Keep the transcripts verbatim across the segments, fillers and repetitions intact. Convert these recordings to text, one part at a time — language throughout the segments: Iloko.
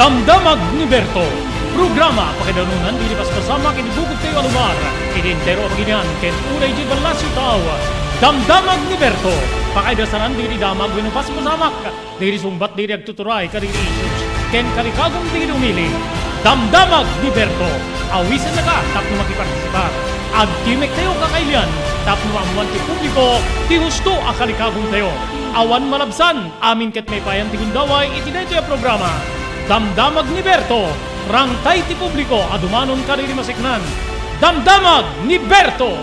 Damdamag ni Berto, programa pakaidanunan dagiti paspasamak iti bukod tayo a lugar, iti entero a baginian ken unay idiay ballasiw tao. Damdamag ni Berto, pakaidasanan dagiti damag wenno paspasamak, dagiti sungbat dagiti agtuturay kadagiti issues, ken kalikagon dagiti umili. Damdamag ni Berto, awisennaka tapno makipartisipar. Agtimek tayo kakailian tapno maammoan ti publiko ti husto a kalikagon tayo. Awan malabsan, amin ket maipayan ti gundaway iti daytoy a programa. Damdamag ni Berto, rangtay ti publiko a dumanon kadagiti maseknan. Damdamag ni Berto!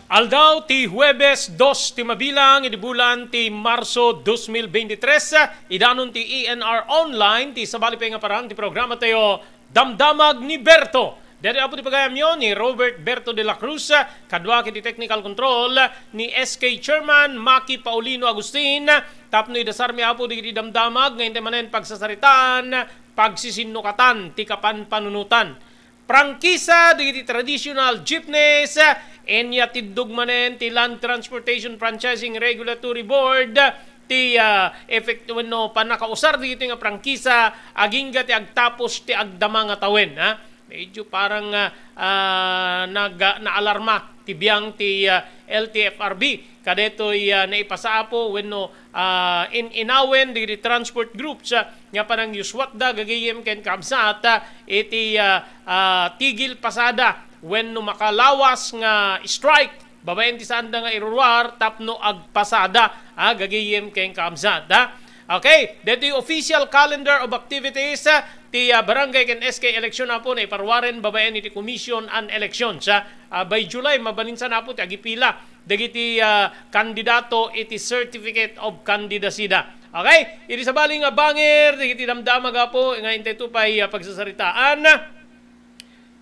Aldaw ti Huwebes, dos ti mabilang iti bulan ti Marso dos mil veintitrés, idanon ti E N R Online, ti sabali pay nga parang ti programa tayo, Damdamag ni Berto. Daytoy apo ti pagayamyo ni Robert Berto de la Cruz, kadua ket ti technical control ni S K Chairman Maki Paulino Agustin, tapno idasarmi apo dagiti damdamag nga intay manen pagsasaritaan, pagsisinnukatan ti kapanpanunotan. Prangkisa dagiti traditional jeepneys, inyatiddog manen ti Land Transportation Franchising Regulatory Board ti, ah, effect wenno pannakausar dagiti nga prangkisa agingga ti agtapos ti agdama nga tawen, ha? Medyo parang, ah, ah, nag-, naalarma ti biang ti, ah, L T F R B. Kadaytoy, ah, naipasaapo wenno, ah, in-inawen dagiti transport groups, ah, nga panangyuswatda gagayem ken kabsat, ah, iti, ah, ah, tigil pasada wenno makalawas nga strike babaen ti saanda nga iruruar tapno agpasada, ah, gagayem ken kabsat, ah. Okay, daytoy official calendar of activities, ah, ti, ah, barangay ken S K election apo naiparuaren babaen iti Commission on Elections, ah. Ah, by July, mabalinsan apo ti agipila dagiti, ah, kandidato iti Certificate of Candidacy da. Okay? Iti sabali nga bangir, dagiti damdamag apo nga intay to pay, ah, pagsasaritaan.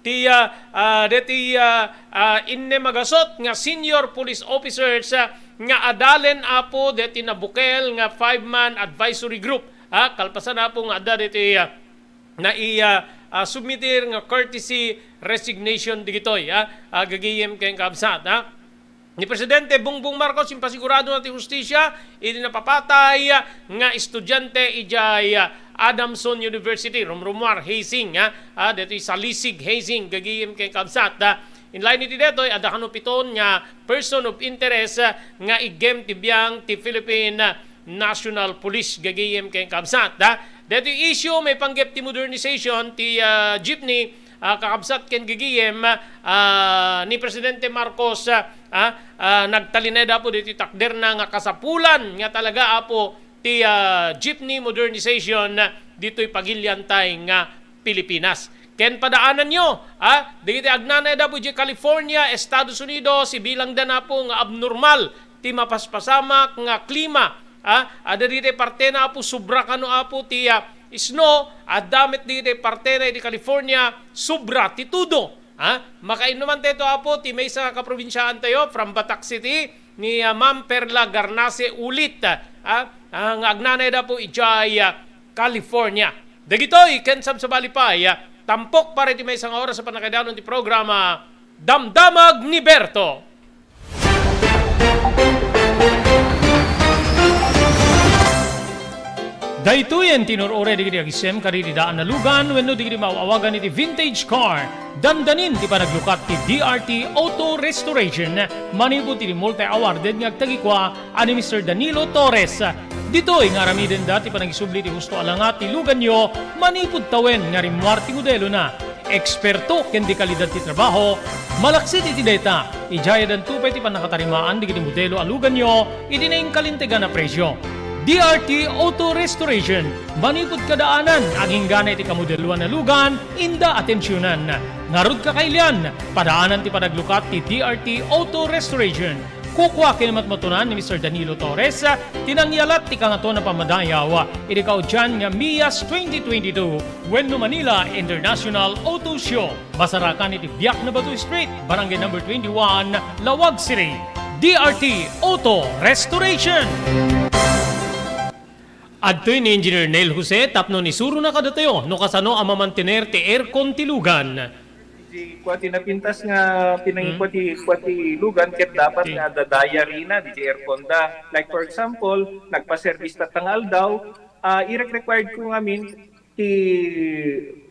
Ti, ah, ah, deti, ah, ah, innem a gasut nga senior police officers, ah, nga adalen apo deti nabukel nga five-man advisory group. Ah, kalpasan apo nga adda deti, ah, nai-, ah, ah, submitir nga courtesy resignation digitoy, ah, ah, gagayem ken kabsat, ah. Ni Presidente Bongbong Marcos, impasigurado na ti hustisia iti napapatay nga estudiante idiay Adamson University, rumrumuar, hazing, ha? Ah, ditoy salisig, hazing, gagayem ken kabsat, ha? In line iti detoy, adda kano piton nga person of interest, ah, nga iggem ti biang ti Philippine, ah, National Police, gagayem ken kabsat, ha? Detoy issue, maipanggep ti modernization ti, ah, jeepney, ah, kakabsat ken gagayem, ah, ni Presidente Marcos, ah, ah, ah, nagtalinaed apo ditoy takderna nga kasapulan nga talaga apo ti, ah, jeepney modernization, ah, ditoy pagiliantay nga Pilipinas. Ken padaananyo, ah, dagiti agnanaed apo idiay California, Estados Unidos, ibilangda na apo nga abnormal ti mapaspasamak nga klima, ah, adda ditoy partena apo sobra kano apo ti, ah, snow, adda met ditoy partena iti California, sobra ti tudo. Ha? Makainnuman tayo apo ti maysa nga kaprobinsiaan tayo from Batac City ni, ah, Ma'am Perla Garnase Ulit, ah, ah, nga agnanaed apo idiay, ah, California. Dagitoy ken sabsabali pay, ah, tampok para iti maysa nga oras a pannakaidanon ti programa Damdamag ni Berto. Daytoyen ti inur-uray dagiti agisem kadagiti daan a lugan wenno dagiti maaw-awagan iti vintage car. Dandanin ti panaglukat ti D R T Auto Restoration manipud iti multi-awarded nga agtagikua a ni Mister Danilo Torres. Ditoy nga aramidenda ti panagisubli ti husto a langat ti luganyo manipud tawen nga rimmuar ti modelona. Eksperto ken de kalidad ti trabaho, malaksid iti dayta, idiay addanto pay ti pannakatarimaan dagiti modelo a luganyo iti nainkalintegan a presio. D R T Auto Restoration, manipud kadaanan, aginggana iti kamodeloan a lugan, inda atensionan. Ngarud, kakailian, padaanan ti panaglukat ti D R T Auto Restoration. Kukua ken matmatunan ni Mister Danilo Torres, ti nangyalat ti Kangatoan a Pammadayaw iti kaudian nga MIAS twenty twenty-two wenno Manila International Auto Show. Masarakan iti Biak na Bato Street, Barangay Number twenty-one, Laoag City. D R T Auto Restoration. Adtoy ni Engineer Neil Jose tapno isurona kadatayo no kasano a mamantener ti aircon ti lugan. Ti kua ti napintas nga pinangikua ti, kua ti lugan ket dapat nga adda diary na, diay aircon da. Like for example, nagpa-service tatta nga aldaw, ah, irek-required ko ngamin ti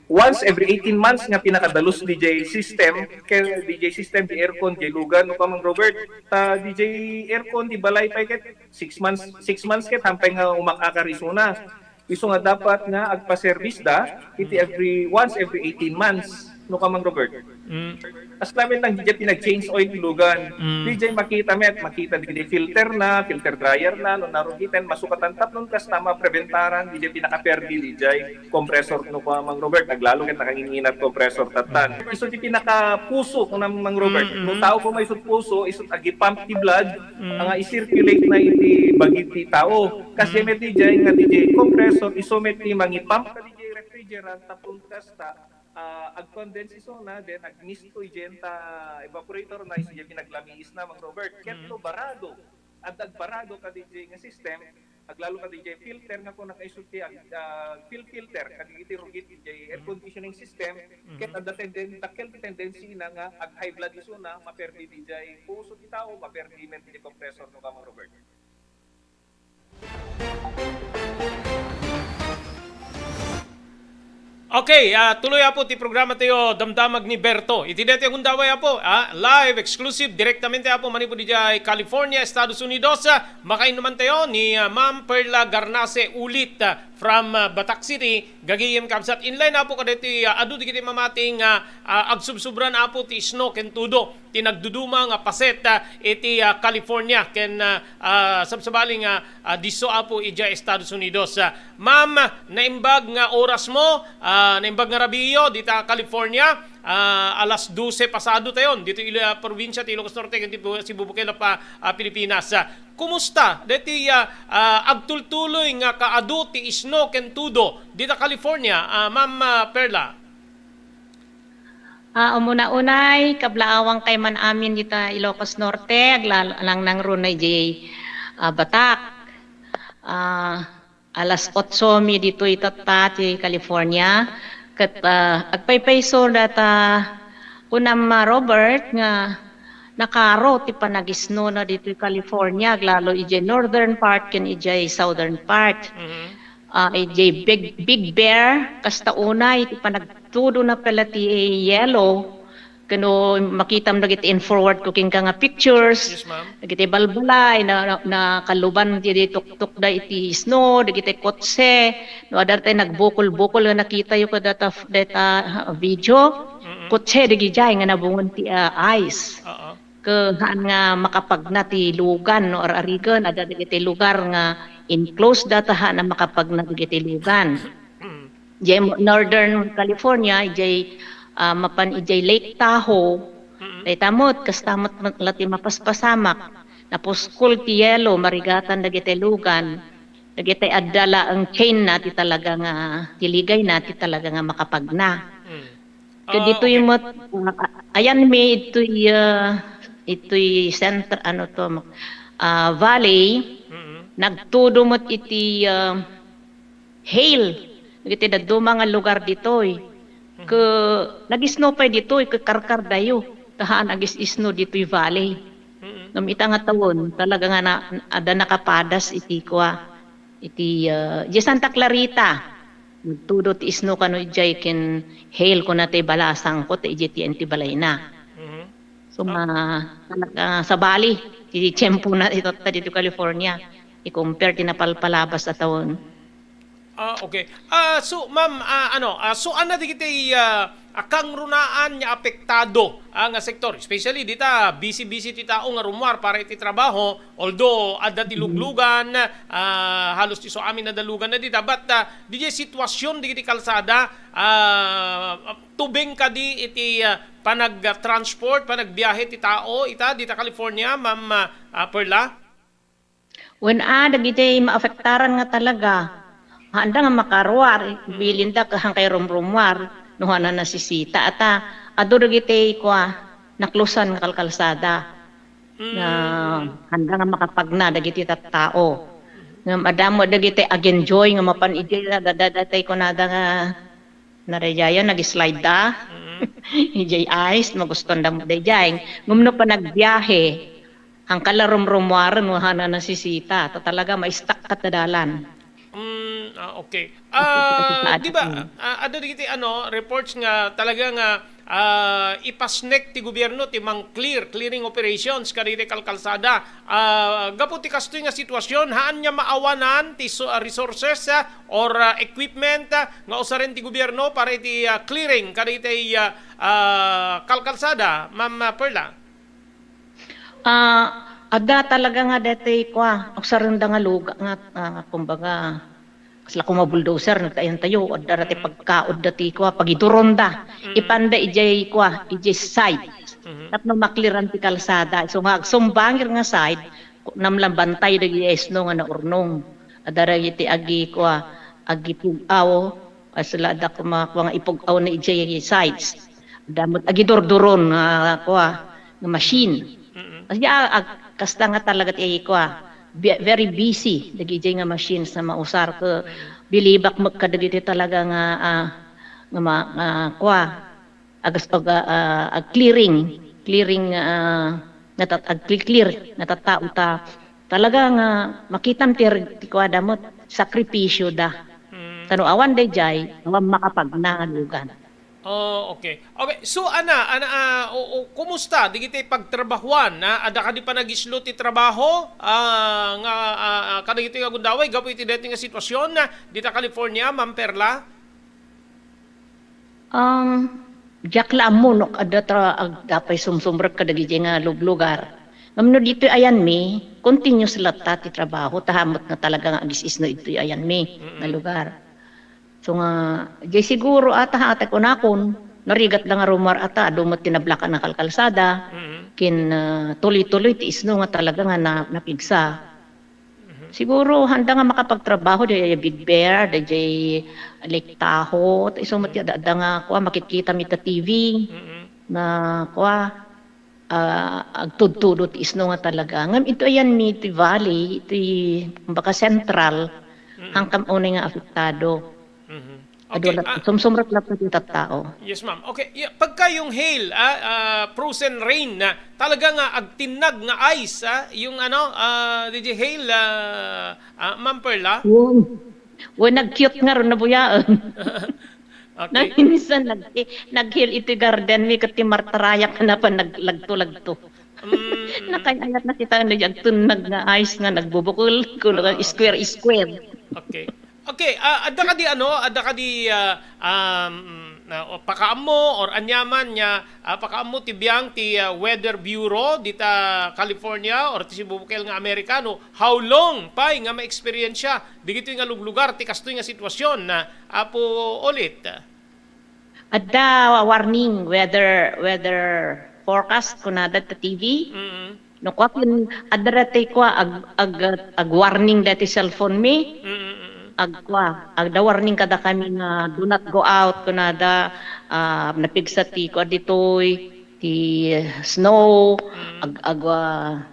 once every eighteen months nga pinakadalus diay system, ken diay system, diay aircon, diay lugan, no, Kamang Robert. Ta diay aircon, ti balay pay ket six months, six months ket hampay nga umak-akar isuna. Isu nga dapat nga agpa-service da iti every, once every eighteen months, no, Kamang Robert. Mm. As lamet lang, diay pinag-change oil ti lugan. Mm. Diay makita met, makita diay filter na, filter dryer na, no, narugiten, masukatan tapno kasta mapreventaran diay pinakaperdi diay compressor, no, Kamang Robert, aglalo ket nakanginginat compressor tattan. Mm. Isu ti pinakapuso, no, Mang Robert. Mm, mm. No tao ko may isut puso, isut agipump ti blood, mm, nga i-circulate na iti bagi ti tao. Kas, mm, met diay nga diay compressor, isu met ti mangipump ka diay refrigerant, tapno kasta, ah, ag-condense isuna, then agmisto diay ta evaporator na, isu diay pinaglamiis na, Mang Robert. Ket, mm, no barado, adda agbarado ka diay nga system, aglalo ka diay filter nga kuna kaisu ti ag-, ah, fil-, filter kadagiti rugit diay air conditioning system, ket adda tenden-, dakkel ti tendency na nga ag-high blood isuna, maperdi diay puso ti tao, maperdi met diay compressor, no, Kamang Robert. Okay, ah, tuloy, Apo, ti programa tayo, Damdamag ni Berto. Iti daytoy a gundaway, Apo, ah, live, exclusive, direktamente, Apo, manipud idiay California, Estados Unidos. Ah, makainnuman tayo ni, ah, Ma'am Perla Garnase ulit, ah, from, ah, Batac City. Gagayem, kabsat, inline, Apo, kadaytoy, ah, adu dagiti mamati nga, ah, agsubsubran, Apo, ti isno ken tudo ti nagduduma nga paset, ah, iti, ah, California ken, ah, ah, sabsabali nga, ah, disso, Apo, idiay Estados Unidos. Ah, ma'am, naimbag nga orasmo, ah, naimbag nga rabiiyo dita California, ah, alas dose pasado tayon ditoy ila probinsya ti Ilocos Norte ken ti bu-, Cebu Bukidnon pa, ah, Pilipinas. Ah, kumusta daytoy, ah, ah, agtultuloy nga kaadu ti isno ken tudo dita California, ah, Ma'am, ah, Perla? Ah, umuna-unay, kablaawangkay man amin dita Ilocos Norte, agla-, nangnangruna idiay, ah, Batac. Ah, alas otso mi ditoy tatta ti California. Ket, ah, agpaypayso data kunam, ah, Robert, nga nakaro ti panagisnona ditoy California, aglalo idiay northern part ken idiay southern part. Mhm. Ah, idiay Big, Big Bear, kasta unay, ti panagtudona pay la ti yelo, ken no makitam dagiti in-forward ko kenka nga pictures, yes, ma'am, dagiti balbalay, na, na, nakalluban ti tuktok da iti snow, dagiti kotse, no, adda tay nagbukol-bukol nga nakitayo kadata, data, ah, video, mm-mm, kotse dagidiay nga nabungon ti, ah, ice. Oo. Ket haan nga makapagna ti lugan no ar-arigen, adda dagiti lugar nga enclosed data haan a makapagna dagiti lugan. Mm. Diay Northern California, idiay, ah, mapan idiay Lake Tahoe, mm, dayta met, kasta met, met la ti mapaspasamak. Napuskol ti yelo, marigatan dagiti lugan, dagiti adda laeng chain na ti talaga nga, ti ligayna ti talaga nga makapagna. Mm. Ket ah, ditoy okay, met, ah, ayan mi itoy, ah, itoy center, ano to, ah, valley, mm-hmm, nagtudo met iti, ah, hail, dagiti dadduma nga lugar ditoy. Mm-hmm. Ket nag-snow pay ditoy, ket karkardayo, ta haan agis-snow ditoy valley. Mm-hmm. Ngem ita nga tawen, talaga nga na, adda nakapadas iti kua, iti, ah, idiay Santa Clarita. Nagtudo ti snow kano idiay ken hail kuna ti balasang ko, ta idiay ti, ti balayna. Mhm. So, ah, ma-, talaga, sabali, ti tiempo na ito, ta dito California, i-compare ti napalpalabas a tawen. Ah, okay. Ah, so, ma'am, ah, ano, ah, so, ania dagiti, ah, a kangrunaan nga apektado, ah, nga sektor, especially dita, busy-busy ti tao nga rummuar para iti trabaho, although adda ti luglugan, ah, halos ti isu amin a dalugan na dita, but, ah, diay sitwasyon dagiti kalsada, ah, tubeng kadi iti, ah, panag-transport, panagbiahe ti tao ita dita California, Ma'am, ah, ah, Perla? Wen a, dagiti maafektaran nga talaga, haanda nga makaruar, bilinda ket hankay rumrummuar, no haan a nasisita. Ata, adu dagiti kua, naklosan nga kalkalsada. Na haanda nga makapagna dagiti tattao. Ngem adda met dagiti ag-enjoy nga mapan idiay da-, da-, datay kunada nga Nadayayo, nag-slide da. Mm. Ijay ice, magustuhan da mo dayjay. Ngem no panagbiahe, ang kalarumrumuaren, wahana nasisita. Ta talaga, ma-stuck ka ta dalan. Mm, ah, okay. Ah, di ba, ah, ada dagiti, ano, reports nga talaga nga, ah, ipasnek ti gobierno ti mang-clear, clearing operations kadagiti kalkalsada. Ah, gapu ti kastoy nga sitwasyon, haan nga maawanan ti so-, ah, resources, ah, or, ah, equipment, ah, nga usaren ti gobierno para iti, ah, clearing kadagiti, ah, ah, kalkalsada, Ma'am, ah, Perla? Ah, adda talaga nga daytoy kua, usarenda nga lugar nga, ah, kumbaga, kasla kuma bulldozer, nagtayan tayo, adda dati Mm. pagkaod dati kua, pagiduronda. Mm. Ipanda ijay kua, ijay side. Mhm. Tapno makliran ti kalsada. So nga, agsumbangir nga side, namlambantay dagiti isno nga naurnong. Adda dagiti agi kua, agi pug-aw, Kasla adda kuma-, kua nga ipug-aw na idiay sides. Adda met agidurduron nga kua, nga machine. Mm. Kasi, ah, ag-, kasta nga talaga ti kua, bi-, very busy dagidiay nga machines nga mausar ket Mm. bilibak met kadagiti talaga nga, ah, nga ma-, nga kua, agas-, ag-, ah, ah, ag-clearing, clearing, ah, natat-, ag-clear nga tattao ta talaga nga makitam ti, ti kuada met, sakripisyo da. Mm. Sano awan dayjay, awan makapagna nga lugan. Oh, okay. Okay, so, ana, ana, ah, o, o, kumusta digiti pagtrabahuan, ah? Adda kadi panagislo ti trabaho, ah, nga, ah, ah, kadagitoy nga gundaway gapu iti daytoy nga sitwasyon, ah, dita California, Ma'am Perla? Um, diak la ammo no adda ta-, ag-, apay sumsumrek kadagiti nga luglugar. Ngem no ditoy ayanmi, continuous latta ti trabaho, ta hamot nga talaga nga agis-isno ditoy ayanmi nga Mm. lugar. So nga, diay siguro ata, ata kunakon, narigat da nga rumar ata, adu met ti nablakan a kalkalsada, Mm. kin, ah, tuloy-tuloy ti isno nga talaga nga na-, napigsa. Mhm. Siguro, handa nga makapagtrabaho, diay Big Bear, diay Lake Tahoe, ta isu met ti adda nga, kua, makitkitam ita T V, Mm. nga, kua, ah, agtudtudo ti isno nga talaga. Ngem ito ayanmi ti valley, iti, kumbaga, central, Mm. hangkam unay nga apektado. Mhm. Adu Okay, lat-, ah, sumsumrek latta ti tattao. Yes, ma'am. Okay, ya, pagka yung hail, ah, ah, frozen rain na, talaga nga agtinnag nga ice, ah, yung ano, ah, D J hail, ah, ah, Ma'am Perla? Wen. Wen, nag-cute nga ron, nabuyaen. Okay. Minsan nag-, nag-hail iti garden mi, ket ti martarayak na pa naglagto-lagto. Mm, mm. Nakay-ayat na kita, ano, agtinnag nga ice nga nagbubukel, kuno Oo. square, square. Okay. Okay, ah, adda kadi ano, adda kadi, ah, um, na, o pakaammo or aniaman nga, ah, pakaammo ti biang ti, ah, Weather Bureau dita California or ti sibubukel nga Amerikano, how long pay nga maeksperiensya digitoy nga luglugar ti kastoy nga sitwasyon na, Apo Olit? Adda warning, weather, weather forecast kunada ta T V. Mm. No, kua ken, adda daytoy kua, ag-, ag-, ag-warning daytoy cellphone mi. Mm, mm, mm. Ag-, kua, adda warning kadakami nga, "Do not go out," kunada, ah, napigsa ti kua ditoy, ti snow, Mm. ag-, ag-, ah,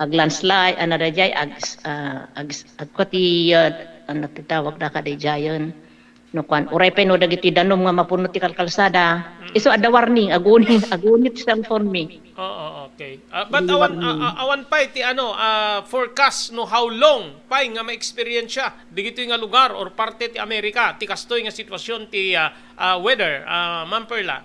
ag-landslide, ano dayjay, ag-, ah, ag-, ag-, kua ti, ah, ano ti tawag da kadayjayen? No kuan, uray pay no dagiti danum nga mapuno ti kalkalsada. Mm. Isu adda warning, aguni, aguni ti cellphone mi. Oo, okay. Ah, but Aguni awan, warning. Ah, ah, awan pay ti ano, ah, forecast no how long pay nga maeksperiensya digitoy nga lugar or parte ti Amerika ti kastoy nga sitwasyon ti, ah, ah, weather, ah, Ma'am Perla?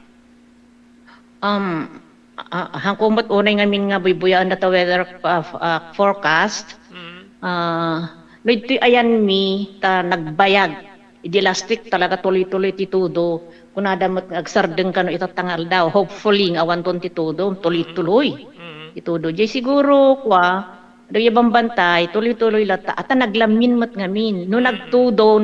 Um, ah, hangko met unay ngamin nga buybuyaen data weather, ah, f-, ah, forecast. Mm. Ah, no, ditoy ayanmi ta nagbayag. Idi last week talaga tuloy-tuloy ti tudo. Kunada met nga agsardeng kano itatta nga aldaw. Hopefully, nga awanton ti tudo, tuloy-tuloy Mm. ti tudo. Diay siguro, kua, dagiti bambantay, tuloy-tuloy latta. Ata naglamin met ngamin. No Mm. nagtudon,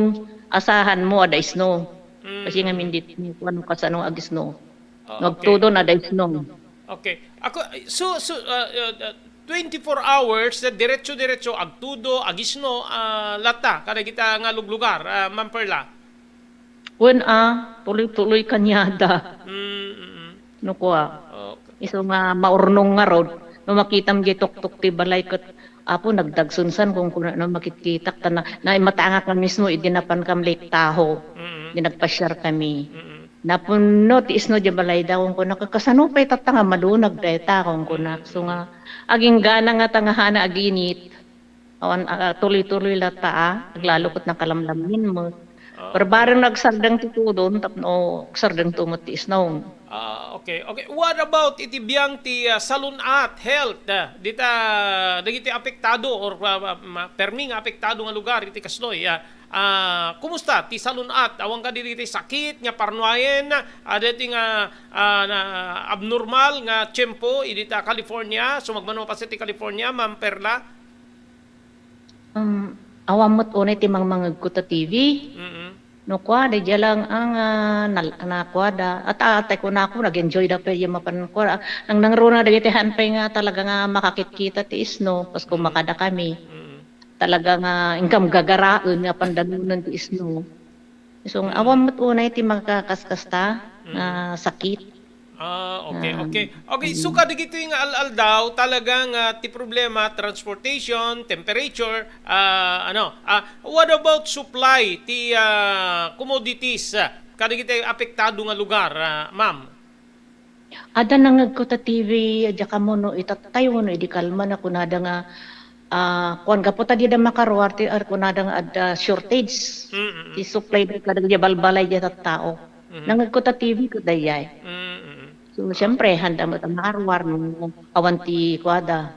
asahan mo, adda isno. Kasi Mm. ngamin dit, kua, no kasano agisno. Oh, okay. Nagtudo na, day's no. Okay. Ako, so, so, uh, uh, uh, twenty-four hours, uh, diretso-diretso, agtudo, agisno, ah, latta, kadagita nga luglugar, ah, Ma'am Perla? Wen, ah, tuloy-tuloy kaniada. Mm, mm, mm. No, kua. Okay. Isu nga maurnong ngarud, no makitam di tuktok ti balay ket, Apo, nagdagsensan kung kuna-, no makitkitak, ta na, naimatangak nga mismo, idi napan kam Lake Tahoe. Mm. Di nagpasiar kami. Mm. Napunno ti isno diay balayda, kunkuna, "Kasano pay tatta nga malunag dayta?" kunkuna. So nga, aginggana nga tangahana aginit. Awan, ah, tuloy-tuloy latta, ah. Aglalo ket nakalamlammin met. Ah, barbareng no agsardeng ti tudon tapno agsardengto met ti isno. Ah, okay. Okay. What about iti biang ti, ah, salun-at, health, ah, dita, dagiti apektado or, ah, ah, ma-, permi nga apektado nga lugar iti kastoy, ah, ah, kumusta ti salun-at? Awan kadi dagiti sakit nga parnuayen, ah, dagiti nga, ah, na abnormal nga tiempo idita California, sumagmamano a paset ti California, Ma'am Perla? Um, awan met unay ti mangmangegko ta T V. Mm. No kua, daydiay lang ang, ah, nal-, nakuada. At, ah, tay kunako, nag-enjoy da pay diay mapan kua. Ah, nang nangruna dagiti haan pay nga talaga nga makakitkita ti isno, kas kumakada kami. Mm. Talaga nga inkam gagaraen nga pandanunen ti isno. So, awan met unay ti makakaskasta nga sakit. Ah, okay, okay. Okay, so kadagitoy nga al-aldaw, talaga nga ti problema, transportation, temperature, ah, ano, ah, what about supply ti, ah, commodities, ah, kadagitoy apektado nga lugar, ah, ma'am? Adda nangngegko ta T V, diak ammo no itattayo wenno idi kalman a kunada nga, ah, kuan, gapu ta dida makaruar ti, ah, kunada nga adda shortage. Mm, mm. Ti supply da kadagiti balbalay diay tattao. Mhm. Nangngegko ta T V ket daydiay. Mm, mm. So, siyempre, haanda met a makaruar no awan ti kuada.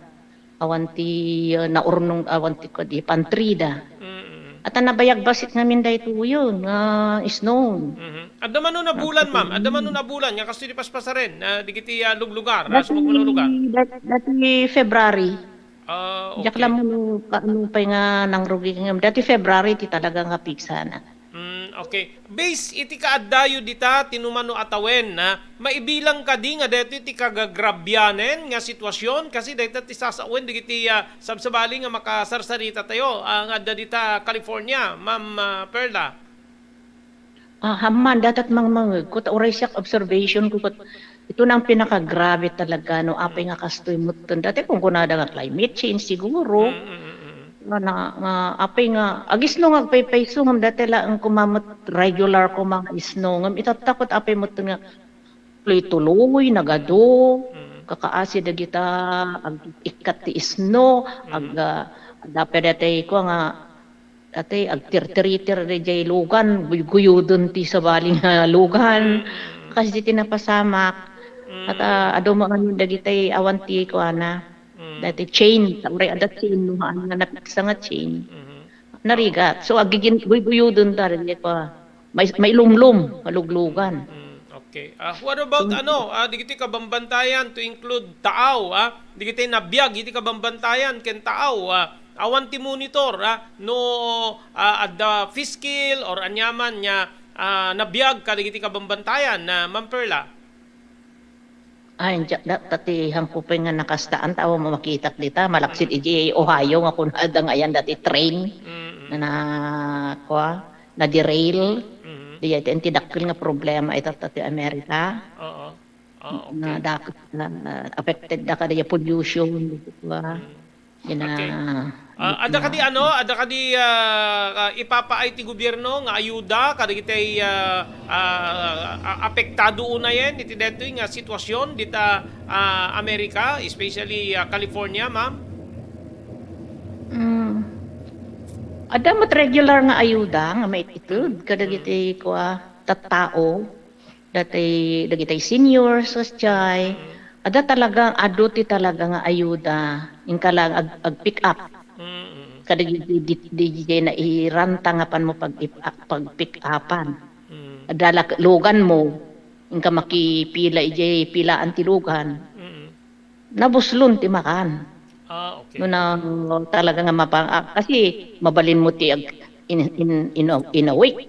Awan ti, ah, naurnong, awan ti kadi pantry da. Mm. At ang nabayag basit ngamin daytoyen nga isno. Mhm. Adda mano nabulan, ma'am? Adda mano nabulan nga kastoy ti paspasaren, ah, dagiti, ah, luglugar, ah, sumagmamano a lugar? Dati, dat-, dati February. Ah, okay. Diak la mano, kaano pay nga nangrugi ngem. Dati February ti talaga nga pigsana. Mm, okay. Base iti kaaddayo dita, ti numano a tawen, ah, maibilang kadi nga daytoy ti kagagrabianen nga sitwasyon? Kasi dayta ti sasawen dagiti, ah, sabsabali nga makasarsarita tayo, ah, nga adda dita California, Ma'am, ah, Perla. Ah, amman, dayta ti mangmangegko, ta uray siak observation ko ket ito nang pinakagrabe talaga no apay nga kastoy metten. Dati kunkunada nga climate change siguro. Mm, mm, mm, mm. Nga na, nga apay nga, agisno nga agpaypayso ngem dati laeng koma met regular koma nga isno. Ngem itatta ket apay metten nga tuloy-tuloy, nagadu, mm, kakaasi dagita, ag-ikkat ti isno, mm, ag-, ah, adda pay daytoy kua nga, daytoy agtirtiritir daydiay lugan, guyguyuden ti sabali nga lugan. Mm, mm, mm. Kas daytoy napasamak. Mm. At, ah, adu met ngamin dagitay awan ti kuana. Mm. Daytoy chain, ta uray adda chain, no haan nga napiksa nga chain. Mhm. Narigat. So, agigin-, guyguyuden ta daydiay kua. May, mailumlom, maluglugan. Mm, okay. Ah, what about, ano, ah, digiti kabambantayan to include Taao, ah? Digiti nabiag iti kabambantayan ken Taao, ah, awan ti monitor, ah, no, ah, adda fiskil or aniaman nga, ah, nabiag kadigiti kabambantayan, ah, Ma'am Perla? Ay, diak da, ta ti hangko pay nga nakastaan, ta awan makitak dita, malaksid idiay Ohio nga kunada nga ayan dati train, mm, mm, na, na, kua, na-derail. Mm. Diay ti, ti dakkel nga problema ita ta ti Amerika. Oo. Ah, okay. Na dak-, na, na affected da kadi pollution, kua. Mm. Ina-, okay. Ah, adda kadi, ano, adda kadi, ah, ah, ipapaay ti gobierno nga ayuda kadagitay, ah, ah, ah, apektado unayen iti daytoy nga sitwasyon dita, ah, Amerika, especially, ah, California, ma'am? Mm. Adda met regular nga ayuda nga maited kadagiti, kua, tattao. Dati, dagitay seniors, kasdiay, adda talaga, adu ti talaga nga ayuda, inka lang ag-, ag-pick up. Mm, mm. Kadagiti di, di, di, di nairanta nga panmo pag-, pag-pick upan. Mm. Adda lak-, lugan mo, inka makipila idiay pilaan ti lugan. Mm. Nabuslon ti makan. Ah, okay. No na, talaga nga mapa-, ah, kasi mabalin mo ti ag-, in, in, in a, in a week.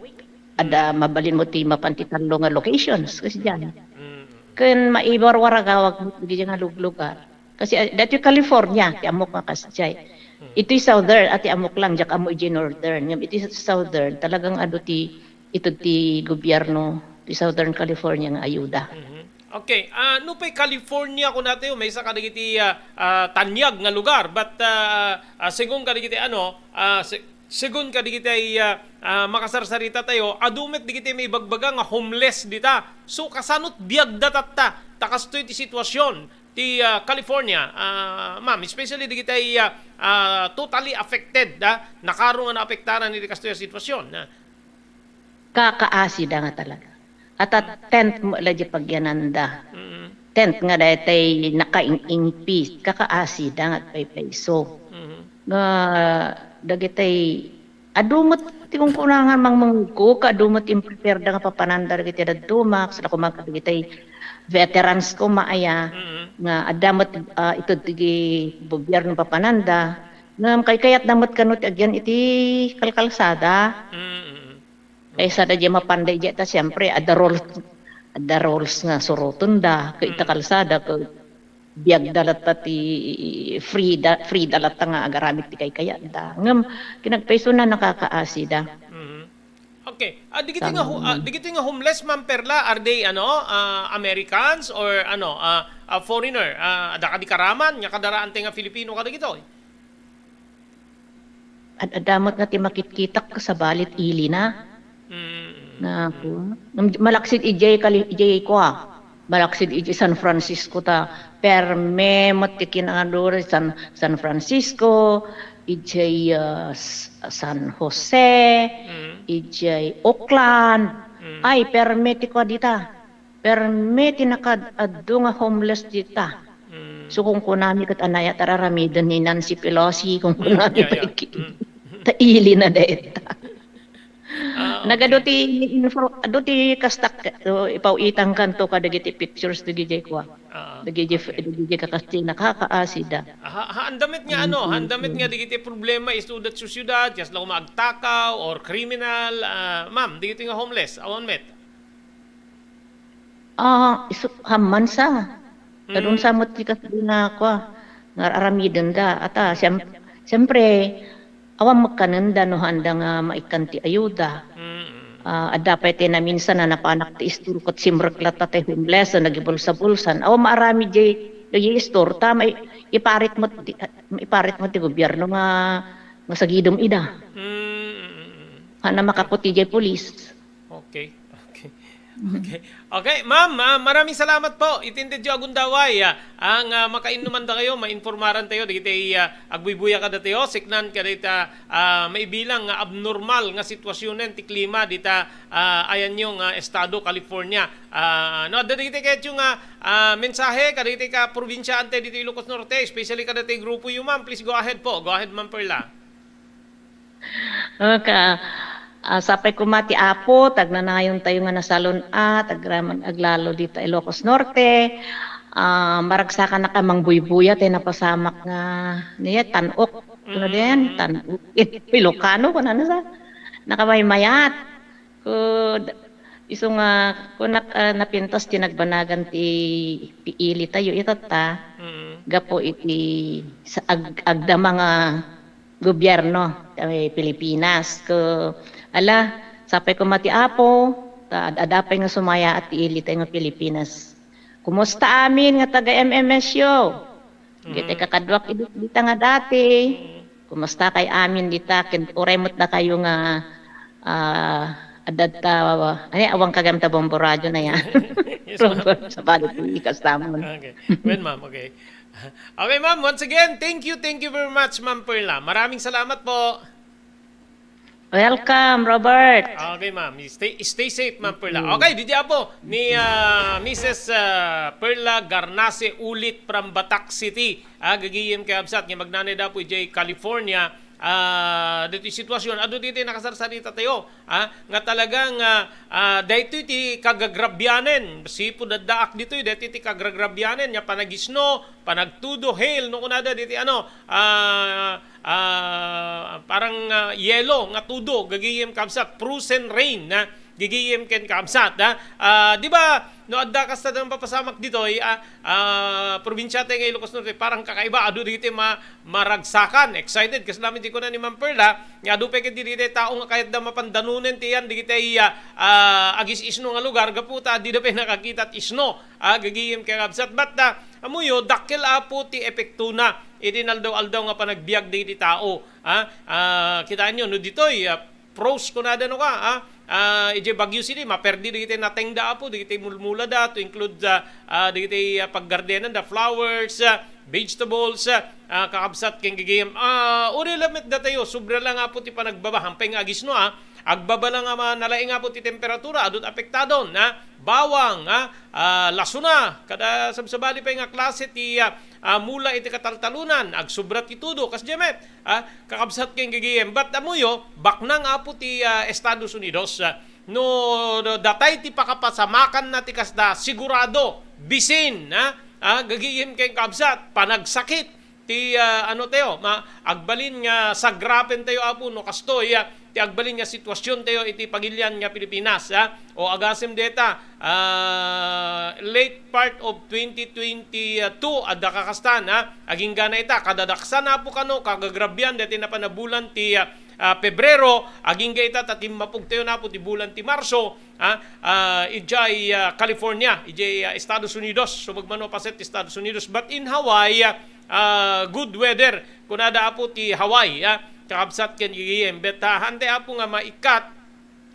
Adda, mm, mabalin mo ti mapan ti tallo nga locations, kasdiay. Mm. Ken maiwarwaragawak mo dagiti nga luglugar. Kasi, ah, dati California, ti ammok nga kasdiay. Mm. Iti southern, ati ammok lang, diak ammo iti northern. Ngem iti southern, talagang adu ti, ited ti gobierno, ti Southern California nga ayuda. Mhm. Okay, ah, nupay California, kunatayo, maysa kadagiti, ah, ah, taniag nga lugar, but, ah, ah, segun kadagiti, ano, ah, se-, segun kadagiti, ah, Ah, makasarsarita tayo, adu met digiti maibagbaga nga homeless dita. So, kasanot biagda tatta? Ta kastoy ti situasion ti, ah, California, ah, ma'am, especially digitay, ah, ah, totally affected, ah, nakaro nga naapektaran iti kastoy a situasion, ah. Kakaasida nga talaga. At a tent mo la di pagyananda. Mm. Tent nga daytay nakaing-ingpis, kakaasida nga agpaypayso. Mhm. Nga dagitay adu met ti kunkuna nga mangmangko, adu met imprepare da nga papananda dagiti dadduma, kasla koma kadagitay veterans koma aya, mm, nga adda met, ah, ited ti gobierno papananda, ngem kaykayatda met kano ti agyan iti kalkalsada. Mm, mm. Kaysa da diay mapanda idiay ta siempre, adda rules, adda rules nga surotenda, ket ita, mm, kalsada, ket biagda latta ti free da, free da latta nga agaramid ti kaykayatda. Ngem kinagpaysona, nakaasida. Mhm. Okay. Ah, digiti nga ho-, ah, digiti nga homeless, Ma'am Perla, are they, ano, ah, Americans or, ano, ah, ah, foreigner? Ah, adda kadi karaman, nya kadaraan ti nga Filipino kadagitoy? Ad-, adda met nga ti makitkitak, sabali ti ilina. Mm. Nga, mm, malaksid idiay kali-, idiay kua. Malaksid idiay San Francisco ta perme met ti kinaduri San, San Francisco, idiay, ah, S-, San Jose, mm, idiay Oakland. Mm. Ay, perme ti kua dita. Perme ti nakaad-adu nga homeless dita. Mm. So, kunkunami ket anay a tararamiden ni Nancy Pelosi, kunkunami, mm, yeah, yeah, pay, mm, ta ilina dayta. Ah, okay. Nagadu ti info-, adu ti kastak, o, ipaw-itangkanto kadagiti pictures dagiti kua. Ah, dagiti f-, okay, dagiti kakasti, nakakaasida. Ha, ha, andamit nga, ano, mm, andamit nga dagiti problema isu dat sosiedad, kasla koma agtakaw or kriminal, ah, ma'am, dagiti nga homeless, awan met? Ah, isu-, hamman sa. Kadun, mm, sa met ti kasdi nga kua, nga aramiden da. Ata, siyem-, siyempre, awan met kanenda no haanda nga maikkan ti ayuda. Mm. Ah, adda pay ti naminsan a napanak ti istor ket simrek latta ti homeless a nagibulsa-bulsan. Awan maaramid diay, diay istor, ta mai-, iparit met ti, iparit met ti gobierno nga, nga sagidem ida. Mm, mm, mm. Haan a makaputi diay pulis. Okay, okay. Okay. Okay, ma'am, ah, maraming salamat po. Iti intedyo a gundaway, ah, ang, ah, makainnuman da kayo, mainformaran tayo, dagiti, ah, agbuybuya kadatayo, siknan kadita, ah, maibilang nga abnormal nga sitwasionen ti klima dita, ah, ayanyo nga estado, California. Ah, no, adda dagiti ketyo nga, ah, mensahe kadagiti kaprobinsiaan tayo dito Ilocos Norte, especially kadagiti grupo yu, ma'am. Please go ahead po. Go ahead, Ma'am Perla. O, ka-, ah, sapay koma ti Apo, ta agnanayon tayo nga nasalun-at, agraman aglalo dita Ilocos Norte. Ah, maragsakan a mangbuybuya ti napasamak nga, niya, tan-ok. Ano din? Mm. Tan-ok. Ilocano, kunana sa? Nakamaymayat. Kud-, isu nga, kunak-, ah, napintas ti nagbanagan ti piili tayo, itatta, mm, gapu iti sa-, ag-, agdama nga gobierno ti Pilipinas. Ket, ala, sapay koma ti Apo, ta ad-, adda pay nga sumayaat ti ili tayo nga Pilipinas. Kumusta amin nga taga-M M S U? Dagiti, mm, kakaduak idi-, dita nga dati. Mm. Kumusta kay amin dita? Ken uray met dakayo nga, ah, adda ta, ania, awan kagayam ta Bombo Radio na ya. Yes, ma'am. Bombo, sa balik, ikas tamon. Okay. Well, ma'am, okay. Okay, ma'am, once again, thank you, thank you very much, Ma'am Perla. Maraming salamat po. Welcome, Robert. Okay, ma'am. Stay, stay safe, Ma'am Perla. Mm. Okay, didi apo ni, ah, Missus, ah, Perla Garnase ulit from Batac City. Ah, gagayem ket kabsat nga magnanay da po idiay California. Ah, ditoy sitwasyon, adu ditoy nakasarsarita tayo. Ah, nga talagang, ah, ah, daytoy ti kagagrabianen. Sipud addaak ditoy, daytoy ti kagagrabianen, nga panagisno, panagtudo, hail, no, kunada ditoy, ano, ah, ah, parang, ah, yelo nga tudo, gagayem kabsat, frozen rain, ha? Gagayem ken kabsat, ha? Ah, di ba, no, adda kasta dang papasamak ditoy, ah, ah, probinsia tayo nga Ilocos Norte, parang kakaiba, adu ditoy ma-, maragsakan, excited, kas namin di ko na ni Ma'am Pearl, ha? Nga adu pay ket ditoy tao nga kayat da mapandanunen ti yan, ditoy, ah, ah, agis-isno nga lugar, gapu ta, di da pay nakakita isno, ah, gagayem ken kabsat, but, ah, amuyo, dakkel apo ti epektona, iti naldaw-aldaw nga panagbiag dagiti tao. Ah, ah, kitaenyo, no, ditoy, ah, froze kunada no ka, ah, ah, idiay Baguio City, maperdi dagiti natengda, Apo, dagiti mulmulada, to include, ah, ah, dagiti, ah, paggardenanda, flowers, ah, vegetables, ah, ah, kakabsat ken gigim. Ah, uri lamet datayo, sobra lang, Apo, ti panagbaba, hampay nga agisno, ah, agbaba lang nga ma-, nalaing, Apo, ti temperatura, adut apektadon, ah, bawang, ah, ah, lasuna, kada sabsabali pay nga klase ti, ah, ah, mula iti kataltalonan, agsobra ti tudo, kasdiay met, ah, kakabsat ken gigim. But ammoyo, baknang, Apo, ti, ah, Estados Unidos, ah, no, no datay ti pakapasamakanna ti kasta, sigurado, bisin, ah, ah, gigim ken kabsat, panagsakit ti, ah, ano tayo, ma-, agbalin nga sagrapen tayo, Apo, no kastoy, ah, ti agbalin nga sitwasyon tayo iti pagilian nga Pilipinas, ah. O agasem deta, ah, late part of twenty twenty-two, adda kakastan, ah. Aginggana ita, kadadaksan, Apo, kano, kagagrabian, deti napanabulan ti, ah, ah, Pebrero, agingga ita, ta timmapog tayo, Apo, ti bulan ti Marso, ah, ah, idiay, ah, California, idiay, ah, Estados Unidos, so magmano paset ti Estados Unidos. But in Hawaii, ah, ah, good weather, kunada, Apo, ti Hawaii, ah, kakabsat ken gigim. But, ah, hante, Apo, nga maikat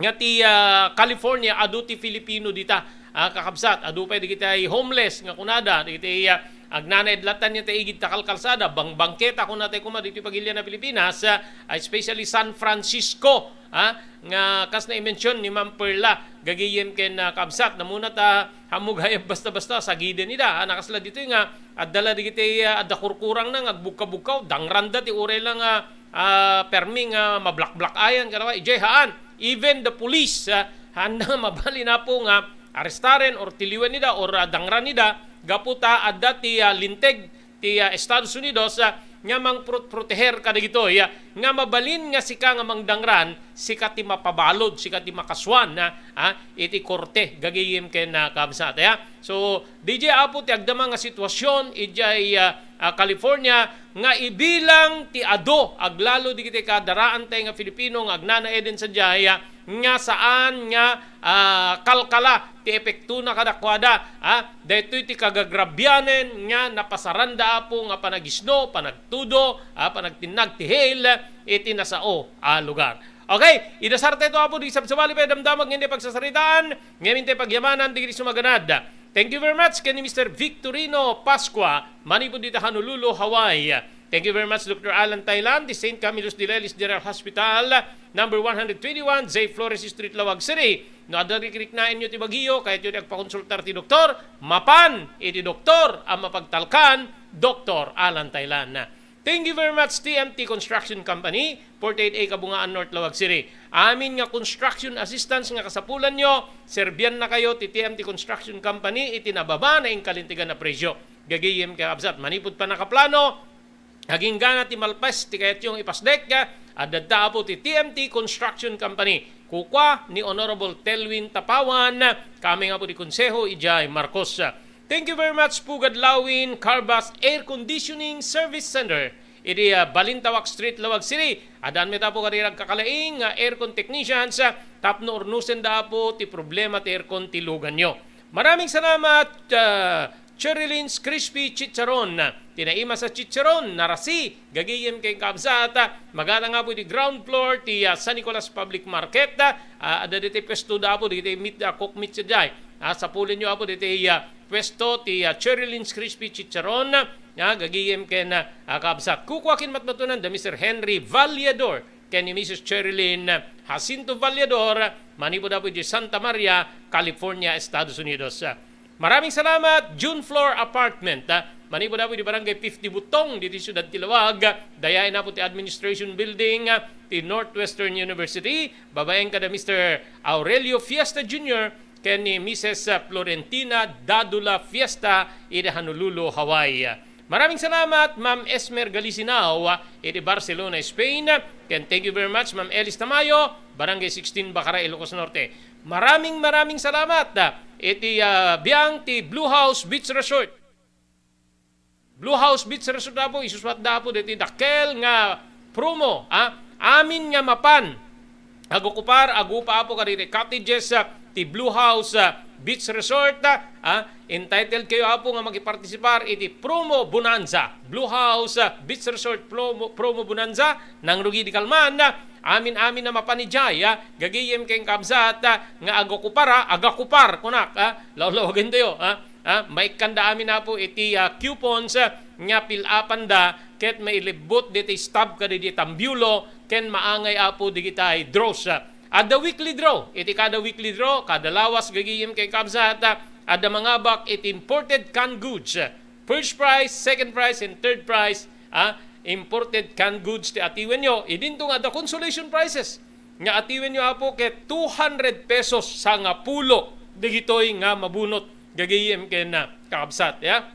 nga ti, ah, California, adu ti Filipino dita, ah, kakabsat, adu pay dagiti ay homeless nga kunada, dagiti, ah, agnanaed latta ti igid ta kalkalsada, bang-, bangketa, kunada tay koma, diti pagilian a Pilipinas, ah, especially San Francisco, ah, nga kas na i-mention ni Ma'am Perla, gagayem ken, ah, kabsat, namuna ta, hammog hayab basta-basta, sagiden ida, ah, nakasla ditoy nga, adda la dagiti, ah, adda kurkurangna nga agbukka-bukkaw, dangranda ti uray la nga, ah, permi nga mablakblak-ayan, kadawa, idiay haan, even the police, ah, haanda nga mabalin, Apo, nga arestaren or tiliwen ida or, ah, dangran ida, gapu ta adda ti, ah, linteg ti, ah, Estados Unidos, ah, nga mangprot-, proteher kadagitoy, ah, nga mabalin nga sika nga mangdangran, sika ti mapabalud, sika ti makasuan, ah, ah, iti korte, gagayem ken, ah, kabsat, ah. So, D J Apo ti agdama nga sitwasyon, idiay, ah, ah, California, nga ibilang ti adu, aglalo digiti kadaraan tay nga Filipino nga agnanaeden sadiay, ah, nga saan nga, ah, kalkala ti epektona kadakuada, ah, daytoy ti kagagrabianen nga napasaranda, Apo, nga panagisno, panagtudo, ah, panagtinnag ti hail iti nasao a lugar. Okay, idasar tayo, Apo, di sabsabali pay damdamag nga indi pagsasaritaan, ngamin tayo pagyamanan, digiti sumaganad. Thank you very much ken ni Mister Victorino Pascua, manipud dita Honolulu, Hawaii. Thank you very much, Doctor Alan Thailand, the Saint Camillus de Lelis General Hospital, number one hundred twenty-one, Zay Flores Street, Laoag City. No adda rikriknaenyo ti Baguio, kayatyo ti agpakonsultar ti doktor, mapan iti doktor a mapagtalkan, Doctor Alan Thailand. Thank you very much, T M T Construction Company, forty-eight A Kabungaan North, Laoag City. Amin nga construction assistance nga kasapulanyo, serbiannakayo ti T M T Construction Company iti nababa nga inkalintegan a presyo. Gagayem, kakabsat, manipud pannakaplano, agingga ti malpas ti kayatyo nga ipasdek, adda, Apo, ti T M T Construction Company. Kukua ni Honorable Telwin Tapawan, kami nga, Apo, ti Konseho idiay Marcos. Thank you very much, Pugad Lawin, Carbas Air Conditioning Service Center. Idi, ah, Balintawak Street, Laoag City. Addaan met, Apo, kadagiti agkakalaing nga aircon technicians, ah, tapno urnosenda, Apo, ti problema ti aircon ti luganyo. Maraming salamat, ah, Cherry Lynn's Crispy Chicharon. Ti naimas a chicharon, narasi, gagayem ken kabsat, ah, magatang, Apo, iti ground floor ti, ah, San Nicolas Public Market, ah, adda ditoy pwesto da, Apo, ditoy meat, ah, cook meat sadiay. Ah, sapulenyo, Apo, ditoy, ah, pwesto ti, ah, Cherry Lynn's Crispy Chicharon, ah, gagayem ken, ah, kabsat. Kukua ken matmatunan da Mister Henry Vallador ken ni Missus Cherilyn Jacinto Vallador, manipud, Apo, iti Santa Maria, California, Estados Unidos. Maraming salamat, June Floor Apartment, ah, manipud, Apo, iti Barangay fifty Butong, ditoy siudad ti Laoag, dayaen, Apo, ti Administration Building, ah, ti Northwestern University, babaen kada Mister Aurelio Fiesta Junior ken ni Missus Florentina Dadula Fiesta iti Honolulu, Hawaii. Maraming salamat, Ma'am Esmer Galisinao, iti Barcelona, Spain. Ken thank you very much, Ma'am Elis Tamayo, Barangay sixteen, Bacara, Ilocos Norte. Maraming, maraming salamat, ah, iti, ah, biang ti Blue House Beach Resort. Blue House Beach Resort, Apo, isusuat da, Apo, diti dakkel nga promo, ah, amin nga mapan agokupar, agupa, Apo, kaditi cottages, ah, ti Blue House, ah, Beach Resort, ah, entitled kayo, Apo, nga makipartisipar iti promo bonanza. Blue House, ah, Beach Resort promo, promo bonanza, nangrugi di kalman, ah, Amin-amin a mapan idiay, ah, gagayem ken kabsat, ah, nga agokupara, agakupar, kunak, ah, lawlawagentayo, ah, ah, maikkanda amin, Apo, iti, ah, coupons, ah, nga pil-apanda ket mailibbut diti stub kadagiti tambulo ken maangay, Apo, dagiti draws, ah. Adda weekly draw. Iti kada weekly draw, kada lawas gagayem ken kabsat, ah, adda mangabak iti imported canned goods. First prize, second prize, and third prize, ah, imported canned goods ti atiwenyo. Idinto nga adda consolation prizes nga atiwenyo, Apo, ket two hundred pesos, sangapulo dagitoy nga mabunot gagayem ken, ah, kakabsat, ya.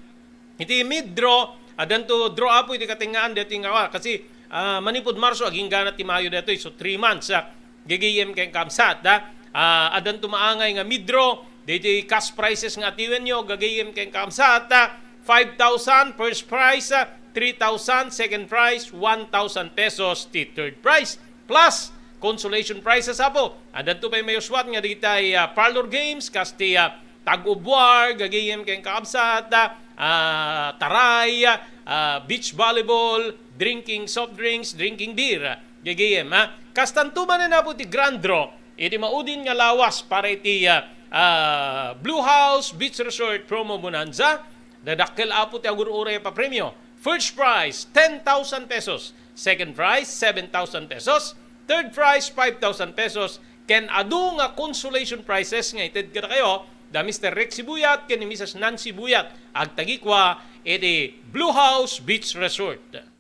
Iti mid-draw, addanto draw, Apo, iti katengngaan daytoy nga, ah, kasi, ah, manipud Marso, agingga ti Mayo daytoy. So, three months, ah, gagayem ken kabsat, ah. Ah, addanto maangay nga mid-draw, daytoy cash prizes nga atiwenyo, gagayem ken kabsat, ah, five thousand first prize, ah, three thousand second prize, one thousand pesos ti third prize. Plus, consolation prizes, Apo. Addanto pay mayuswat nga dagitay, ah, parlor games, kas ti, ah, tug of war, gagayem ken kakabsat, ah, taray, ah, beach volleyball, drinking soft drinks, drinking beer, gagayem, ah. Kastanto manen, Apo, ti grand draw, iti maudin nga lawas para iti, ah, ah, Blue House Beach Resort Promo Bonanza. Dadakkel, Apo, ti agur-uray a papremio. First prize, ten thousand pesos. Second prize, seven thousand pesos. Third prize, five thousand pesos. Ken adu nga consolation prizes nga ited kadakayo da Mister Rexy Buyat ken ni Missus Nancy Buyat. Agtagikua iti Blue House Beach Resort.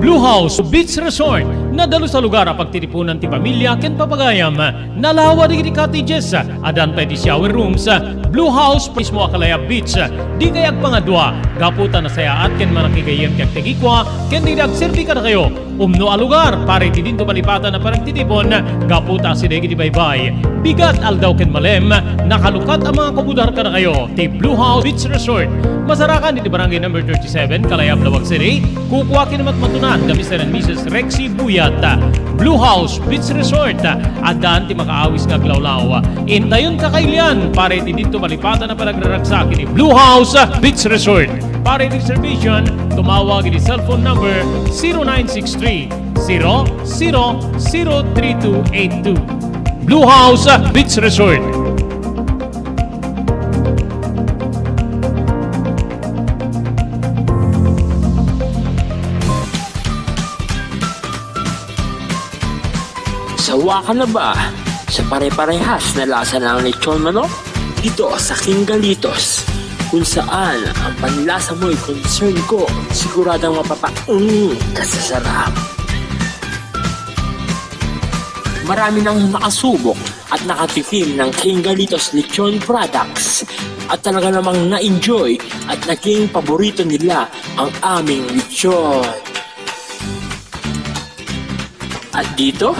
Blue House Beach Resort, nadalus a lugar a pagtitipunan ti pamilya ken papagayam. Nalawa dagiti cottages, addan pay ti shower rooms. Blue House mismo a Calaya Beach. Dikay agpangadua, gapu ta nasayaat ken mannakigayem ti agtagikua ken dagiti agserbi kadakayo. Umno a lugar para iti dinto malipatan a panagtitipon, gapu ta asideg iti baybay, bigat, aldaw ken malem, nakalukat a mangakubudar kadakayo ti Blue House Beach Resort. Masarakan iti Barangay Number thirty-seven, Calaya, Laoag City. Kukua ken matmatunan da Mister and Missus Rexy Buyat. Blue House Beach Resort, addan ti makaawis nga aglawlaw. Intayon kakailian para iti dinto malipatan a panagraragsak iti Blue House Beach Resort. Para iti reservation, tumawag iti cellphone number zero nine six three, zero zero zero three two eight two. Blue House Beach Resort. Sawa ka na ba sa pare-parehas na lasa ng lechon manok? Dito sa King Galitos, kung saan ang panlasa mo'y concern ko, siguradong mapapa-, mm, ka sa sarap. Marami nang nakasubok at nakatikim ng King Galitos Lechon Products at talaga namang na-enjoy at naging paborito nila ang aming lechon. At dito,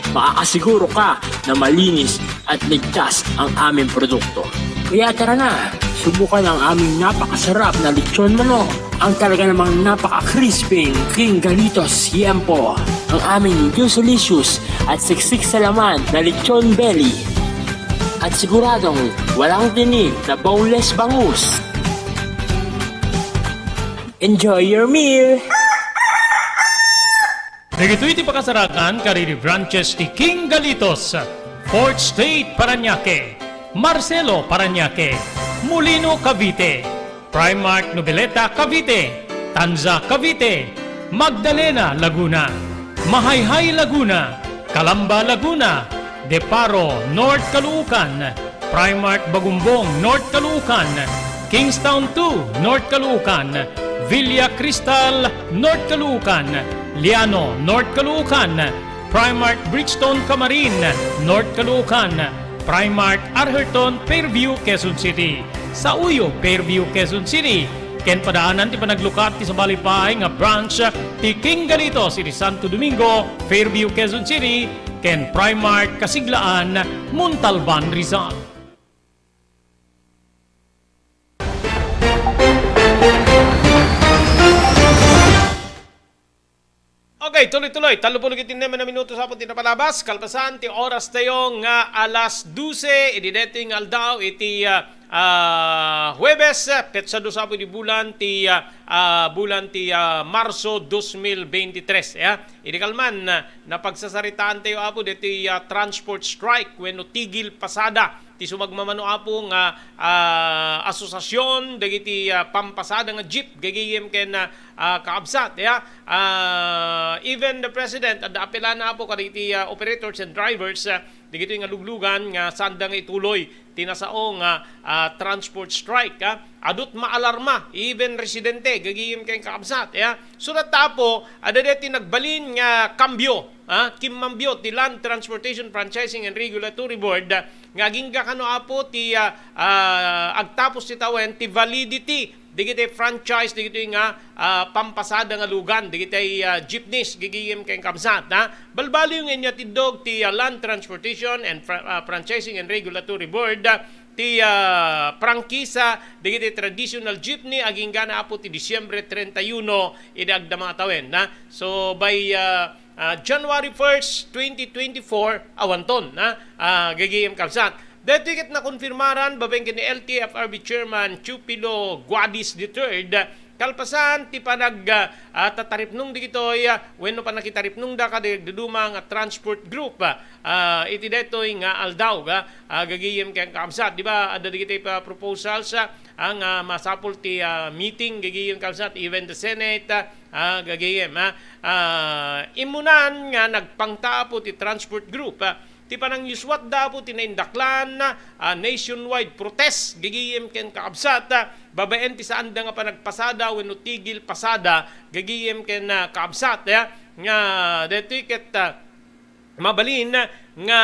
makakasiguro ka na malinis at ligtas ang aming produkto. Kaya tara na, subukan ang aming napakasarap na lechon manok. Ang talaga namang napaka-crispy King Galitos Siempo. Ang aming juicy-licious at siksik sa laman na lechon belly. At siguradong walang tinik na boneless bangus. Enjoy your meal! Dagitoy ti pakasarakan kadagiti branches ti King Galitos, Fourth Street, Parañaque, Marcelo, Parañaque, Molino, Cavite, Primark, Noveleta, Cavite, Tanza, Cavite, Magdalena, Laguna, Mahayhay, Laguna, Calamba, Laguna, Deparo, North Caloocan, Primark Bagumbong, North Caloocan, Kingstown two, North Caloocan, Villa Cristal, North Caloocan, Liano, North Caloocan, Primark Bridgestone Camarin, North Caloocan, Primark Arherton, Fairview, Quezon City, Sauyo, Fairview, Quezon City, ken padaanan ti panaglukat ti sabali pay nga branch ti King Galitos iti Santo Domingo, Fairview, Quezon City, ken Primark Kasiglaan, Montalban, Rizal. Okay, Ay, tuloy-tuloy, tallo pulo ket innem a minuto sa apo ti napalabas, kalpasan ti oras tayo nga alas dose, idi daytoy nga aldaw, iti, ah, ah, Huwebes, ah, petsa dos apo di bulan ti, ah, ah, bulan ti, ah, Marso dos mil beintitres, ya. Idi kalman, ah, napagsasaritaan tayo, apo, daytoy, ah, transport strike, wenno tigil pasada. Ti sumagmamano, apo, nga, ah, asosiasyon dagiti, ah, pampasada nga jeep, gagayem ken, ah, ah, kaabsat, ya. Ah, even the president, adda apelana, apo, kadagiti, ah, operators and drivers, ah, dagitoy nga luglugan nga saanda nga ituloy ti nasao nga, ah, transport strike, ah. Adut maalarma, even residente, gagayem ken kaabsat, ya. Surat ta, apo, adda daytoy nagbalin nga kambio, ah, kimmambio ti Land Transportation Franchising and Regulatory Board, ah, nga agingga kano, apo, ti, ah, ah, agtapos ti tawen ti validity dagiti franchise dagitoy nga, ah, pampasada nga lugan dagiti, ah, jeepneys, gagayem ken kaabsat, ha. Balbaliw nga inyatiddog ti, ah, Land Transportation and Fra-, ah, Franchising and Regulatory Board, ah, ti, ah, prangkisa dagiti traditional jeepney aginggana, apo, ti Disyembre treinta y uno idi agdama a tawen, ha. So, by, ah, ah, January first, twenty twenty-four, awanton, ha? Ah, gagayem kaabsat. Daytoy ket nakonfirmaran babaen ken ni L T F R B Chairman Teofilo Guadis the third, kalpasan ti panag, ah, ah, tataripnong dagitoy, ah, wenno panakitaripnongda kadagiti duma nga transport group, ah, ah, iti daytoy nga aldaw, ah, ah, gagayem ken kaabsat. Di ba, adda dagitoy pa proposals, ah, ah, nga masapul ti, ah, meeting, gagayem kaabsat, even the Senate, ah, Ah, gagayem, ah. Ah, immunan nga nagpangta, apo, ti transport group, ah, ti panangyuswatda, apo, ti naindaklan, ah, nationwide protest, gagayem ken kaabsat, ah, babaen ti saanda nga panagpasada wenno tigil pasada, gagayem ken, ah, kaabsat, ah, nga daytoy ket, ah, mabalin nga,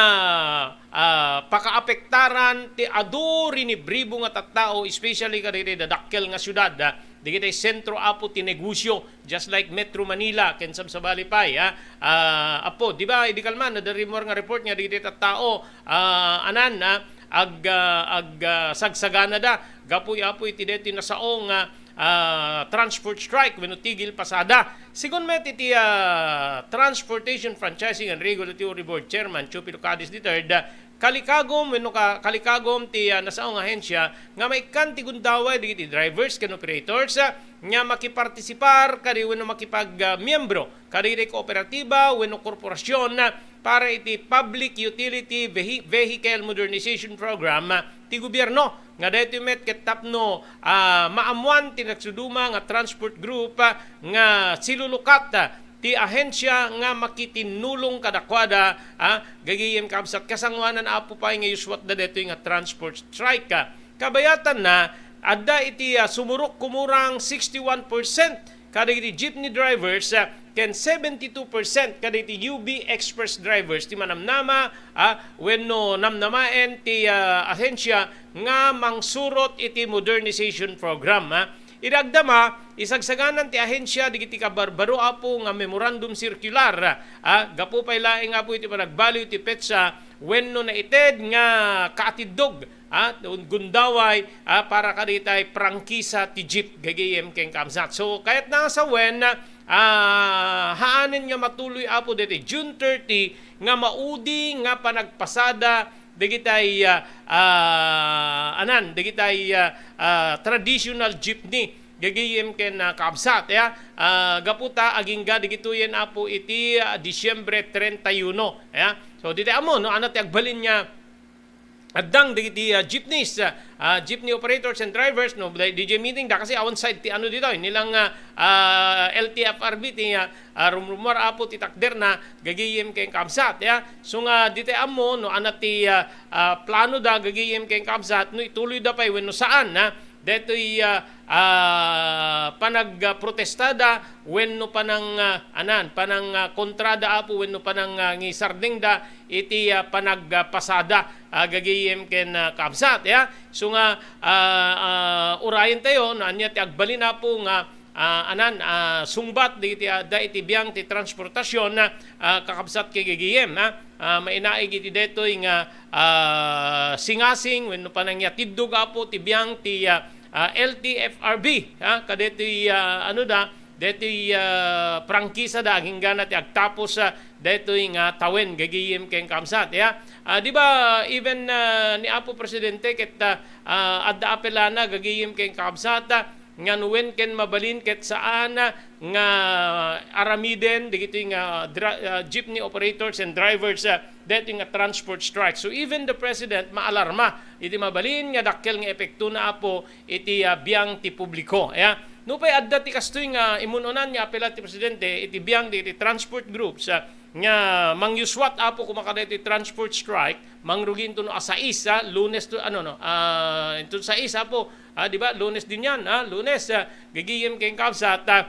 ah, pakaapektaran ti adu rinibribo nga tattao, especially kadagiti dadakkel nga siudad, ah, dagiti sentro, apo, ti negosyo, just like Metro Manila ken sabsabali pay, ah. Ah, apo, di ba, idi kalman, adda rimmuar nga report nga dagiti tattao, ah, anan, ah, ag-, ah, ag-, ah, sagsaganada gapu, apo, iti daytoy nasao nga, ah, transport strike wenno tigil pasada. Sigun met iti, ah, Transportation Franchising and Regulatory Board Chairman Teofilo Guadis the third, ah, kalikagum wenno ka-, kalikagum ti, ah, nasao nga ahensya nga maikkan ti gundaway dagiti drivers ken operators, ah, nga makipartisipar kadi wenno makipag, ah, miyembro kadagiti kooperatiba wenno korporasyon, ah, para iti Public Utility Vehi-, Vehicle Modernization Program, ah, ti gobierno. Nga daytoy met ket tapno, ah, maammuan ti nagsuduma nga transport group, ah, nga silulukat, ah, ti ahensya nga makitinnulong kadakuada, ah, gagayem kaabsat, kasangoanan, apo, pay nga yuswatda daytoy nga transport strike, ah. Kabayatanna, adda iti, ah, sumurok kumurang sixty-one percent kadagiti jeepney drivers, ah, ken seventy-two percent kadagiti U B Express drivers ti manamnama, ah, wenno namnamaen ti, ah, ahensya nga mangsurot iti modernization program, ah. Idi agdama, isagsaganan ti ahensya dagiti kabarbaro, apo, nga memorandum circular, ah, gapu pay laeng, apo, iti panagbaliw ti petsa wenno naited nga kaatiddog, ah, gundaway, ah, para kadagiti prangkisa ti jeep, gagayem ken kaabsat. So, kayatna nga sawen, ah, haanen nga matuloy, apo, daytoy June thirty nga maudi nga panagpasada dagiti, ah, ah, anan, dagiti, ah, ah, traditional jeepney, gagayem ken, ah, kaabsat, ya. Ah, gapu ta agingga dagitoyen, apo, iti, ah, Disyembre treinta y uno, ya. So, daytoy ammo, no, ania ti agbalin nga addang dagiti, ah, jeepneys, ah, ah, jeepney operators and drivers, no, di, di meeting da kasi awan side ti ano ditoy, ni lang, ah, ah, L T F R B ti, ah, ah, rumrumuar, apo, ti takderna, gagayem ken kaabsat, ya. So nga, daytoy ammo, no, ania ti, ah, ah, plano da, gagayem ken kaabsat, no, ituloy da pay wenno saan, ha? Daytoy, ah, ah, panagprotestada wenno panang, ah, anan, panang, ah, kontrada, apo, wenno panang, ah, ngisardengda iti, ah, panagpasada, ah, gagayem ken, ah, kaabsat, ya. So nga, ah, ah, urayen tayo, no, ania ti agbalin, apo, nga, ah, anan, ah, sungbat dagiti adda iti biang ti transportasion, ah, kakabsat ken gagayem, ha? Ah, mainaig iti daytoy nga, ah, singasing wenno panangyatiddog, apo, ti biang ti, ah, ah, L T F R B, ha? Kadaytoy, ah, ano da, daytoy, ah, prangkisada agingga na ti agtapos, ah, daytoy nga tawen, gagayem ken kaabsat. Ya, ah, di ba, even, ah, ni Apo Presidente ket, ah, ah, adda apelana, gagayem ken kaabsat, ah, nga no wen ken mabalin ket saan, ah, nga aramiden dagitoy nga dra-, ah, jeepney operators and drivers, ah, daytoy nga transport strike. So even the President maalarma iti mabalin nga dakkel nga epektona, Apo, iti, ah, biang ti publiko. Ya, nupay adda ti kastoy nga imun-unan nga apela ti Presidente iti biang dagiti transport groups, ah, nga mangyuswat, Apo, kumakada iti transport strike, mangrugi inton no a sais, ah, Lunes to, ano, no, ah, inton sais, Apo, ah, di ba, Lunes din yan, ah, Lunes, ah, gagayem ken kaabsat, ah,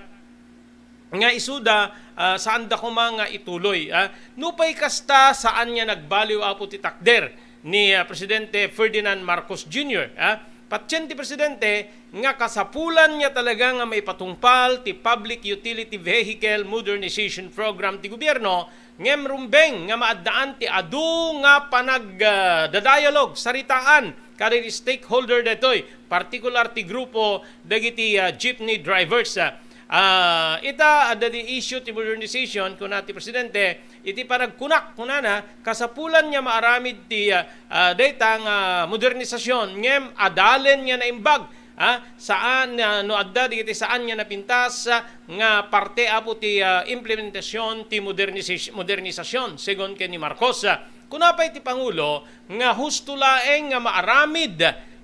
nga isuda, ah, saanda koma nga ituloy, ah. Nupay kasta, saan nga nagbaliw, Apo, ti takder ni, ah, Presidente Ferdinand Marcos Junior, ah. Patien ti Presidente nga kasapulan nga talaga nga maipatungpal ti Public Utility Vehicle Modernization Program ti gobierno, ngem rumbeng nga maaddaan ti adu nga panag-, ah, dadialog, saritaan kadagiti stakeholder daytoy, partikular ti grupo dagiti, ah, jeepney drivers. Ah, ita, adda ti issue ti modernization, kuna ti Presidente, iti panagkunak, kunana, kasapulan nga maaramid ti, ah, ah, dayta nga modernisasyon, ngem adalen nga naimbag, ah, saan, ah, no adda dagiti saan nga napintas, ah, nga parte, Apo, ti, ah, implementasyon ti modernisas-, modernisasyon, segun ken ni Marcos. Ah, kuna pay ti Pangulo nga husto laeng nga maaramid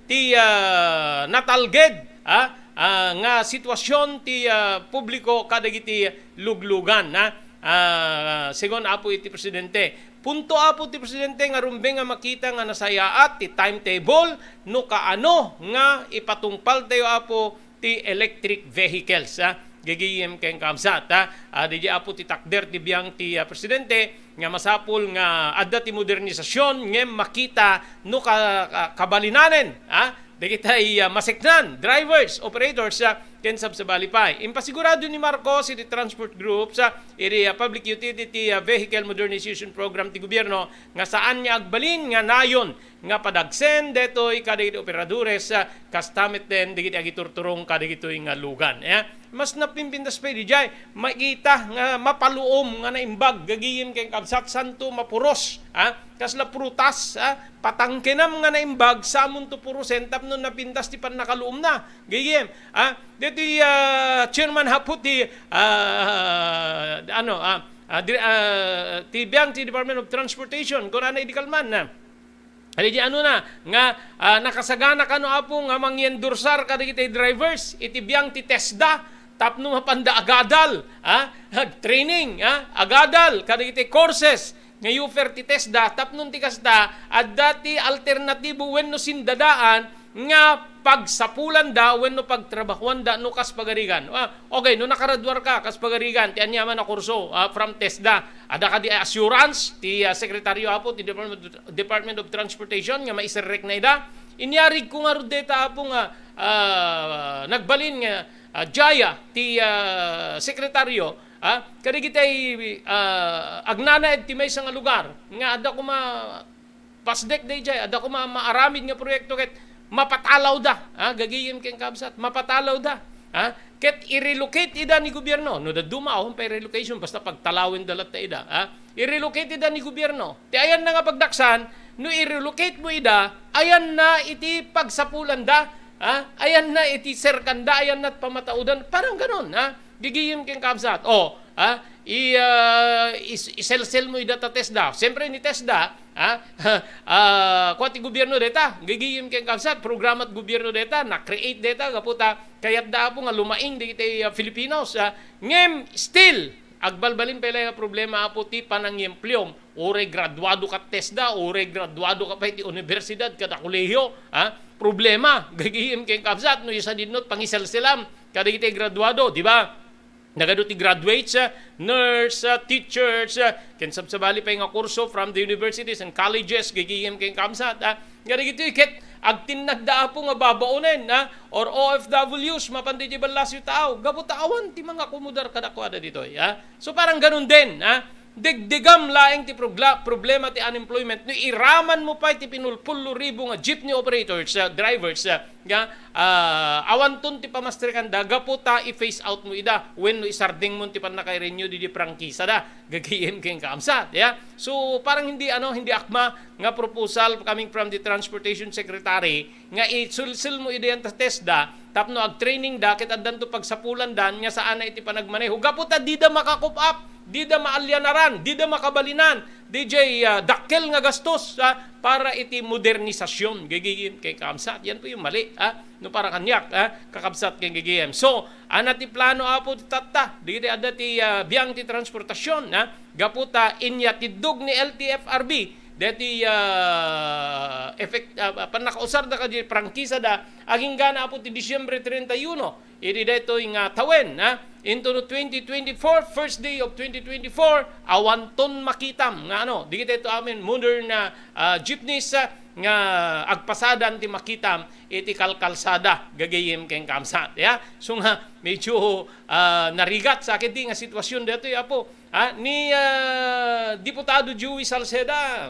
ti, ah, natalged, ah, ah, nga sitwasyon ti, ah, publiko kadagiti luglugan, ah, ah, segun, Apo, iti Presidente. Punto, Apo, ti Presidente nga rumbeng nga makita nga nasayaat ti timetable no kaano nga ipatungpaltayo, Apo, ti electric vehicles, ah, gagayem ken kaabsat, ah. Ah, daydi, Apo, ti takder ti biang ti, ah, Presidente nga masapul nga adda ti modernisasyon ngem makita no ka-, ka-, kabalinanen, ah, dagitay, ah, maseknan, drivers, operators, ah, ken sabsabali pay. Impasigurado ni Marcos iti transport groups, ah, iti, ah, Public Utility, ah, Vehicle Modernization Program ti gobierno nga saan nga agbalin nga nayon nga padagsen daytoy kadagiti operadores, ah, kasta metten dagiti agiturturong kadagitoy nga lugan. Eh, mas napimpintas pay diay, makita nga mapaluom nga naimbag, gagayem ken kaabsat, santo mapuros, ah, kasla prutas, ah, patangkenam nga naimbag, samonto purosen tapno napintas ti pannakaluomna, gagayem, ah, daytoy, ah, chairman, Apo, ti, ah, ano, ah, ah, di-, ah, ti biang ti Department of Transportation, kunana idi kalman, ah, Adi di ano na, nga, ah, nakasagana kano, Apo, nga mangiendorsar kadagiti drivers iti biang ti TESDA tapno mapanda agadal, ah, training, ah, agadal kadagiti courses nga i-offer ti TESDA tapno ti kasta, adda ti alternatibo wenno sindadaan nga pagsapulanda wenno pagtrabahuanda no kas pagarigan. Ah, okay, no nakaraduar ka kas pagarigan ti aniaman a kurso, ah, from TESDA, adda kadi assurance ti, ah, sekretaryo, Apo, ti Department Department of Transportation nga maiserrekna ida. Inyarigko ngarud dayta, Apo, nga, ah, nagbalin nga, ah, jaya ti, ah, sekretaryo, ah, kadagitay, ah, agnanaed ti maysa nga lugar nga adda koma pasdek dayjay, adda koma maaramid nga proyekto ket mapatalawda, ah, gagayem ken kaabsat, mapatalawda, ah, ket i-relocate ida ni gobierno. No dadduma, awan pay relocation, basta pagtalawenda latta ida, ah. I-relocate ida ni gobierno. Ti ayanna nga pagdaksan, no i-relocate mo ida, ayanna iti pagsapulanda, ha? Ayanna iti serkanda, ayanna ti pamataudan. Parang ganon, ha? Gigiyem ken kabsat. O, ha? I, ah, is-, iselsel mo ida ta TESDA. Siyempre ni TESDA, ha? Ah, kua ti gobierno deta. Gigiyem ken kabsat. Programa ti gobierno deta. Na-create deta. Gapu ta kayatda, Apo, nga lumaing dagiti, ah, Filipinos, ha? Ngem, still, agbalbalin pay laeng a problema, Apo, ti panangiempleo. Uray graduado ka TESDA, uray graduado ka pay ti universidad kada kolehiyo, ha? Problema, gagayem ken kabsat, no isadinno ti pangiselselam kadagiti graduado, di ba? Nagadu ti graduates, ah, nurse, ah, teachers, ah, ken sabsabali pay nga kurso from the universities and colleges, gagayem ken kabsat, ha? Nga dagitoy ket agtinnadda, Apo, nga babaonen, ha? Or O F Ws, mapanda idiay ballasiw taaw, gapu ta awan ti mangakomodar kadakuada ditoy, ha? So, parang ganun din, ha? Degdegam laeng ti progla-, problema ti unemployment no iraman mo pay ti pinulpullo ribu nga jeepney operators, ah, drivers, ah, nga, ah, awanton ti pamastrikanda gapu ta i-phase out mo ida wenno isarding mo ti pannakairenew idi prangkisada. Gagayyem ken kaamsat, ya. So, parang hindi, ano, hindi akma nga proposal coming from the transportation secretary nga isulsel mo idiay ta TESDA tapno agtraining da ket addanto pagsapulandan nga saana iti panagmaneho. Gapu ta dida maka-cope up, dida maalyanaran, dida makabalinan, D J, ah, dakkel nga gastos, ah, para iti modernisasyon. Gagayyem ken kaamsat. Yan po yung mali, ah, no para kaniak, ah, kakabsat ken gagayyem. So, ana ti plano, Apo, ti tatta, dagiti adda ti, ah, biang ti transportasyon, ah, gapu ta inyatiddog ni L T F R B deti, ah, effect, ah, pannakausarda kadi prangkisada, aginggana, Apo, ti Disyembre treinta y uno, idi daytoy nga tawen, ha? Into no twenty twenty-four, first day of twenty twenty-four, awanton makitam nga, ano, dagiti amin modern na, ah, jeepneys, ah, nga agpasadan ti makitam iti kalkalsada, gagayyem ken kaamsat, ya. So nga, medyo, ah, narigat sa akin di nga sitwasyon daytoy, Apo. Ha? Ni, ah, Diputado Joey Salceda,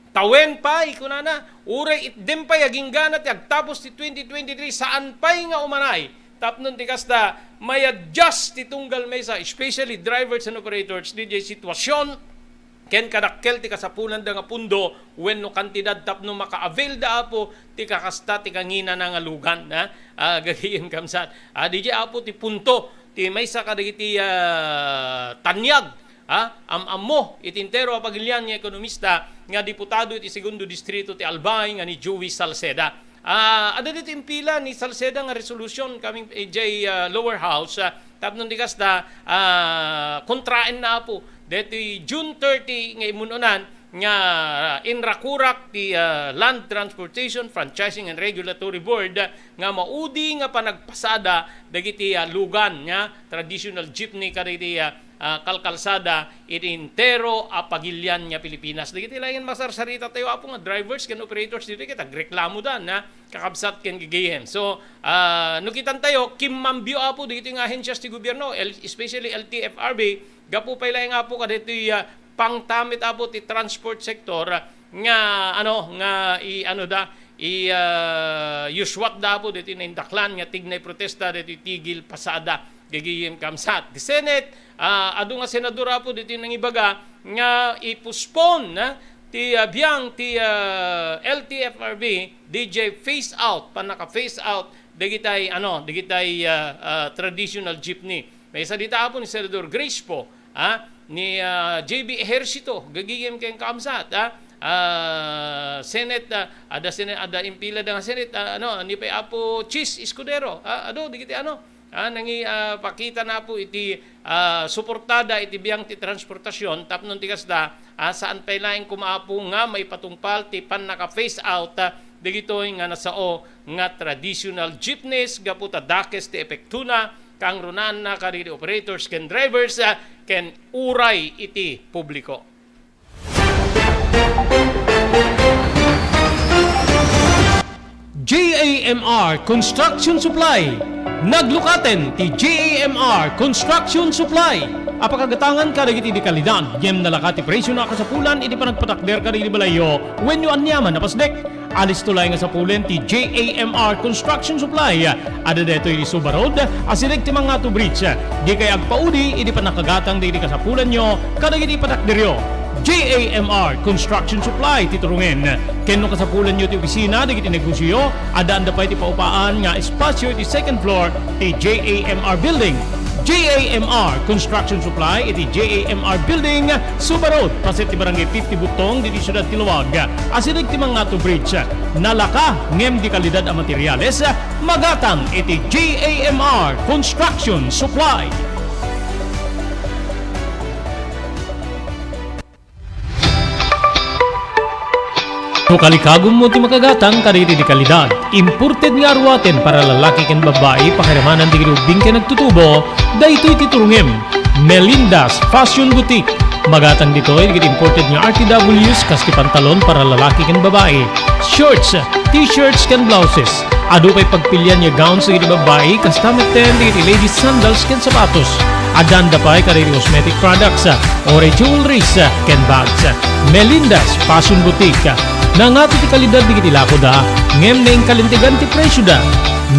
tawen pay, kunana, uray itdem pay aginggana ti agtapos ti twenty twenty-three, saan pay nga umanay. Tapno ti kasta, may-adjust ti tunggal maysa, especially drivers and operators, didiay sitwasyon ken kadakkel ti kasapulanda nga pundo wenno kantidad tapno maka-avail da, Apo, ti kakasta ti kanginana nga lugan, ha? Ah, gagayyem kaamsat. Ah, didiay, Apo, ti punto ti maysa kadagiti, ah, taniag, ha? Am-ammo iti entero a pagilian nga ekonomista nga diputado iti Segundo Distrito ti Albay nga ni Joey Salceda. Ah, adda ditoy impila ni Salceda nga resolution coming idiay, ah, lower house, ah, tapno ti kasta, ah, kontraenna, Apo, daytoy June thirty nga immun-unan nga inrakurak ti, ah, Land Transportation Franchising and Regulatory Board nga maudi nga panagpasada dagiti, ah, lugan nga traditional jeepney kadagiti, ah, ah, kalkalsada iti entero a pagilian nga Pilipinas. Dagiti laeng masarsarita tayo, Apo, nga drivers ken operators ditoy ket agreklamo da, na kakabsat ken gagayyem. So, ah, no kitan tayo, kimmambio, Apo, dagiti nga ahensias ti gobierno, el-, especially L T F R B, gapu pay laeng, Apo, kadaytoy, ah, pangtamit, Apo, ti transport sector, ah, nga, ano, nga i-, ano da, i-, ah, yusuat da, Apo, daytoy naindaklan nga tignay protesta daytoy tigil pasada. Gagayyem kaamsat. Ti Senate, ah, adu nga senador, Apo, daytoy nangibaga nga i-postpone, ah, ti, ah, biang ti, ah, L T F R B, didiay phase out, pannaka-phase out dagitay, ano, dagitay, ah, ah, traditional jeepney. Maysa dita, Apo, ni Senador Grace Poe, ah, ni, ah, J B Ejercito, gagayyem ken kaamsat, ah, ah, Senate, ah, adda Senate, adda impila da nga Senate, ah, ano, ni pay Apo Chiz Escudero, ah, adu, dagiti, ano, ah, nangi-, ah, pakita na, Apo, iti, ah, suportada iti biang ti transportasyon, tapno ti kasta, ah, saan pay laeng koma, Apo, nga maipatungpal ti pannaka-phase out, ah, dagitoy nga nasao nga traditional jeepneys gapu ta dakes ti epektona, kaangrunaanna kadagiti operators ken drivers, ah, ken uray iti publiko. J A M R Construction Supply. Naglukaten ti J A M R Construction Supply a pakagatangan kadagiti dekalidad ngem nalaka ti presio a kasapulan iti panagpatakder kadagiti balayyo wenno aniaman a pasdek. Alisto laeng a sapulen ti J A M R Construction Supply. Adda daytoy iti Suba Road, asideg ti Mangato Bridge. Dikay agpaudi idi pannakagatang dagiti kasapulanyo kadagiti patakderyo. J A M R Construction Supply ti turongen. Ken no kasapulanyo ti opisina dagiti negosioyo, addaanda pay ti paupaan nga espasio iti second floor ti J A M R Building. J A M R Construction Supply iti J A M R Building, Suba Road, paset ti Barangay fifty Butong, ditoy siudad ti Laoag. Asideg ti Mangato Bridge, nalaka ngem dekalidad a materiales, magatang iti J A M R Construction Supply. No kalikagummo ti makagatang kadagiti dekalidad, imported nga aruaten para lalaki ken babbai, pakiramanan dagiti ubbing ken agtutubo, daytoy ti turongem. Melinda's Fashion Boutique, Magatang ditoy dagiti imported nga R T Ws kas ti pantalon para lalaki ken babai, shorts, t-shirts ken blouses. Adu pay pagpilian nga gowns dagiti babai kasta metten dagiti ladies sandals ken sapatos. Addanda pay kadagiti cosmetic products, uray jewelries, ken bags. Melinda's Fashion Boutique. Nangato ti kalidad dagiti lakoda, ngem naingkalintegan ti presioda.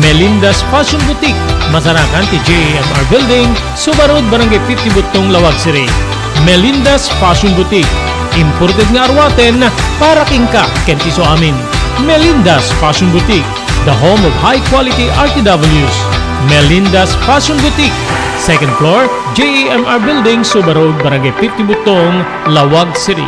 Melinda's Fashion Boutique, masarakan ti J A M R Building, Suba Road, Barangay fifty Buttong, Laoag City. Melinda's Fashion Boutique, imported nga aruaten para kenka ken ti suamin. Melinda's Fashion Boutique, the home of high quality R T Ws. Melinda's Fashion Boutique, second floor, J A M R Building, Suba Road, Barangay fifty Buttong, Laoag City.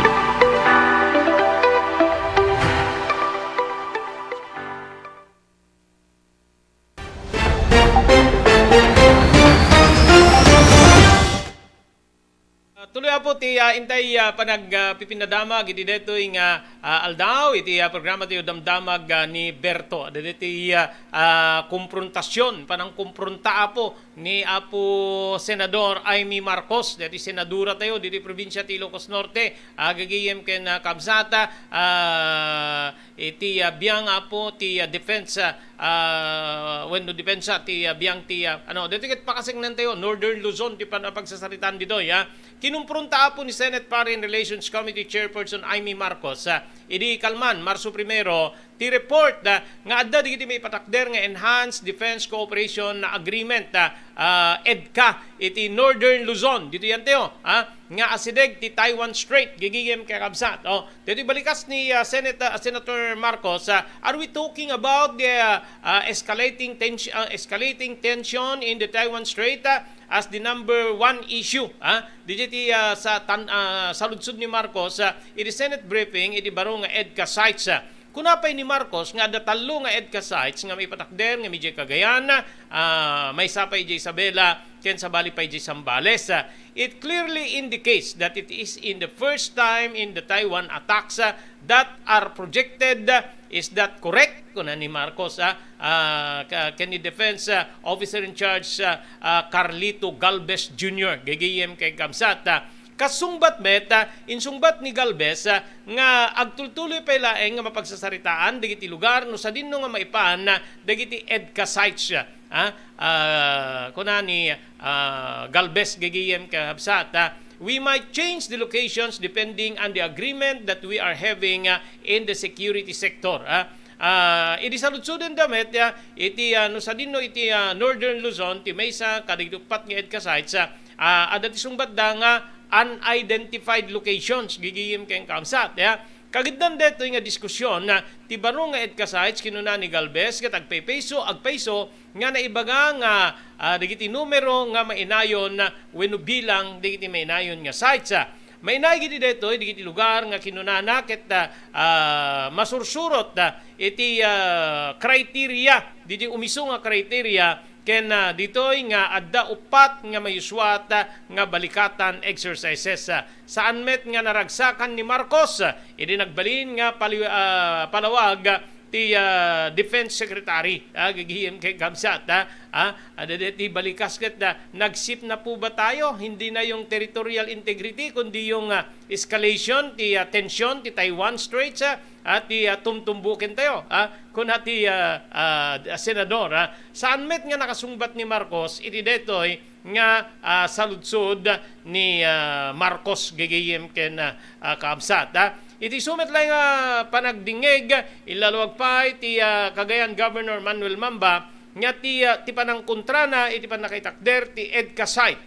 Ah, tuloy, Apo, ti, ah, intay, ah, panag, ah, pipinadamag iti daytoy nga, ah, aldaw iti, ah, programa ti Damdamag, ah, ni Berto. Daytoy ti, ah, ah, komprontasyon, panangkompronta, Apo, ni Apo Senador Imee Marcos, daytoy senadora tayo, ditoy probinsya ti Ilocos Norte, ah, gagayem ken, ah, kabsat, ah, iti, ah, biang, Apo, ti, ah, defense, ah, ah, wenno depensa ti, ah, biang ti, ah, ano, daytoy ket pakasengnan tayo, Northern Luzon ti pan-, pagsasaritaan ditoy, ah. Kinumpronta, Apo, ni Senate Foreign Relations Committee Chairperson Imee Marcos, ah, idi kalman, Marso primero, ti report, ah, nga adda dagiti maipatakder nga Enhanced Defense Cooperation Agreement, ah, ah, EDCA, iti Northern Luzon. Ditoy yan tayo, ah, nga asideg ti Taiwan Strait, gagayem ken kabsat. Oh, daytoy balikas ni, ah, Senate, ah, Senator Marcos, ah, are we talking about the, ah, ah, escalating tens-, ah, escalating tension in the Taiwan Strait, ah, as the number one issue, ah? Daytoy ti, ah, sa tan-, ah, saludsod ni Marcos, ah, iti Senate briefing iti baro nga EDCA sites, ah. Kuna pay ni Marcos nga adda tallo nga EDCA sites nga maipatakder nga idiay Cagayan, ah, maysa pay idiay Isabela, ken sabali pay idiay Zambales. Ah, it clearly indicates that it is in the first time in the Taiwan attacks, ah, that are projected. Is that correct? Kuna ni Marcos, ah, ah, ka-, ken ni Defense, ah, Officer in Charge, ah, ah, Carlito Galvez Junior, gagayem ken kabsat, ah. Kasungbat met, ah, insungbat ni Galvez, ah, nga agtultuloy pay laeng nga mapagsasaritaan dagiti lugar no sadinno nga maipan, ah, dagiti EDCA sites, ah, ah, kuna ni, ah, Galvez gagayem ken kabsat, ah, "We might change the locations depending on the agreement that we are having, ah, in the security sector," ah. Ah, idi saludsodenda met, ah, iti, ah, no sadinno iti, ah, Northern Luzon, ti maysa kadagiti uppat nga EDCA sites, ah, ah, adda ti sungbatda nga unidentified locations, gagayem ken kabsat, ya. Kagiddan daytoy nga diskusyon, ah, ti baro nga EDCA sites, kinuna ni Galvez, ket agpaypayso, agpayso nga naibaga nga, ah, dagiti numero nga mainayon, ah, wenno bilang dagiti mainayon nga sites, ah. Mainaig iti daytoy dagiti lugar nga kinunana ket, ah, ah, masursurot, ah, iti, ah, criteria, ditoy umiso nga criteria ken, ah, ditoy nga adda uppat nga mayuswat, ah, nga balikatan exercises, ah. Saan met nga naragsakan ni Marcos, ah, idi nagbalin nga pali-, ah, palawag, ah, ti, ah, Defense Secretary, ah, gagayem ken kabsat, ah, ah, adda ti balikas ket, ah, nag-shift na po ba tayo? Hindi na yung territorial integrity, kundi yung, ah, escalation, ti, ah, tension, ti Taiwan Straits, ah, at ti, ah, tumtumbukin tayo, ah, kuna ti, ah, ah, senador, ah. Saan met nga nakasungbat ni Marcos iti daytoy nga, ah, saludsod ni, ah, Marcos gagayem ken, ah, ah, kabsat, ah. Iti isu met laeng nga panagdingngeg, illaluag pay ti, ah, Cagayan Governor Manuel Mamba nga ti, ah, ti panangkontrana iti pannakaitakder ti EDCA site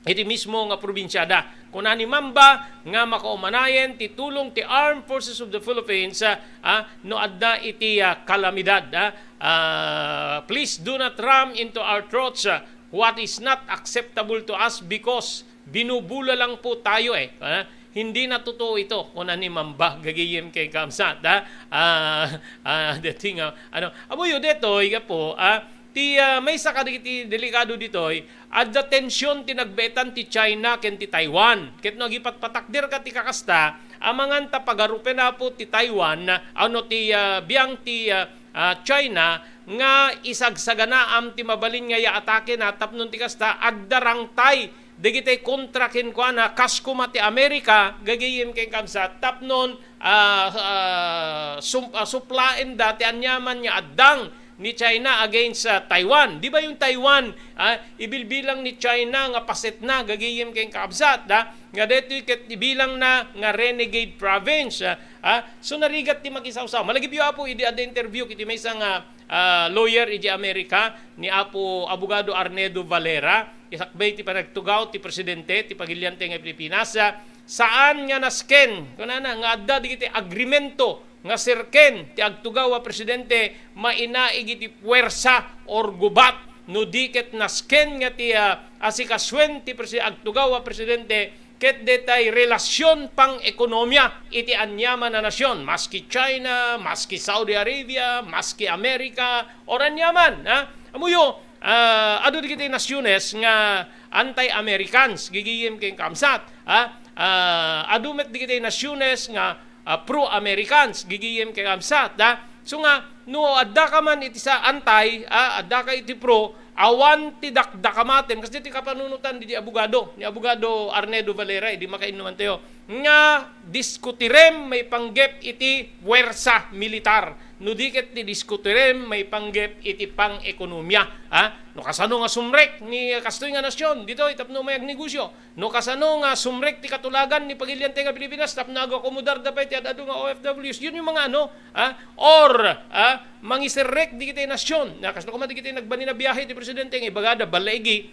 iti mismo nga probinsiada. Kuna ni Mamba nga makaumanayen ti tulong ti Armed Forces of the Philippines, ah, ah, no adda iti, ah, kalamidad, ah. Ah, "Please do not ram into our throats, ah, what is not acceptable to us because binubula lang po tayo eh." Ah, "Hindi na totoo ito," kuna ni Mamba gagayem ken kabsat, ah. Ah, ah, deti nga, ano, amoyo detoy, Apo, ah, ti, ah, maysa kadagiti delikado ditoy, adda tension ti nagbaetan ti China ken ti Taiwan. Ket no agipatpatakder ka ti kakasta, amangan ta pagarupen, Apo, ti Taiwan, ano, ti, ah, biang ti, ah, ah, China nga isagsaganaam ti mabalin nga yaatakena tapno ti kasta, agdarangtay dagiti kontra kenkuana, kas koma ti Amerika, gagayem ken kabsat, tapnon, ah, ah, sum-, ah, suplaenda ti aniaman nga addang ni China against, ah, Taiwan. Di ba yung Taiwan, ah, ibilbilang ni China nga pasetna, gagayem ken kabsat, ah, nga detoy ket ibilangna nga renegade province, ah, ah. So, narigat ti makisawsaw. Malagipyo, Apo, idi adda interview iti maysa nga, ah, lawyer iti Amerika, ni Apo Abogado Arnedo Valera, isakbay ti panagtugaw ti presidente ti pagiliante nga Pilipinas, ah, saan nga nasken, kunana, nga adda dagiti agrimento nga sirken ti agtugaw a presidente mainaig iti puwersa or gubat no di ket nasken nga ti, ah, asikasuen ti presi-, agtugaw a presidente ket detay relasion pang-ekonomia iti aniaman a nasion, maski China, maski Saudi Arabia, maski Amerika, or aniaman, ha? Amoyo, ah, adu dagiti nasiones nga anti-Americans, gigiyem ken kabsat, ha? Ah, adu met dagiti nasiones nga, ah, pro-Americans, gigiyem ken kabsat, ha? So nga, no adda ka man iti sa anti, ah, adda ka iti pro, awan ti dakdakamaten, kas ditoy kapanunotan di, di abogado, ni Abogado Arnedo Valera, idi makainnumantayo, nga diskutirem maipanggep iti puwersa militar, no di ket ti diskutirem maipanggep iti pang-ekonomia, ha? No kasano nga sumrek ni kastoy nga nasion, ditoy tapno mayagnegosyo, no kasano nga sumrek ti katulagan ni pagiliante nga Pilipinas tapno agakomodar da pay ti ad-adu nga O F Ws. Yun yung mga ano, ah, or, ah, mangiserrek dagiti nasion. Na kasno koma dagiti nagbalin a biyahe ti presidente nga ibagada, balaigi,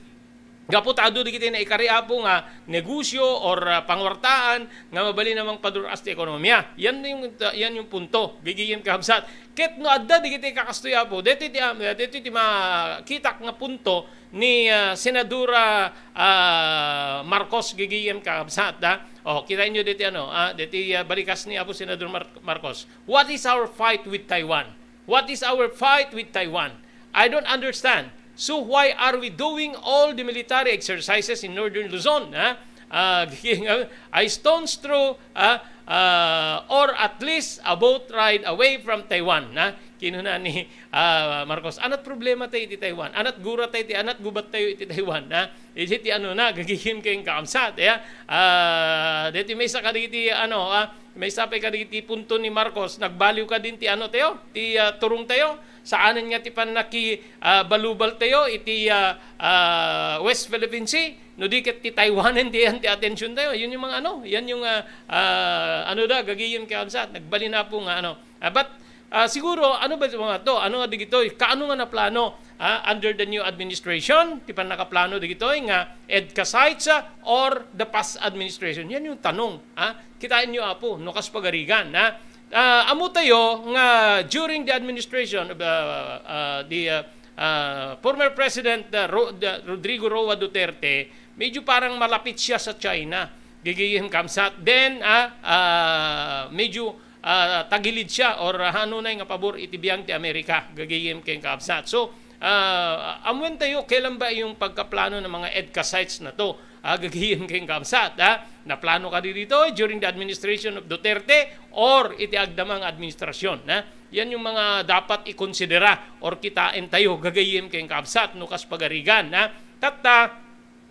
gapu ta adu dagiti naikari, Apo, nga negosyo or, ah, pangwartaan nga mabalin a mangpadur-as ti ekonomiya. Yan yung, yan yung punto. Gigiyem kabsat. Ket no adda dagiti kakastoy, Apo, deti ti, ah, deti ti makitak nga punto ni, ah, Senadora, ah, Marcos, gigiyem kakabsat, ha? O, kita inyo deti, ano, ah, deti, ah, balikas ni Apo Senador Mar-, Marcos. What is our fight with Taiwan? What is our fight with Taiwan? I don't understand. So why are we doing all the military exercises in Northern Luzon, ha? Ah, gigiyem, ah, a stone's throw, ah, ah, or at least a boat ride away from Taiwan, ha? Kinuna ni, ah, Marcos, "Anat problema tayo iti Taiwan? Anat gura tayo iti, anat gubat tayo iti Taiwan, ha?" Iti ti ano na, gagigim kayong kaamsat, ya? Ah, deti maysa kadagiti, ano, ah, maysa pay kadagiti punto ni Marcos, nagbaliw kadin ti ano tayo, ti, ah, turong tayo, saanen nga ti pannaki, ah, balubal tayo, iti, ah, ah, West Philippine Sea, no di ket ti Taiwanen ti, ti attention tayo. Yun yung mga ano, yan yung, ah, ah, ano da, gagigim kaamsat, nagbalinapo nga ano, Ah, but, ah, siguro, ano ba ito mga to? Ano nga digitoy? Kaano nga naplano, ah, under the new administration? Ti pannakaplano digitoy nga EDCA sites, ah, or the past administration? Yan yung tanong, ah. Kitain nyo, Apo, no, kas pagarigan, ah. Ah, amo tayo nga during the administration of, ah, ah, the, ah, ah, former President, ah, Ro-, the Rodrigo Roa Duterte, medyo parang malapit siya sa China. Gigigim kamsat. Then, ah, ah, medyo ah, tagilid siya or hanunay nga pabor iti biag ti Amerika, gagayem ken kaabsat. So, ah, amuen tayo, kailan ba yung pagkaplano ng mga EDCA sites na to? Ah, gagayem ken kaabsat, ah. Naplano kadi dito during the administration of Duterte or iti agdama nga administrasyon, ah. Yan yung mga dapat ikonsidera or kitain tayo, gagayem ken kaabsat, no, kas pagarigan, ah. Tatta,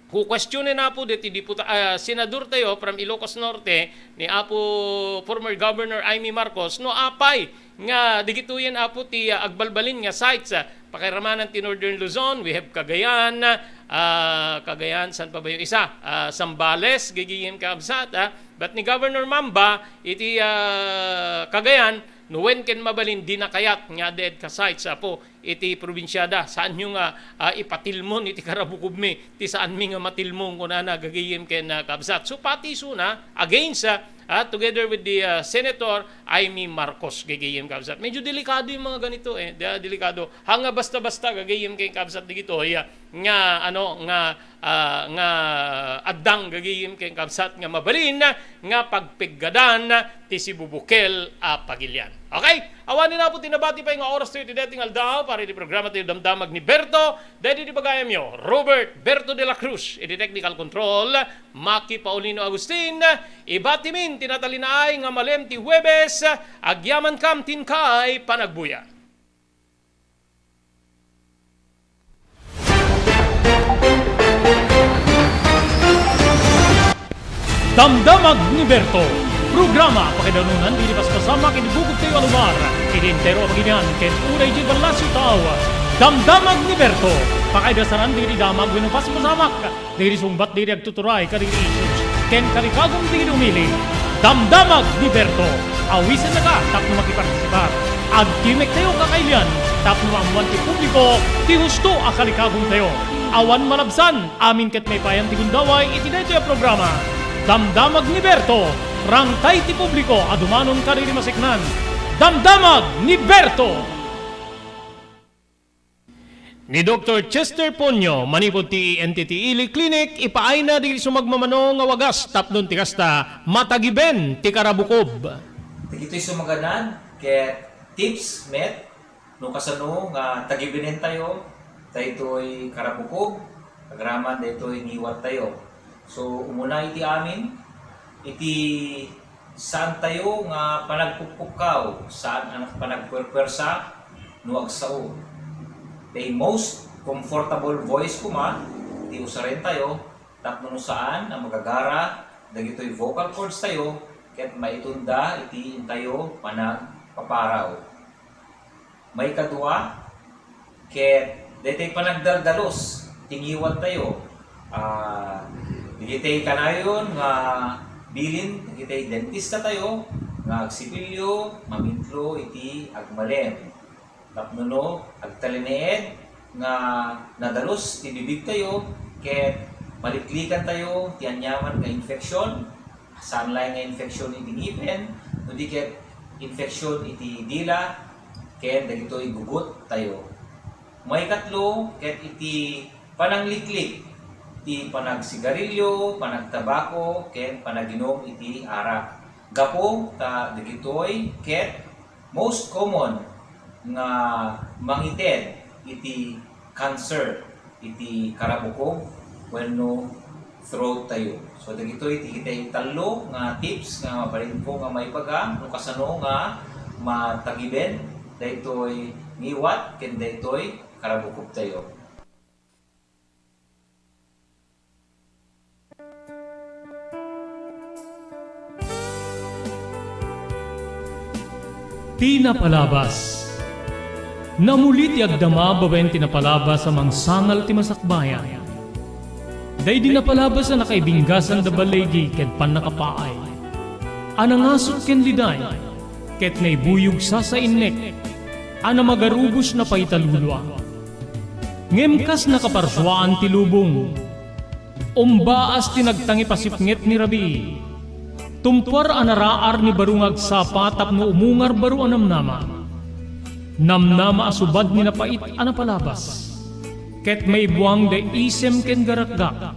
Kukwestiyonen, Apo, deti diputa-, ah, senador tayo from Ilocos Norte, ni Apo former Governor Imee Marcos, no apay nga digitoyen, Apo, ti, ah, agbalbalin nga sites, ah, pakiramanan ti Northern Luzon, we have Cagayan, ah, Cagayan, saan pa ba yung isa? Ah, Zambales, gigigim kaabsat, ah. But ni Governor Mamba, iti, ah, Cagayan, no wen ken mabalin, di nakayat nga adda EDCA sites, Apo, iti probinsiada. Saanyo nga, ah, ipatilmon iti karabukobmi ti saanmi nga matilmon, kunana, gagayem ken, ah, kabsat. So, pati isuna, against, ah, ah, together with the, ah, Senator Imee Marcos, gagayem kabsat. Medyo delikado yung mga ganito, eh. De-, delikado. Hanga basta-basta, gagayem ken kabsat, digito, ya, nga, ano, nga, ah, nga addang gagayem ken kabsat nga mabalin nga pagpiggadan ti sibubukel a pagilian. Okay? Awan ni Apo ti nabati pay nga oras tayo ti dating aldaw para iti programa tayo damdamag ni Berto. Daydi ti bagayamyo, Robert Berto de la Cruz, iti technical control, Maki Paulino Agustin, ibatimin ti natalinaay nga malem ti Huwebes, agyaman kam ti inkay panagbuya. Damdamag ni Berto, programa pakaidanunan dagiti paspasamak iti bukod tayo a lugar, iti entero a pagilian ken uray iti ballasiw tao. Damdamag ni Berto, pakaidasanan dagiti damag wenno paspasamak, dagiti sungbat dagiti agtuturay kadagiti issues, ken kalikagum dagiti umili. Damdamag ni Berto, awisennaka tapno makipartisipar. Agtimek tayo kakailian tapno maammuan ti publiko ti husto a kalikagum tayo. Awan malabsan, amin ket maipayan ti gundaway iti daytoy a programa. Damdamag ni Berto, rangtay ti publiko a dumanon kadagiti maseknan. Damdamag ni Berto! Ni Doktor Chester Ponyo, manipud ti E N T T Ili Clinic, ipaayna dagiti sumagmamano nga wagas tapno ti kasta, matagiben ti karabukob. Dagitoy sumaganan ket tips met no kasano nga tagibenen tayo daytoy karabukob, agraman daytoy ngiwat tayo. So, umuna iti amin, iti saan tayo nga panagpukpukkaw, saan a panagpuerpuersa no agsao. Tay most comfortable voice koma ti usaren tayo tapno no saan a magagara dagitoy vocal cords tayo ket maitunda iti intayo panagpaparaw. Maikadua, ket daytoy panagdaldalus ti ngiwat tayo. Ah, dagitoy kanayon nga bilin dagitoy dentista tayo nga agsipilyo, mamitlo iti agmalem. Tapno no agtalinaed nga nadalus ti bibig tayo ket maliklikan tayo ti aniaman nga infection, saan laeng nga infection iti ngipen, no di ket infection iti dila, ken dagitoy gugut tayo. Maikatlo, ket iti panangliklik, ti panagsigarilyo, panagtabako, ken panaginum iti arak. Gapu ta dagitoy ket most common nga mangited iti cancer iti karabukob wenno throat tayo. So, dagitoy ti kitay tallo nga tips nga mabalinko nga maibaga no kasano nga matagiben daytoy ngiwat ken daytoy karabukob tayo. Ti napalabas. Namuli ti agdama babaen ti napalabas a mangsangal ti masakbayan. Daydi napalabas a nakaibinggasan da baligi ken pannakapaay, a nangasuk ken liday, ket naibuyog sasainnek, a namagarubos na paitalulua. Ngem kas nakaparsuaan ti lubong, umbaas ti nagtangipasipnget ni rabii. Tumpuar a naraar ni baro nga agsapa tapno umungar baro a namnama. Namnama a subad ni napait a napalabas. Ket maibuang da isem ken garakgak.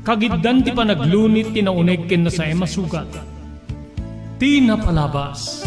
Kagiddan ti panaglunit ti nauneg ken nasaem a sugat. Ti napalabas.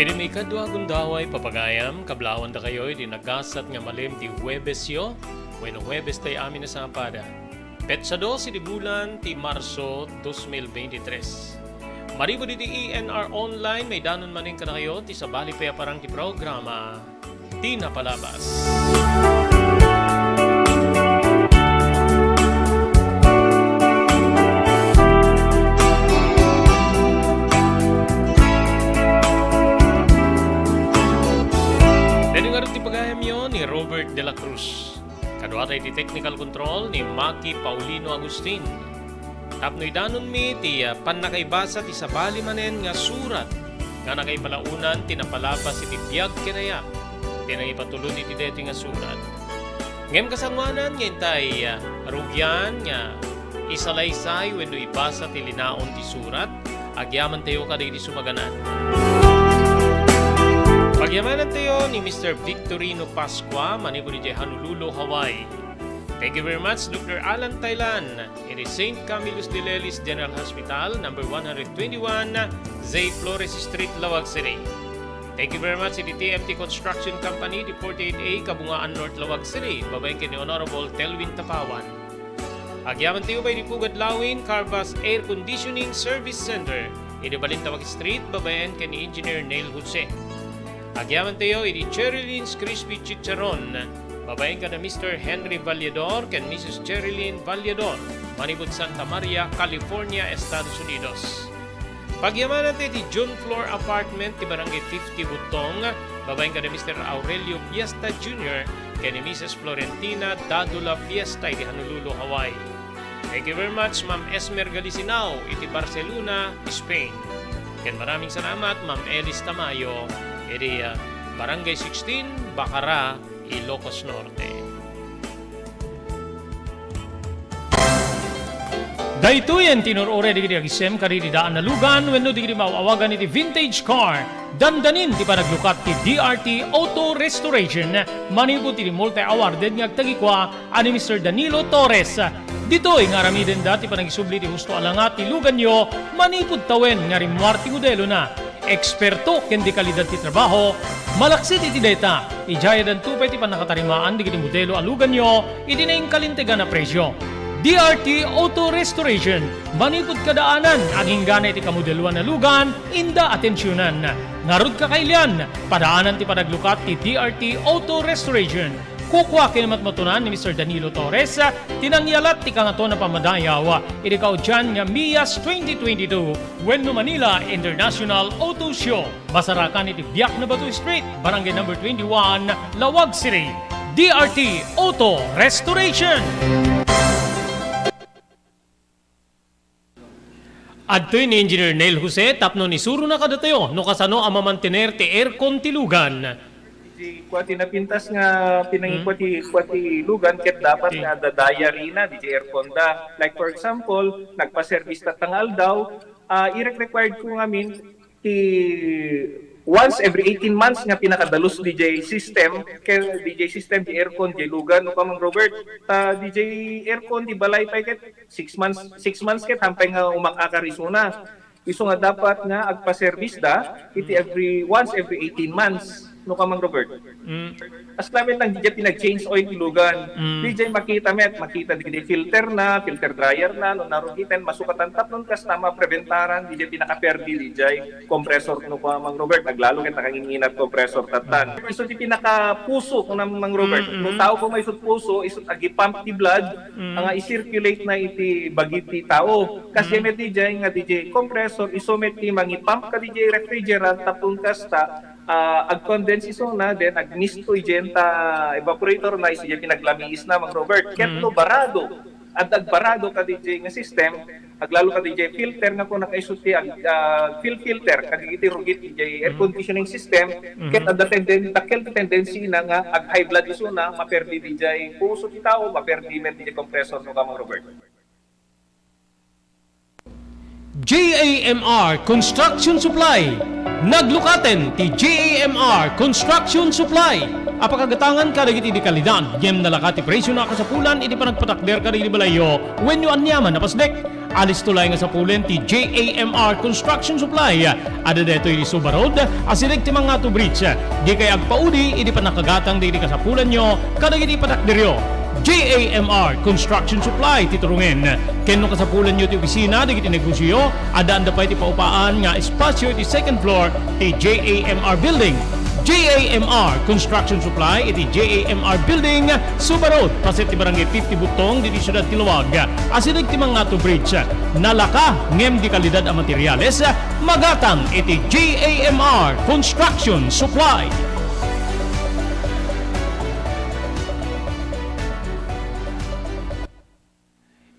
Iti maikadua a gundaway, papagayam, kablawandakayo iti nagasat nga malem ti Huebesyo, wenno Huebes tay amin a sapada. Petsa dos iti bulan ti Marso dos mil veintitrés. Manipud iti E N R Online, maidanon manen kadakayo ti sabali pay a parang ti programa, Ti Napalabas. Daytoy ngarud ti pagayamyo ni Robert de la Cruz. Kaduata iti technical control ni Maki Paulino Agustin. Tapno idanonmi ti, ah, pannakaibasa ti sabali manen nga surat nga nakaipalaonan ti napalabas iti biag ken ayat ti nangipatulod iti daytoy nga surat. Ngem kasangoanan nga intay, ah, rugian nga isalaysay wenno ibasa ti linaon ti surat, agyamantayo kadagiti sumaganan. Yamanantayo ni Mister Victorino Pascua, manipud idiay Honolulu, Hawaii. Thank you very much, Doctor Alan Tailan, iti Saint Camillus de Lelis General Hospital, number one hundred twenty-one, Zay Flores Street, Laoag City. Thank you very much iti T M T Construction Company, di forty-eight A, Kabungaan North, Laoag City, babaen ken ni Honorable Telwin Tapawan. Agyamantayo pay iti Pugad Lawin, Carvas Air Conditioning Service Center, iti Balintawak Street, babaen ken ni Engineer Neil Jose. Agyamantayo iti Cherry Lynn's Crispy Chicharon, babaen kada Mister Henry Valledor ken Missus Cherry Lynn Valledor, manipud Santa Maria, California, Estados Unidos. Pagyamanantayo iti June Floor Apartment ti Barangay fifty Buttong, babaen kada Mister Aurelio Fiesta Junior ken ni Missus Florentina Dadula Fiesta iti Honolulu, Hawaii. Thank you very much, Ma'am Esmer Galisinao, iti Barcelona, Spain. Ken maraming salamat, Ma'am Elis Tamayo, iti, ah, Barangay sixteen, Bacara, Ilocos Norte. Daytoyen ti inur-uray dagiti agisem kadagiti daan a lugan wenno dagiti maaw-awagan iti vintage car. Dandanin ti panaglukat ti D R T Auto Restoration manipud iti multi-awarded nga agtagikua a ni Mister Danilo Torres. Ditoy nga aramidenda ti panangisubli ti husto a langa ti luganyo manipud tawen nga rimmuar ti modelona. Eksperto ken de kalidad ti trabaho, malaksid iti dayta, idiay addanto pay ti pannakatarimaan dagiti modelo a luganyo iti nainkalintegan a presio. D R T Auto Restoration, manipud kadaanan, agingga iti kamodeloan a lugan, inda atensionan. Ngarud, kakailian, padaanan ti panaglukat ti D R T Auto Restoration. Kukua ken matmatunan ni Mister Danilo Torres ti nangyalat ti Kangatoan a Pammadayaw iti kaudian nga MIAS twenty twenty-two wenno Manila International Auto Show. Masarakan iti Biak Nabatu Street, Barangay Number twenty-one, Laoag City. D R T Auto Restoration. Adtoy ni Engineer Neil Jose tapno isurona kadatayo no kasano a mamantener ti aircon ti lugan. Ti kua ti napintas nga pinangikua ti, kua ti lugan ket dapat nga adda diary na diay aircon da. Like for example, nagpa-service tatta nga aldaw, ah, irek-required ko ngamin ti once every eighteen months nga pinakadalus diay system, ken diay system ti aircon diay lugan, no, Kamang Robert. Ta diay aircon ti balay pay ket six months, six months ket hampay nga umakakar isuna. Isu nga dapat nga agpa-service da iti every, once every eighteen months, no, Kamang Robert. Mm. As lamet lang diay pinag-change oil ti lugan. Mm. Diay makita met, makita diay filter na, filter dryer na, no narugiten, masukatan tapno kasta mapreventaran diay pinakaperdi diay compressor, no, Kamang Robert, aglalo ket nakanginginat compressor tattan. Isu ti pinakapuso, Kamang Robert. Mm, mm. No tao ko may isut puso, isut agipump ti blood, Mm. nga i-circulate na iti bagi ti tao. Kas Mm. met diay nga diay compressor, isu met ti mangipump kadiay refrigerant, tapno kasta, ah, ag-condense isuna, then agmisto idiay ta evaporator na, isu diay pinaglamiis na, Mang Robert. Ket Mm. no barado, adda agbarado kadiay nga system, aglalo kadiay filter nga kuna kaisu ti ag-, ah, fuel filter, kadagiti rugit diay air Mm. conditioning system, Mm. ket adda tenden-, dakkel ti tendency na nga ag-high blood isuna, maperdi diay puso ti tao, maperdi met diay compressor, no, Kamang Robert. J A M R Construction Supply. Naglukaten ti J A M R Construction Supply a pakagatangan kadagiti de kalidad ngem nalaka ti presio na kasapulan iti panagpatakder kadagiti balayyo wenno aniaman a pasdek. Alisto laeng nga sapulen ti J A M R Construction Supply. Adda daytoy iti Suba Road, asideg ti Mangato Bridge. Dikay agpaudi iti pannakagatang dagiti kasapulanyo kadagiti patakderyo. J A M R Construction Supply ti turongen. Ken no kasapulanyo ti opisina dagiti negosioyo, addaanda pay ti paupaan nga espasio iti second floor ti J A M R Building. J A M R Construction Supply iti J A M R Building, Suba Road, paset ti Barangay fifty Buttong, ditoy siudad ti Laoag. Asideg ti Mangato Bridge. Nalaka ngem de kalidad a materiales, magatang iti J A M R Construction Supply.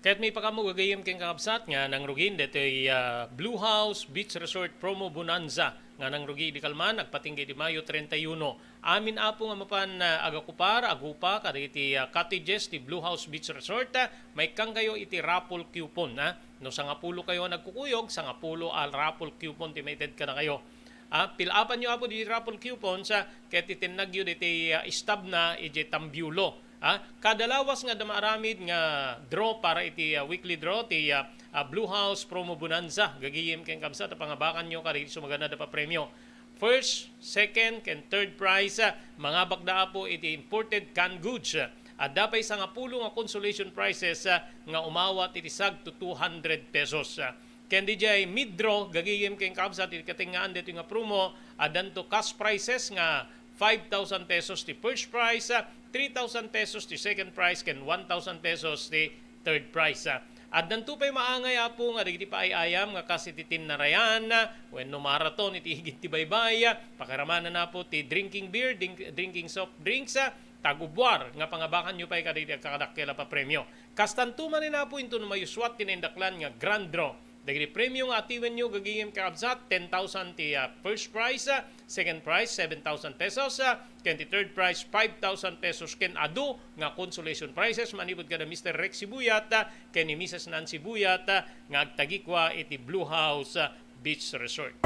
Ket maipakaammo gagayyem ken kakabsat nga nangrugin daytoy, ah, Blue House Beach Resort Promo Bonanza nga nangrugi idi kalman agpatingga idi Mayo treinta y uno. Amin, Apo, nga mapan, ah, agakupar, agupa kadagiti, ah, cottages ti Blue House Beach Resort, ah, maikkankayo iti raffle coupon, ah. No sangapulo kayo a nagkukuyog, sangapulo a raffle coupon ti maited kadakayo. Ah, fill-upanyo, Apo, di raffle coupons, ah, ket itennagyo ditoy, ah, stub na idiay tambulo. Ah, kada lawas nga adda maaramid nga draw para iti, ah, weekly draw, ti, ah, ah, Blue House Promo Bonanza, gagayem ken kabsat, a pangabakanyo kadagiti sumaganad a papremio. First, second, ken third prize, ah, mangabakda, Apo, iti imported canned goods. Adda pay sangapulo nga consolation prizes, ah, nga umawat iti sagto two hundred pesos. Ah, ken didiay mid-draw, gagayem ken kabsat, iti katengngaan daytoy nga promo, addanto cash prizes nga five thousand pesos ti first prize, ah, three thousand pesos ti second prize, ken one thousand pesos ti third prize, ah. Addanto pay maangay, Apo, nga dagiti paay-ayam nga kas iti tinnarayan, ah, wenno marathon iti igid ti baybay, ah, pakaramananna, Apo, ti drinking beer, ding-, drinking soft drinks, ah, tag-ubuar nga pangabakanyo pay kadagiti agkakadakkel a papremio. Kastanto manen, Apo, inton mayuswat ti naindaklan nga grand draw. Dagiti premio nga atiwenyo, gagayem kakabsat, ten thousand ti, ah, first prize, ah, second prize, seven thousand pesos, ah, ken ti third prize, five thousand pesos, ken adu nga consolation prizes manipud kada Mister Rex Sibuyat, ah, ken ni Missus Nancy Buyat, ah, nga agtagikua iti Blue House, ah, Beach Resort.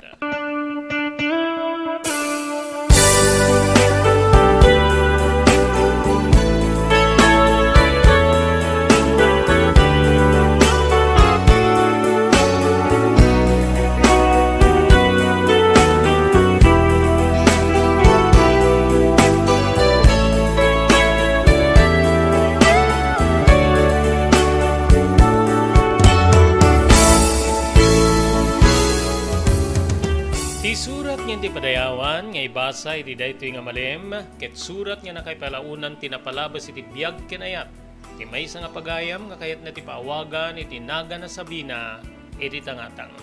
Ti surat nga iti padayawan nga ibasa iti daytoy nga malem, ket surat nga nakaipalaonan ti napalabas iti biag ken ayat ti maysa nga pagayam nga kayatna ti paawagan iti nagan a Sabina iti tangatang.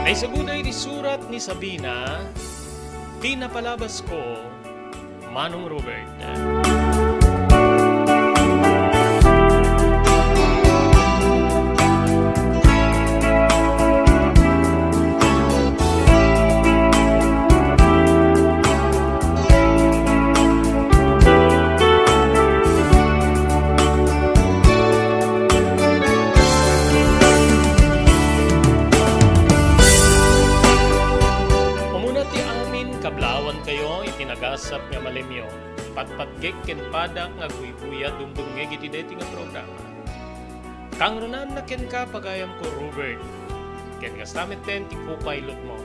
Naisagud iti surat ni Sabina ti napalabasko, Manong Robert. Umuna ti amin, kablawankayo iti nagasat nga malemyo. Patpatgek ken padak nga agbuybuya dumdumngeg iti daytoy nga programa. Kangrunaan kenka, pagayamko Robert, ken kasta metten ti co-pilotmo.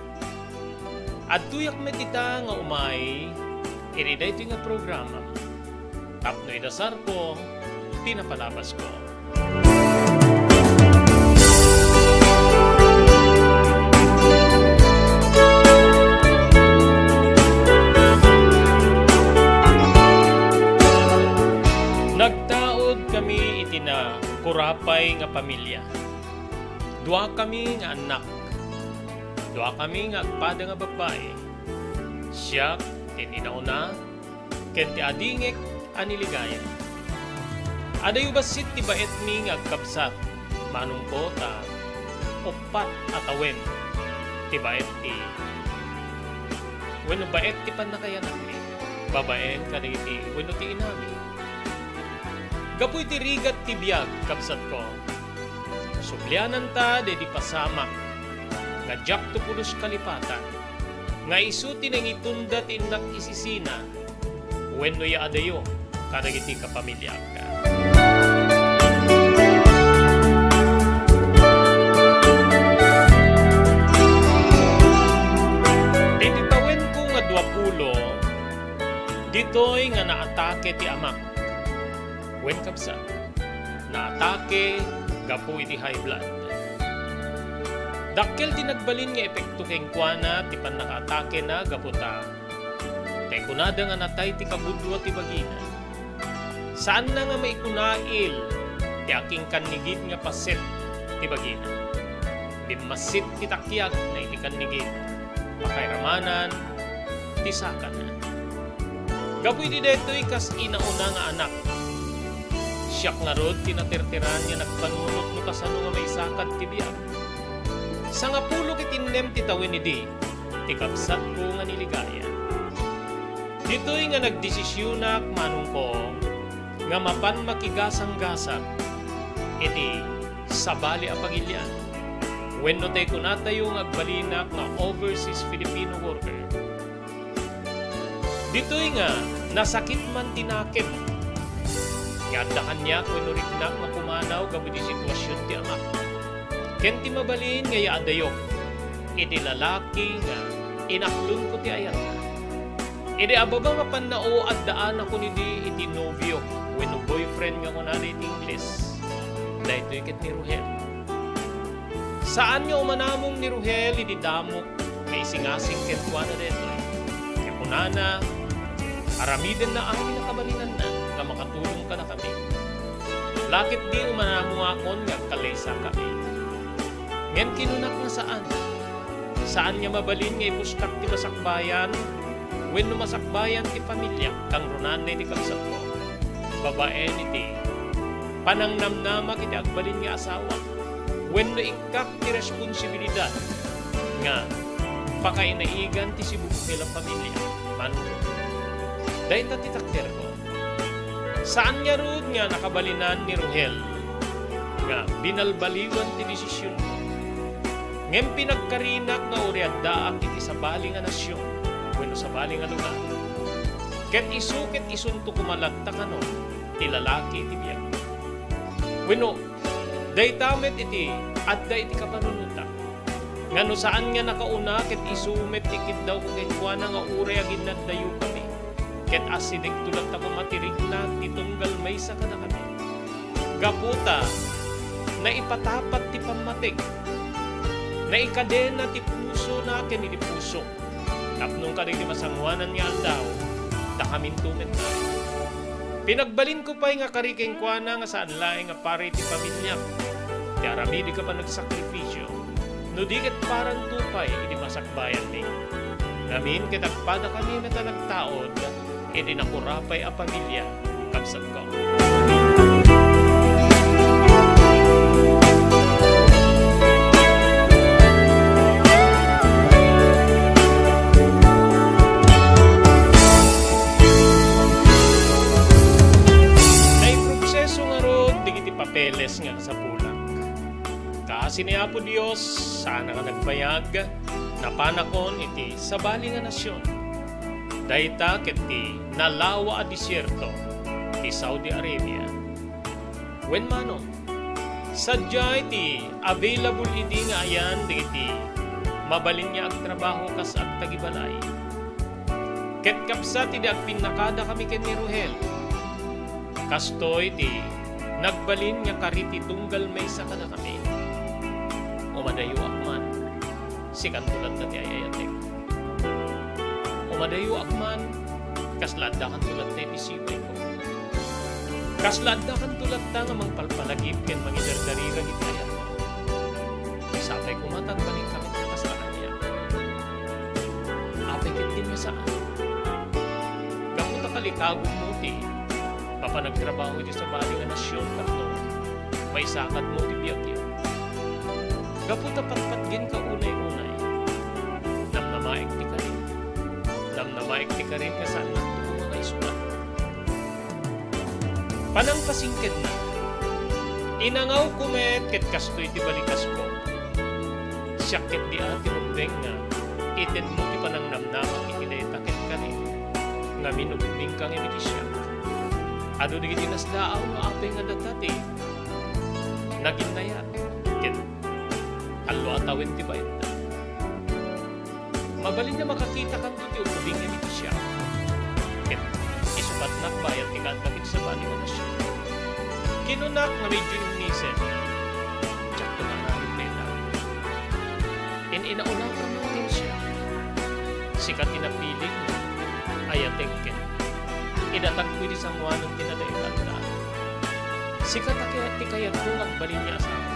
Adtoyak met ita nga umay iti daytoy nga programa tapno idasarko ti napalabasko. Nagtaud kami iti nakurapay nga pamilia. Duakami nga annak. Duakami nga agpada nga babbai. Siak ti inauna, ken ti adingek a ni Ligaya. Adayo bassit ti baetmi nga agkabsat, manongko, ta uppat a tawen ti baet ti, wenno baet ti pannakayanakmi babaen kadagiti wenno ti inami. Gapu iti rigat ti biag, kabsatko, subliananta daydi pasamak nga diakto pulos kalipatan, nga isu ti nangitunda ti innak isisina wenno yaadayo kadagiti kapamiliak. Iti tawenko nga duapulo, ditoy nga naatake ti amak wen kabsat. Naatake gapu iti high blood. Dakkel ti nagbalin nga epekto kenkuana ti pannakaatakena gapu ta, ta ikunada nga natay ti kagudua ti bagina. Saanna nga maikunail ti akinkannigid nga paset ti bagina. Bimmassit ti takiagna iti kannigid. Pakairamanan ti sakana. Gapu iti daytoy, kas inauna nga anak, siak ngarud ti naterteran nga nagpanunot no kasano nga maisakad ti biag. Sangapulo ket innem ti tawen idi ti kabsatko nga ni Ligaya. Ditoy nga nagdesisionak, manongko, nga mapan makigasanggasang iti sabali a pagilian. wenno tay kunatayo nga agbalinak nga overseas Filipino worker. Ditoy nga nasakit man ti nakem nga adda kaniak wenno riknak nga pumanaw gapu iti situasion ti amak, ken ti mabalin nga yaadayok iti lalaki nga inaklonko ti ayatna. Idi ababa nga pannao, addaanakon idi iti novio wenno boyfriend nga kunada iti Ingles. Daytoy ket ni Rohel. Saan nga umanamong ni Rohel idi damok nga isingasing kenkuana daytoy. Ket kunana, aramidenna amin a kabalinanna nga makatulong kadakami. La ketdi umanamongakon nga agkalaysakami. Ngem kinunak nga saan. Saan nga mabalin nga ipustak ti masakbayan wenno masakbayan ti pamiliak kangrunaan iti kabsatko. Babaen iti panangnamnamak iti agbalin nga asawa wenno ikkak ti responsibilidad nga pakainaigan ti sibubukel a pamilya. Mano, dayta ti takderko. Saan ngarud nga nakabalinan ni Rohel nga binalbaliwan ti desisionko. Ngem pinagkarinak nga uray addaak iti sabali nga nasion wenno sabali nga lugar. Ket isu ket isunto koma latta kano ti lalaki iti biagko. Wenno, dayta met iti adda iti kapanunotak. Nga no saan nga nakauna ket isu met ti kiddawko kenkuana nga uray aginnadayokami, ket asidegto latta koma ti rikna ti tunggal maysa kadakami. Gapu ta naipatapat ti pammateg, naikadena ti pusona ken iti pusok. Tapno kadagiti masangoanan nga aldaw, dakaminto met laeng. Pinagbalinko pay nga kari kenkuana nga saan laeng a para iti pamiliak ti aramidek a panagsakripisio, no di ket paranto pay iti masakbayanmi. Ngamin ket agpadakami met a nagtaud iti nakurapay a pamilya, kabsatko. Naiproseso ngarud dagiti papeles nga kasapulan. Kaasi ni Apo Dios, saan a nagbayag, napanakon iti sabali nga nasion. Dayta ket ti nalawa a desierto ti Saudi Arabia. Wen mano, sadiay ti available idi nga ayan dagiti mabalin nga agtrabaho kas agtagibalay. Ket kabsat idi agpinnakadakami ken ni Rohel, kastoy ti nagbalin nga kari ti tunggal maysa kadakami. Umadayoak man, sikanto latta ti ay-ayatek. Umadayoak man, kasla addakanto latta iti sibayko. Kasla addakanto latta nga mangpalpalagip ken mangidardarirang iti ayatko. Sapay koma ta agbalinkami a kas kaniak. Apay ketdin nga saan? Gapu ta kalikagummo ti mapan agtrabaho iti sabali nga nasion tapno maisakadmo ti biagyo. Gapu ta patpatgenka unay-unay, namnamaek ti karim. Namnamaek ti karim nga saannakto nga maisurat. Panangpasingkedna. Inangawko met ket kastoy ti balikasko. Siak ketdi a ti rumbeng nga itedmo ti panangnamnamak iti dayta ket kari, ngamin no ubbingka nga iti siak. Adu dagiti nasdaaw no apay nga data ti naginnayat ket tallo a tawen ti baetta. Mabalin nga makakitakanto ti ubbing nga iti siak. Ket isubatnak bayat ti kaaddak iti sabali nga nasion. Kinunak nga medyo imnisen, diakto nga aramid dayta. In-inaulakan ti siak. Sika ti napilik nga ayatek ken idatagko iti sangoanan ti nadaigan. Sika ti kayat-, ti kayatko nga agbalin nga asawa.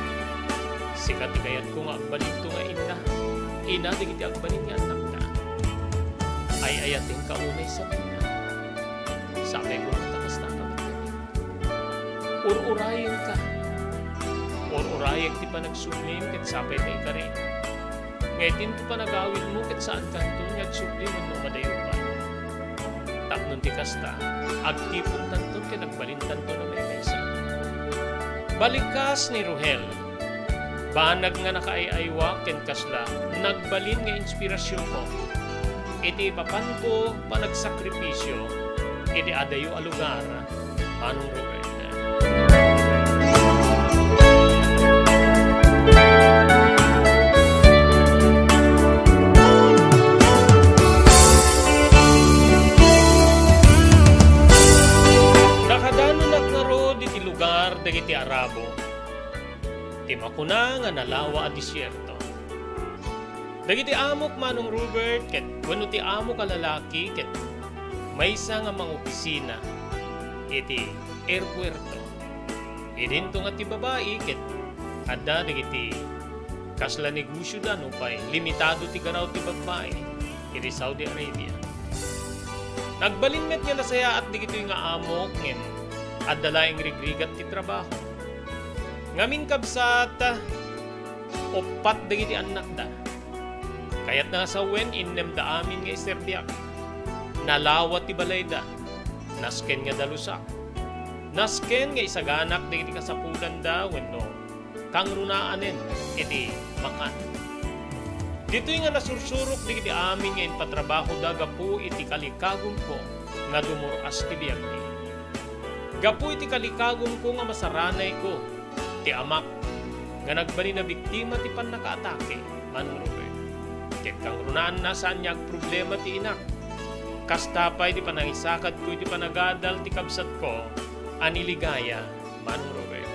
Sika ti kayatko nga agbalinto nga inna, ina dagiti agbalin nga annakta. Ay-ayatenka unay sabina. Sapay koma ta kasta ka met. Ur-urayenka. Ur-urayek ti panagsublim ket sapay ta ikari. Nga itinto panagawidmo ket saankanton nga agsubli wenno madayokan. Tapno ti kasta, agtipontanton ket agbalintanton a maymaysa. Balikas ni Rohel, Banag nga nakaay-aywak ken kasla nagbalin nga inspirasionko iti ipapanko panagsakripisio iti adayo a lugar, Manong Robert. Nakadanonak ngarud iti lugar dagiti Arabo. Ti makuna nga nalawa a desierto. Dagiti amok, Manong Robert, ket wenno ti amok a lalaki ket maysa nga mangopisina iti airpuerto. Idinto nga ti babai ket adda dagiti kasla negosioda nupay limitado ti garaw ti babbai iti Saudi Arabia. Nagbalin met nga nasayaat dagitoy nga amok ngem adda laeng rigrigat ti trabaho. Ngamin, kabsat, uppat dagiti annakda. Kayatna nga sawen, innemda amin nga iserbiak. Nalawa ti balayda. Nasken nga dalusak. Nasken nga isaganak dagiti kasapulanda wenno kangrunaanen iti makan. Ditoy nga nasursurok dagiti amin nga impatrabahoda gapu iti kalikagumko nga dumur-as ti biagmi. Gapu iti kalikagumko nga masaranayko ti amak nga nagbalin a biktima ti pannakaatake, Manong Robert. Ket kangrunaanna, saan nga agproblema ti inak. Kasta pay ti panangisakadko iti panagadal ti kabsatko a ni Ligaya, Manong Robert.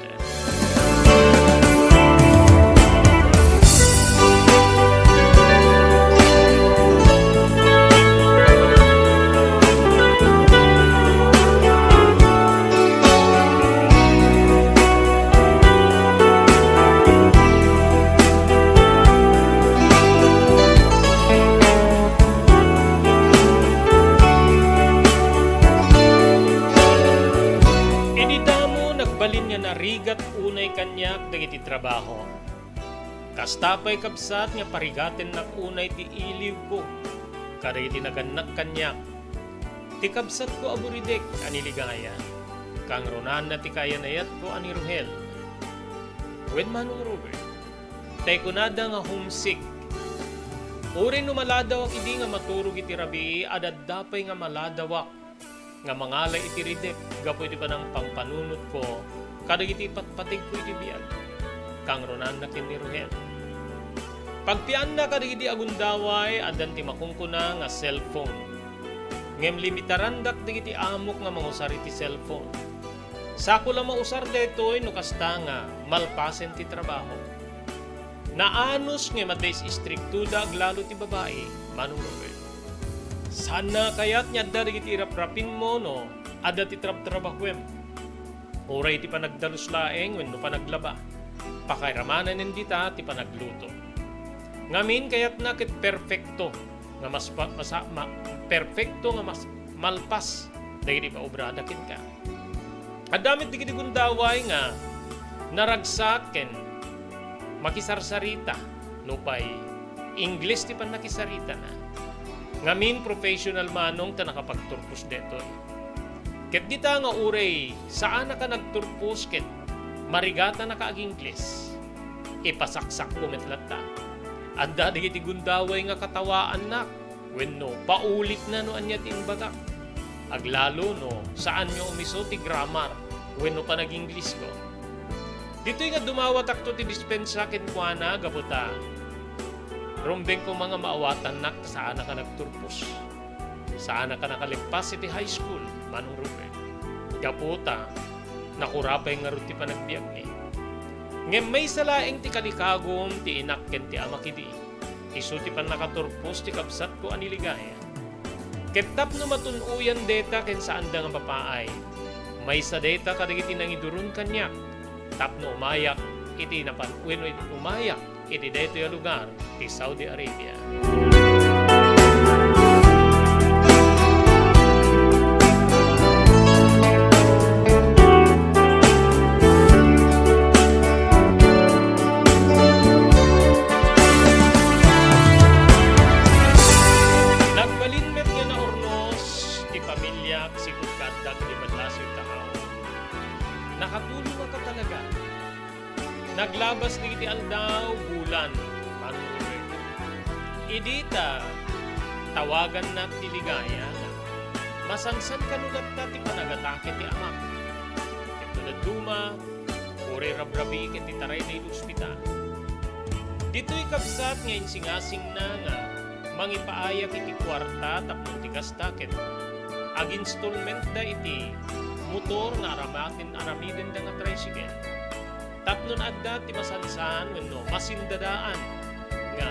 Idi damo, nagbalin nga narigat unay kaniak dagiti trabaho. Kasta pay, kabsat, nga parigatennak unay ti iliwko kadagiti nagannak kaniak. Ti kabsatko a buridek a ni Ligaya, kangrunaanna ti kayanayatko a ni Rohel. Wen, Manong Robert, tay kunada nga homesick. Uray no maladawak idi nga maturog iti rabii, adda pay nga maladawak nga mangalay iti ridep gapu iti panangpampanunotko kadagiti patpategko iti biag, kangrunaanna ken ni Rohel. Pagpianna kadagidi a gundaway, addan ti makunkuna nga cellphone. Ngem limitarandak dagiti amok nga mangusar iti cellphone. Sako la mausar daytoy no kasta nga malpasen ti trabaho. Naanus ngem adda is-istriktoda aglalo ti babai, Manong Robert. Saanna kayat nga adda dagiti raprapinmo no adda ti trabtrabahuem. Uray ti panagdalus laeng wenno panaglaba. Pakairamanen dita ti panagluto. Ngamin, kayatna ket perfecto nga mas pa-, masa-, ma-, perfecto nga mas malpas dagiti paobrada kenka. Adda met dagiti gundaway nga naragsak ken makisarsarita, nupay Ingles ti pannakisaritana. Ngamin, professional, Manong, ta nakapagturpos daytoy. Ket dita nga uray saanaka nagturpos ket marigatanaka agingles, ipasaksakko met latta. Adda dagiti gundaway nga katawaannak wenno paulitna no ania ti imbagak. Aglalo no saanyo umiso ti grammar wenno panaginglesko. Ditoy nga dumawatakto ti dispensa kenkuana gapu ta rumbeng koma nga maawatannak ta saanaka nagturpos. Saanaka nakalippas iti high school, Manong Robert. Gapu ta nakurapay ngarud ti panagbiagmi. Ngem maysa laeng ti kalikagum ti inak ken ti amak idi. Isu ti pannakaturpos ti kabsatko a ni Ligaya. Ket tapno matun-oyan dayta ken saanda nga mapaay, maysa dayta kadagiti nangiduron kaniak tapno umayak iti napan-, wenno iti umayak iti daytoy a lugar ti Saudi Arabia. Nagbalin met nga naurnos ti pamiliak, sigud kaaddak iti Badlasio, Tacau. Nakatulongaka talaga. Naglabas dagiti aldaw, bulan, Manong Robert. Idi ta tawagannak ti ligaya, masansan kano latta ti panagatake ti amak. Ket no dadduma, uray rabrabii ket itarayna iti ospital. Ditoy kabsat nga insingasingna nga mangipaayak iti kuarta tapno ti kasta ket aginstallmentda iti motor nga aramaten-, aramidenda nga tricycle. Tapno adda ti masansan wenno masindadaan nga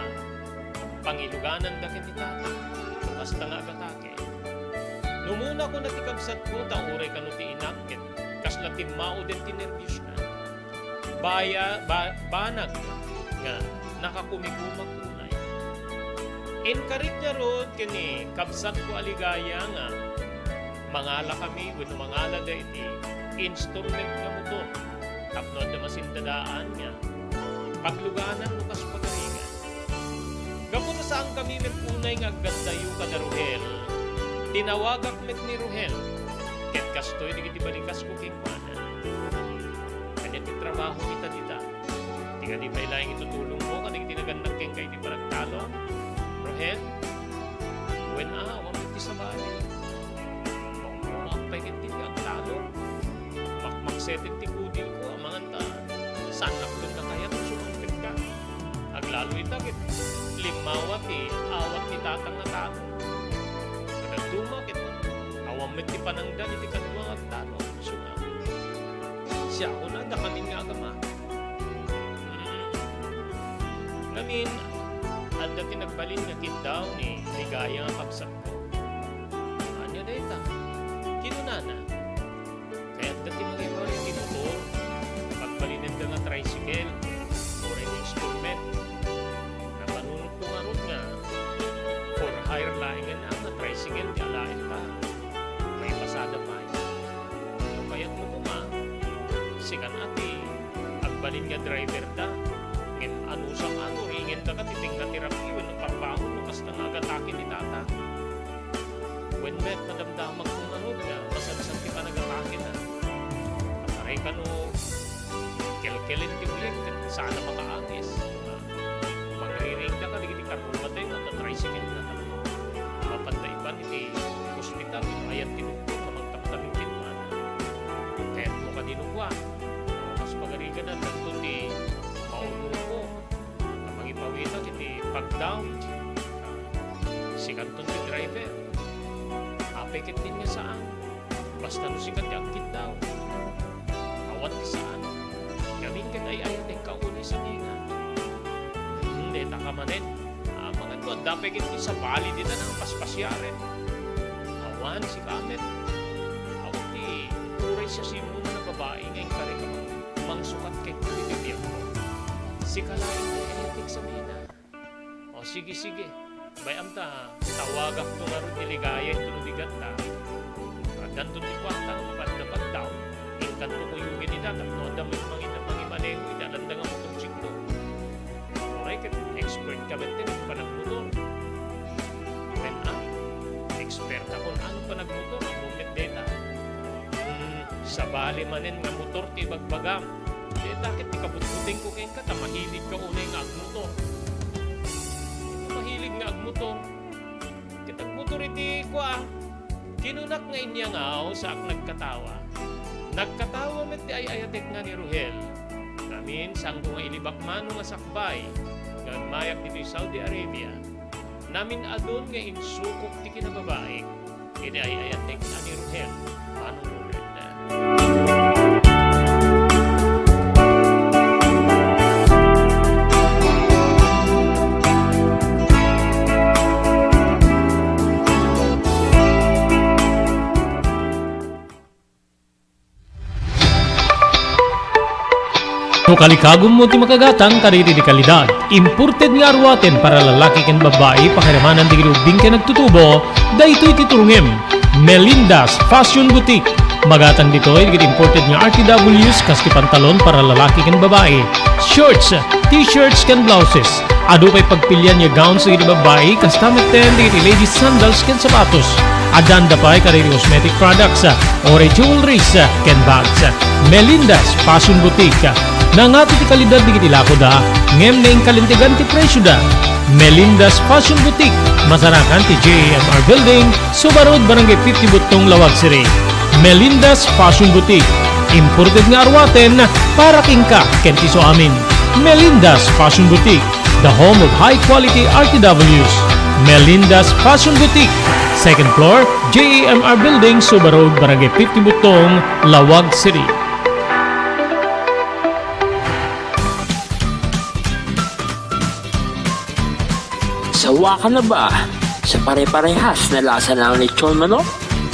pangilugananda ken ni tata no kasta nga agatake. Numuna kona ti kabsatko ta uray kano ti inak ket kasla timmauden ti nerbiosna. Baya-, ba-, banag nga nakakumikumak unay. Inkarik ngarud ken ni kabsatko a ligaya nga mangalakami wenno mangalada iti installment nga motor tapno adda masindadaan nga pagluganan no kas pagarigan. Gapu ta saankami met unay nga aggaddayo kada Rohel, tinawagak met ni Rohel, ket kastoy dagiti balikasko kenkuana. Ania ti trabaho ita dita? Ti kadi pay laeng itutulongmo kadagiti nagannak kenka iti panagtalon? Rohel? Wen a, awan ti sabali. Mangungak pay ket ti agtalon. Makmakseten ti kudilko, amangan ta saannakton nakayat no sumangpetka. Aglalo ita ket limmawa ti awat ni tatang nga talon. Kadadduma ket awan met ti panangdan iti kadua nga agtalon. Isu nga, siakon a, dakamin nga agama. Mm. Ngamin, adda ti nagbalin nga kiddaw ni Ligaya nga kabsatko. Ania dayta? Kinunana, kayatda ti mangibaw iti motor, pagbalinenda nga tricycle, uray installment. Napanunotko ngarud nga for hire laengen a nga tricycle ti alaenta. Maipasada pay. No kayatmo koma, sikan a ti agbalin nga driver da. Ngem anusam a no ringenda ka ti tengnga ti rabii wenno parbahon no kasta nga agatake ni tata. Wen met, madamdamagko ngarud nga masansan ti panagatakena. Kasaray kano kelkelen ti uyeg ket saan a makaangis. Mangriringda kadagiti karruaten nga tricycle nga tapno mapanda ipan iti ospital wenno ayan ti doktor nga mangtamtameng kenkuana. Kayatmo kadi no kua, kas pagarigan, addanto ti maunongko a mangipawitak iti pagdawm. Sikanton ti driver. Apay ket nia nga saan? Basta no sika ti agkiddaw. Awan ti saan. Ngamin ket ay-ayatenka unay sabina. Hmm, dayta ka manen. Amangan no adda pay ket ti sabali dita nga paspasiaren. Awan sika met. Awan ti uray siasinoman a babai nga inkarika mang-, mangsukat kenka iti tiempo. Sika laeng ti ay-ayatek sabina. O, sige, sige. Bay-am ta, tawagakto ngarud ni Ligaya intono bigatta. Addanto ti kuarta nga mapanda pagdawm. Inkanto kuyogen ida tapno adda met mangin-, mangimaneho iti alanda nga motorsiklo. Uray ket expert ka met ti panagmotor. Wen a, expert a kun ano panagmotor, ammom met dayta. Hmm, sabali manen nga motor ti ibagbagam. Dayta ket ti kabutbutengko kenka ta mahilig ka unay nga agmotor. Mahilig nga agmotor. Ket agmotor iti kua, kinunak nga iniangaw, saak nagkatawa. Nagkatawa met ti ay-ayatekna ni Rohel. Ngamin, saanko nga ilibak mano nga sakbay nga agmayak ditoy Saudi Arabia. Namin-adun nga insukok ti kinababaik iti ay-ayatekna ni Rohel, Manong Robert. No kalikagummo ti makagatang kadagiti di kalidad, imported nga aruaten para lalaki ken babbai, pakiramanan dagiti ubbing ken agtutubo, daytoy ti turongem. Melinda's Fashion Boutique. Magatang ditoy dagiti imported nga R T Ws kas ti pantalon para lalaki ken babbai, shorts, t-shirts ken blouses. Adu pay pagpilian nga gowns dagiti babbai, kasta metten dagiti ladies sandals ken sapatos. Addaanda pay kadagiti cosmetic products, uray jewelries, ken bags. Melinda's Fashion Boutique. Nangato ti kalidad dagiti lakoda, ngem nainkalintegan ti presioda. Melinda's Fashion Boutique, masarakan ti J A M R Building, Suba Road, Barangay fifty Buttong, Laoag City. Melinda's Fashion Boutique, imported nga aruaten para kenka ken ti isuamin. Melinda's Fashion Boutique, the home of high quality R T Ws. Melinda's Fashion Boutique, second floor, J A M R Building, Suba Road, Barangay fifty Buttong, Laoag City. Sawa ka na ba sa pare-parehas na lasa ng lechon manok?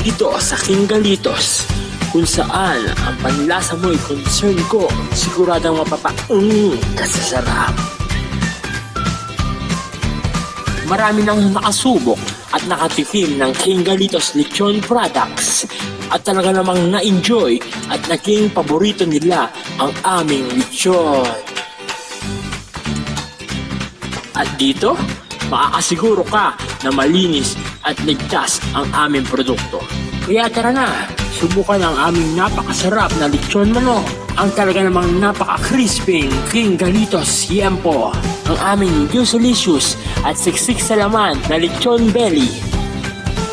Dito sa King Galitos, kung saan ang panlasa mo'y concern ko, siguradong mapapaung ka sa sarap. Marami nang nakasubok at nakatikim ng King Galitos Lechon Products at talaga namang na-enjoy at naging paborito nila ang aming lechon. At dito, makakasiguro ka na malinis at ligtas ang aming produkto. Kaya tara na, subukan ang aming napakasarap na lechon manok, ang talaga namang napaka-crispy King Galitos Yempo, ang aming juicylicious at siksik sa laman na lechon belly,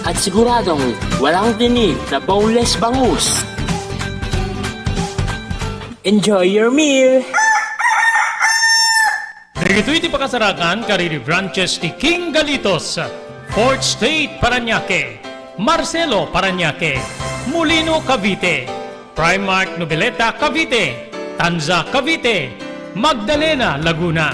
at siguradong walang tinik na boneless bangus. Enjoy your meal! Dagitoy ti pakasarakan kadagiti branches ti King Galitos, Fourth Street, Parañaque, Marcelo, Parañaque, Molino, Cavite, Primark, Noveleta, Cavite, Tanza, Cavite, Magdalena, Laguna,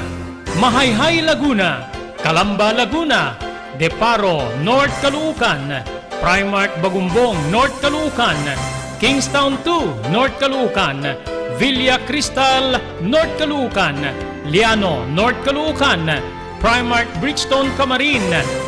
Mahayhay, Laguna, Calamba, Laguna, Deparo, North Caloocan, Primark Bagumbong, North Caloocan, Kingstown two, North Caloocan, Villa Cristal, North Caloocan, Liano, North Caloocan, Primark Bridgestone Camarin,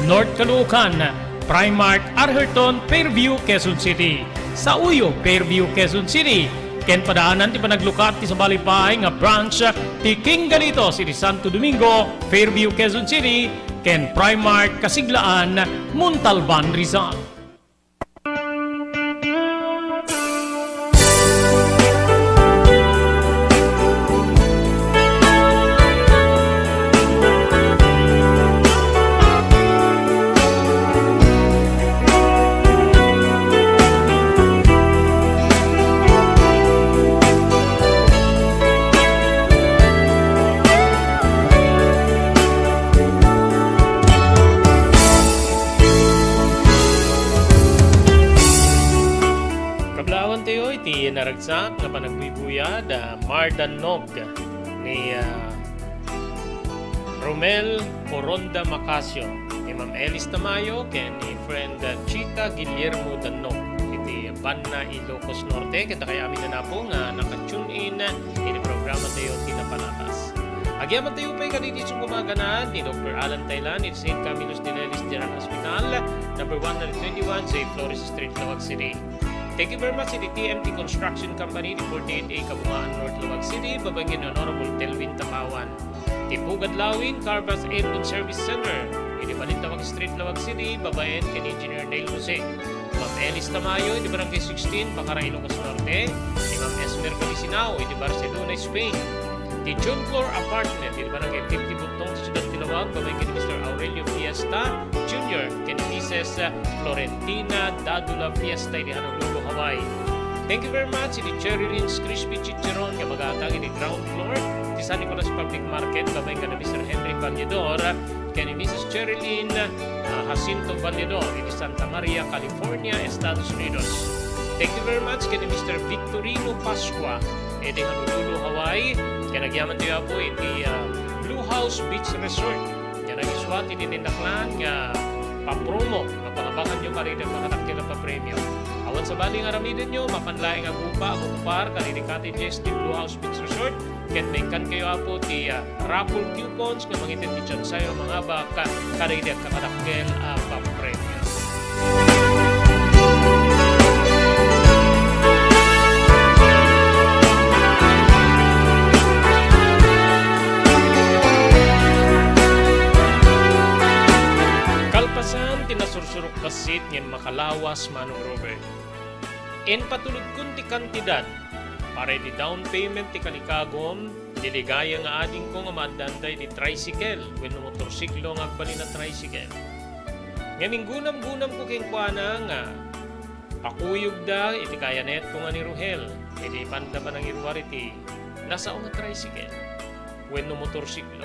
North Caloocan, Primark Arherton, Fairview, Quezon City. Sa Uyo, Fairview, Quezon City. Ken padaanan ti panaglukat ti sabali pay nga branch ti King Galitos iti Santo Domingo, Fairview, Quezon City, ken Primark Kasiglaan, Montalban, Rizal. Kablaawentayo iti naragsak nga panagbuybuyad, ah, Mardannog ni, ah, Romel Coronda Macasio, ni Ma'am Elis Tamayo, ken ni friend, ah, Chica Guillermo Dannog, iti Banna, Ilocos Norte. Ken dakay amin a napo nga naka-tune in iti programa tayo, Ti Napanatas. Agyamattayo pay kadagiti sumagmamano ni Doktor Alan Taylan iti Saint Camillus de Lelis General Hospital, number one twenty-one, J Flores Street, Laoag City. Thank you very much iti T M T Construction Company, iti forty-eight A Kabungaan North, Laoag City, babaen ken Honorable Telvin Tapawan. Ti Pugad Lawing Carvas Airport Service Center, iti Balintawak Street, Laoag City, babaen ken Engineer Neil Jose. Ma'am Elis Tamayo, iti Barangay sixteen, Bacara, Ilocos Norte. Ni Ma'am Esmer Calisinao, iti Barcelona, Spain. Ti June Floor Apartment, iti Barangay fifty Buttong, Siudad ti Laoag, babaen ken Mister Aurelio Fiesta Junior ken Missus Florentina Dadula Fiesta, iti Honolulu, Hawaii. Thank you very much iti Cherry Lynn's Crispy Chicharon nga magatang iti ground floor ti San Nicolas Public Market, babaen ken Mister Henry Valledor ken ni Missus Cherry Lynn, ah, Jacinto Valledor iti Santa Maria, California, Estados Unidos. Thank you very much ken ni Mister Victorino Pascua iti Honolulu, Hawaii, ken agyamantayo, Apo, iti, ah, Blue House Beach Resort nga nagisua ti dinaklan nga pa-promo nga pangabanganyo kadagiti makadakkel a papremio. Awan sabali nga aramidenyo, mapan laeng a gupa a makupar kadagiti cottages ti Blue House Beach Resort ken maikkankayo, Apo, ti, ah, raffle coupons nga mangited ti tsansayo a mangabak kadagiti agkakadakkel a papremio. Kalpasan ti nasursurok bassit ngem makalawas, Manong Robert. Impatulodkon ti kantidad Para iti down payment ti kalikagom, iti ligaya nga adingko nga maaddaanda iti tricycle wenno motorsiklo nga agbalin a tricycle. Ngem inggunamgunamko kenkuana nga pakuyogda iti kayanetko nga ni Rohel, idi ipanda panangiruar iti nasao nga tricycle wenno motorsiklo.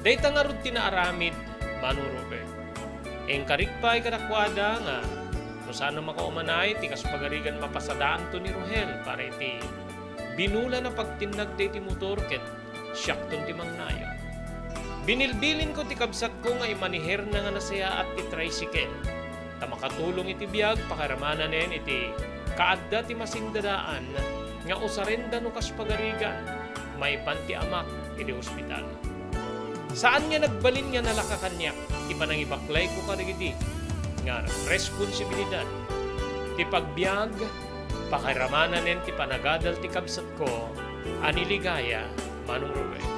Dayta ngarud ti naaramid, Manong Robert. Inkarik pay kadakuada nga no saan a makaumanay ti kas pagarigan mapasadaanto ni Rohel para iti binulan a pagtinnag daydi motor ket siakton ti mangnayon. Binilbilinko ti kabsatko nga imaniherna nga nasayaat ti tricycle, ta makatulong iti biag pakaramananen iti kaadda ti masindadaan nga usarenda no kas pagarigan maipan ti amak iti ospital. Saan nga nagbalin nga nalaka kaniak ti panangibaklayko kadagidi nga responsibilidad ti pagbiag pakaramananen ti panagadal ti kabsatko a ni Ligaya, Manong Robert.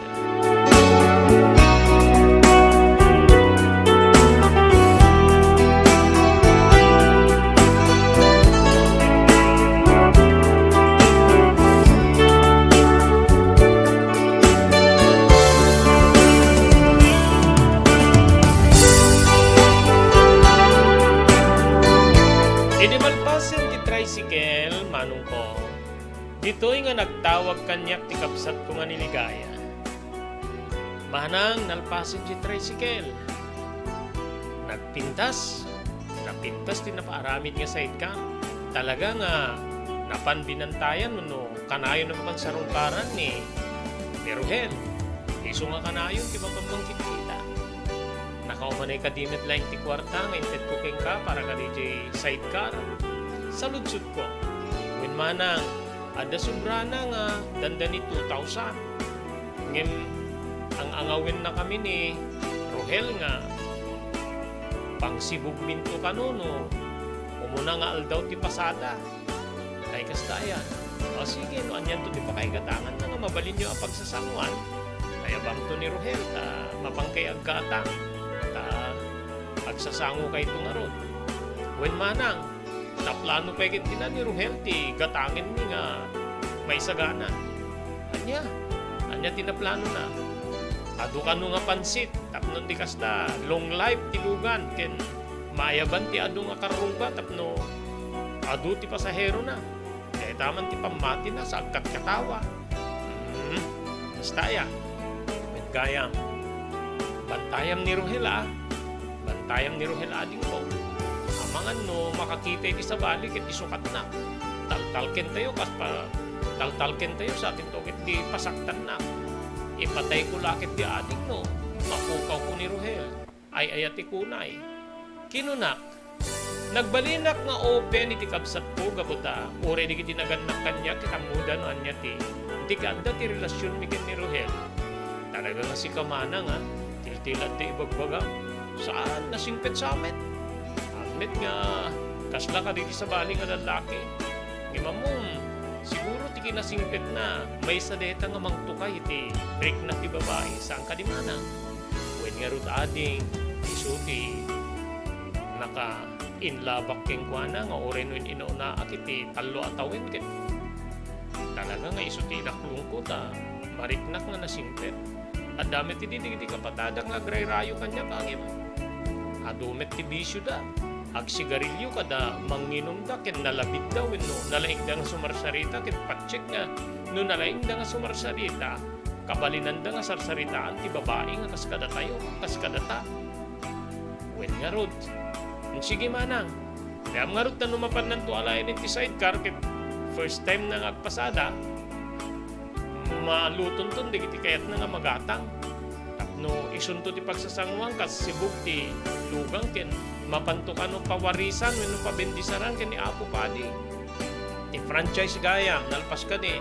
Idi malpasen ti tricycle, manongko, ditoy nga nagtawag kaniak ti kabsatko nga ni Ligaya. Manang, nalpasen ti tricycle. Nagpintas. Napintas ti napaaramid nga sidecar. Talaga nga napan binantayan wenno kanayon a mapansarungkaran ni, ni Rohel. Isu nga kanayon ti mapan mangkitkita. Nakaumanay kadi met laeng ti kuarta nga intedko kenka para kadiay sidecar. Saludsodko. Wen manang, adda sobrana nga dandani two thousand. Ngem ang-angawennakami ni Rohel nga pangsibugminto kano no umuna nga aldaw ti pasada. Ay, kasta aya. O sige, no anianto ti pakaigatanganna nga mabalinyo a pagsasangoan, ayabangto ni Rohel, ta mapankay aggatang, ta agsasangokayto ngarud. Wen manang, naplano pay ket ni Rohel ti gatangenmi nga maisagana. Ania? Ania ti naplanona? Adu kano nga pansit, tapno ti kasta, long life ti lugan, ken maayaban ti adu nga karruba tapno adu ti pasaherona. Dayta man ti pammatina sa agkatkatawa. Hmm, kasta aya. Met gayam, bantayam ni Rohel, a. Bantayam ni Rohel, adingko. Amangan no makakita iti sabali ket isukatna. Taltalkentayo kas pa, taltalkentayo sa akinto ket ti pasaktanna. Ipatayko la ket ti ading no mapukawko ni Rohel. Ay-ayatek unay. Kinunak, nagbalinak nga open iti kabsatko gapu ta uray dagiti nagannak kaniak ket ammoda no ania ti, ti kaadda ti relasionmi ken ni Rohel. Talaga nga sika manang, a, tiltilad ti ibagbagam. Saan, nasingpet sa met. Ammet nga kasla kadagiti sabali nga lallaki. Ngem ammom, siguro ti kinasingpetna, maysa dayta nga mangtukay iti rikna ti babai, saan kadi manang? Wen ngarud ading, isu ti naka-inlabak kenkuana nga uray no in-inunaak iti tallo a tawen ket talaga nga isu ti inaklongko ta mariknak nga nasingpet. Adda met idi dagiti kapatadak nga agrayrayo kaniak, ngem adu met ti bisioda. Agsigarilio kada manginumda ken nalabidda wenno nalaingda nga sumarsarita ket patsek nga no nalaingda nga sumarsarita, kabalinanda nga sarsaritaan ti babai nga kas kadatayo, kas kadata. Wen ngarud, sige manang. Kayam ngarud ta no mapannanto alaen iti sidecar ket first time na nga agpasada, malutonton dagiti kayatna nga magatang. Tapno isunto ti pagsasangoan kas sibug ti lugan ken mapanto kano pawarisan wenno pabendisaran ken ni Apo Padi. Ti franchise gayam, nalpas kadi,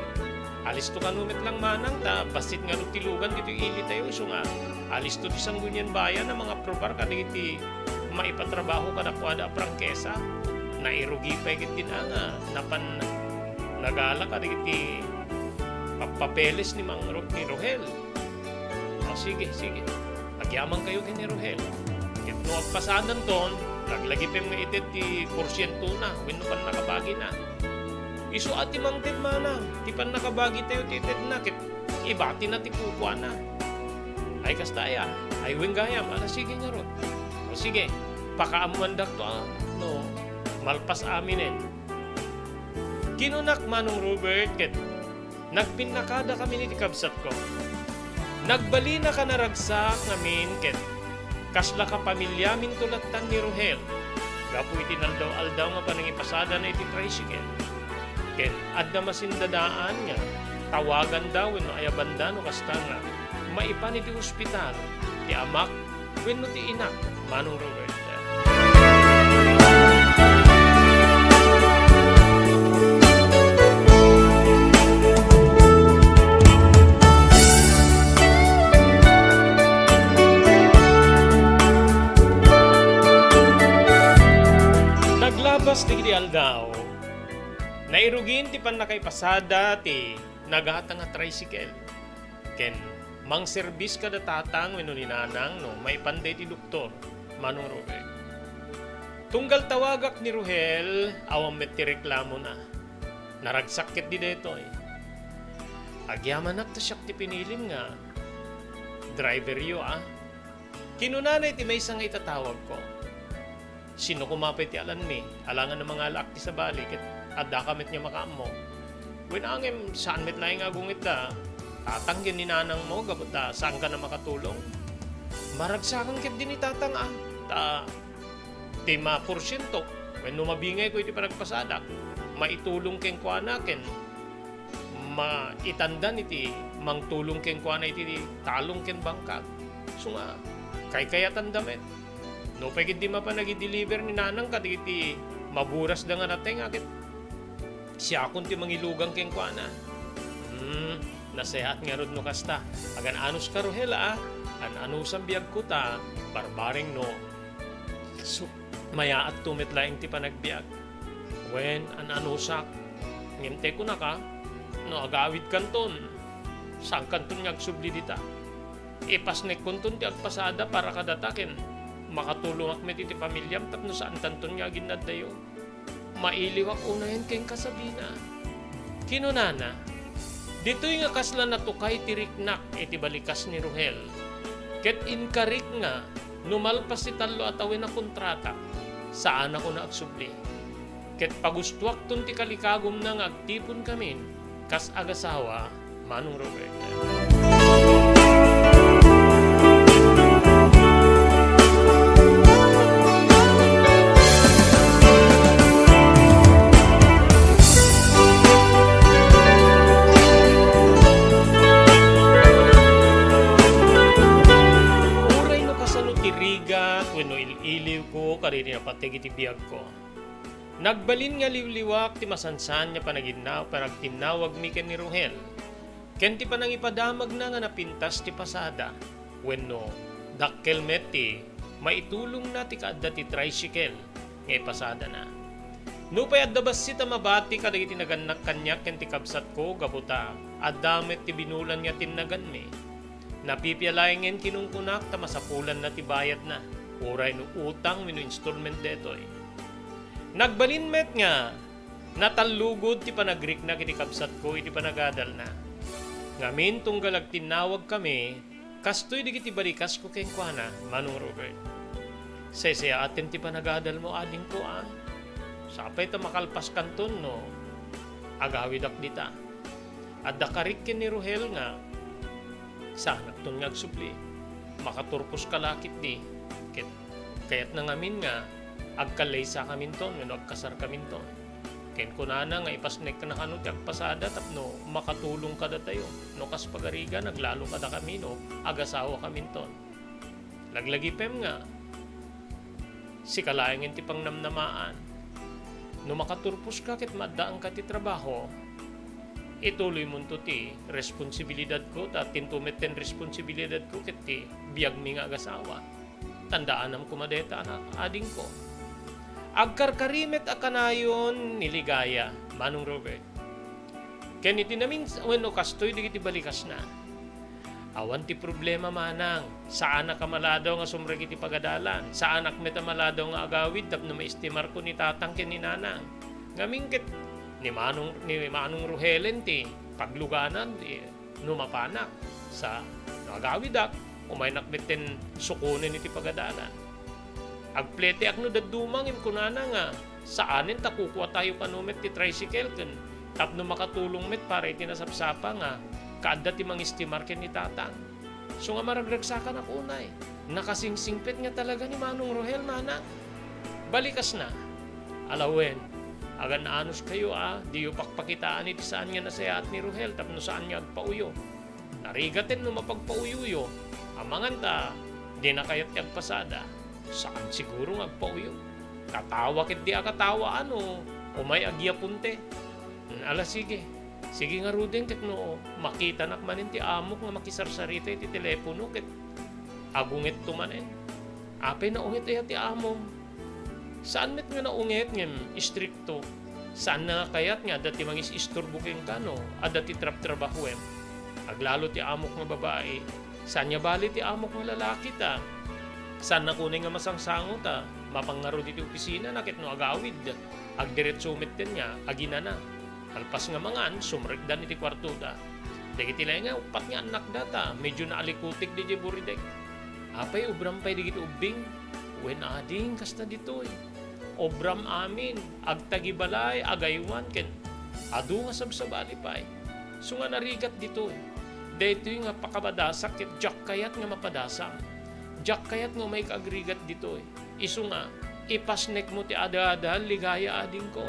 alisto kano met lang manang ta bassit ngarud ti lugan ditoy ilitayo isu nga alisto ti Sangguniang Bayan a mangaprobar kadagiti maipatrabaho kadakuada a prangkesa. Nairugi pay ketdin a nga napan nagala kadagiti pappapeles ni Mang Ro-, ni Rohel. O, sige, sige. Agyamankayto ken ni Rohel. Ket no agpasadanton, laglagipem nga ited ti porsientona wenno pannakabagina. Isu a ti mangted manang ti pannakabagitayo ti itedna ket ibatina ti kukuana. Ay kasta aya, ay wen gayam, ala sige ngarud. O sige, pakaammoandakto a no malpas aminen. Kinunak, Manong Robert, ket nagpinnakadakami iti kabsatko. Nagbalinaka naragsak ngamin ket kasla kapamiliaminto lattan ni Rohel gapu iti naldaw-aldaw nga panangipasadana iti tricycle. Ken adda masindadaan nga tawaganda wenno ayabanda no kasta nga maipan iti ospital ti amak wenno ti inak, Manong Robert. Naglabas dagiti aldaw, nairugin ti pannakaipasada ti nagatang a tricycle. Ken mangserbis kada tatang wenno ni nanang no maipanda iti doktor, Manong Rohel. Tunggal tawagak ni Rohel, awan met ti reklamona. Naragsak ketdi daytoy. Agyamanak ta siak ti pinilim nga driveryo a. Kinunana iti maysa nga itatawagko. Sino koma pay ti alanmi? Alangan a mangalaak ti sabali, ket addaka met nga makaammo. Wen ngem, saan met laeng nga agungitda, tatang ken ni nanangmo, gapu ta saankan a makatulong. Maragsakan ketdi ni tatang a, ta ti maporsiento wenno mabingayko iti panagpasadak, maitulong kenkuana ken maitandan iti mangtulong kenkuana iti talong ken bangkag. Isu nga, kaykayatanda met. Nupay ketdi mapan agi-deliver ni nanang kadagiti maburasda nga natenga ket siakon ti mangilugang kenkuana. Hmm, nasayaat ngarud no kasta. Agan-anuska, Rohel, a? An-anusan biagko ta barbareng no su-, mayaatto met laeng ti panagbiag. Wen, an-anusak. Ngem ta kunaka, no agawidkanton, saankanton nga agsubli dita. Ipasnekkonton ti agpasada para kadata ken makatulongak met iti familiam tapno saantanton nga aginnaddayo. Mailiwak unayen kenka, Sabina. Kinunana, ditoy nga kasla natukay ti riknak iti balikas ni Rohel. Ket inkarik nga no malpas ti tallo a tawen a kontrata, saanakon a agsubli. Ket pagustoakton ti kalikagumna nga agtiponkamin kas agasawa, Manong Robert. Uray no kasano ti rigat wenno il-iliwko kadagiti napateg iti biagko. Nagbalin nga liwliwak ti masansan nga panaginna-, panagtinnawagmi ken ni Rohel, ken ti panangipadamagna nga napintas ti pasada, wenno dakkel met ti maitulongna ti kaadda ti tricycle nga ipasadana. Nupay adda bassit a mabati kadagiti nagannak kaniak ken ti kabsatko gapu ta adda met ti binulan nga tinnaganmi. Napipia laengen kinunkunak ta masapulanna ti bayadna, uray no utang wenno installment daytoy. Nagbalin met nga natallugod ti panagriknak iti kabsatko iti panagadalna. Ngamin, tunggal agtinnawagkami, kastoy dagiti balikasko kenkuana, Manong Robert. Saysayaaten ti panagadalmo, adingko, a? Sapay ta makalpaskanton no agawidak dita. Adda karik ken ni Rohel nga saanakton nga agsubli. Makaturposka la ketdi, ket kayatna ngamin nga agkallaysa kaminton wenno agkasar kaminton. Ken kunana nga ipasnekna kano ti agpasada tapno makatulong kadatayo. No kas pagarigan, aglalo kadakami no agasawa kaminton. Laglagipem nga sika laengen ti pangnamnamaan. No makaturposka ket maaddaanka ti trabaho, ituloymonto ti responsibilidadko, ta tinto met ten responsibilidadko ket ti biagmi nga agasawa. Tandaanam koma dayta, anak, adingko. Agkarkari met a kanayon ni Ligaya, Manong Robert. Ken iti namin wenno kastoy dagiti balikasna. Awan ti problema, manang. Saanak a maladaw nga sumrek iti pagadalan. Saanak met a maladaw nga agawid tapno maestimarko ni tatang ken ni nanang. Ngamin ket ni Manong, ni Manong Rohelen ti pagluganan, ti no mapanak. Sa no agawidak, umaynak metten sukonen iti pagadalan. Agpleteak no dadduma ngem kunana nga, saanen ta kukuatayo kano met ti tricycle ken tapno makatulong met para iti nasapsapa nga kaadda ti mangistimar ken ni Tatang. So nga maragragsakanak unay, nakasingsingpet nga talaga ni Manong Rohel, mana. Balikasna. Ala wen, agan-anoskayo a diyo pakpakitaan iti saan nga nasayaat ni Rohel tapno saan nga agpauyo. Narigaten no mapagpauyuyo, amangan ta dina kayat ti agpasada. Saan siguro nga agpauyo. Katawa ketdi a katawa, ano, umay agyapunte. Ala, sige. Sige ngaruden ket no makitanak manen ti amok nga makisarsarita iti telepono ket agungetto manen. Apay naunget aya ti amom? Saan met nga naunget ngem istrikto. Saanna nga kayat nga adda ti mangis-isturbo kenka no adda ti trabtrabahuem. Aglalo ti amok nga babai. Saan nga bali ti amok nga lalaki ta saannak unay nga masangsango ta mapang ngarud iti opisinana ket no agawid, agdiretso metten nga aginana. Kalpas nga mangan, sumrekdan iti kuartoda. Dagiti laeng nga uppat nga annakda ta medio naalikutik diay buridek. Apay, obram pay dagiti ubbing? Wen ading kasta ditoy. Obram amin, agtagibalay, agaywan, ken adu nga sabsabali pay. So nga narigat ditoy. Daytoy nga pakabadasak ket diak kayat nga mapadasam. Diak kayat nga umayka agrigat ditoy. Isu nga, ipasnekmo ti ada-ada, ligaya adingko.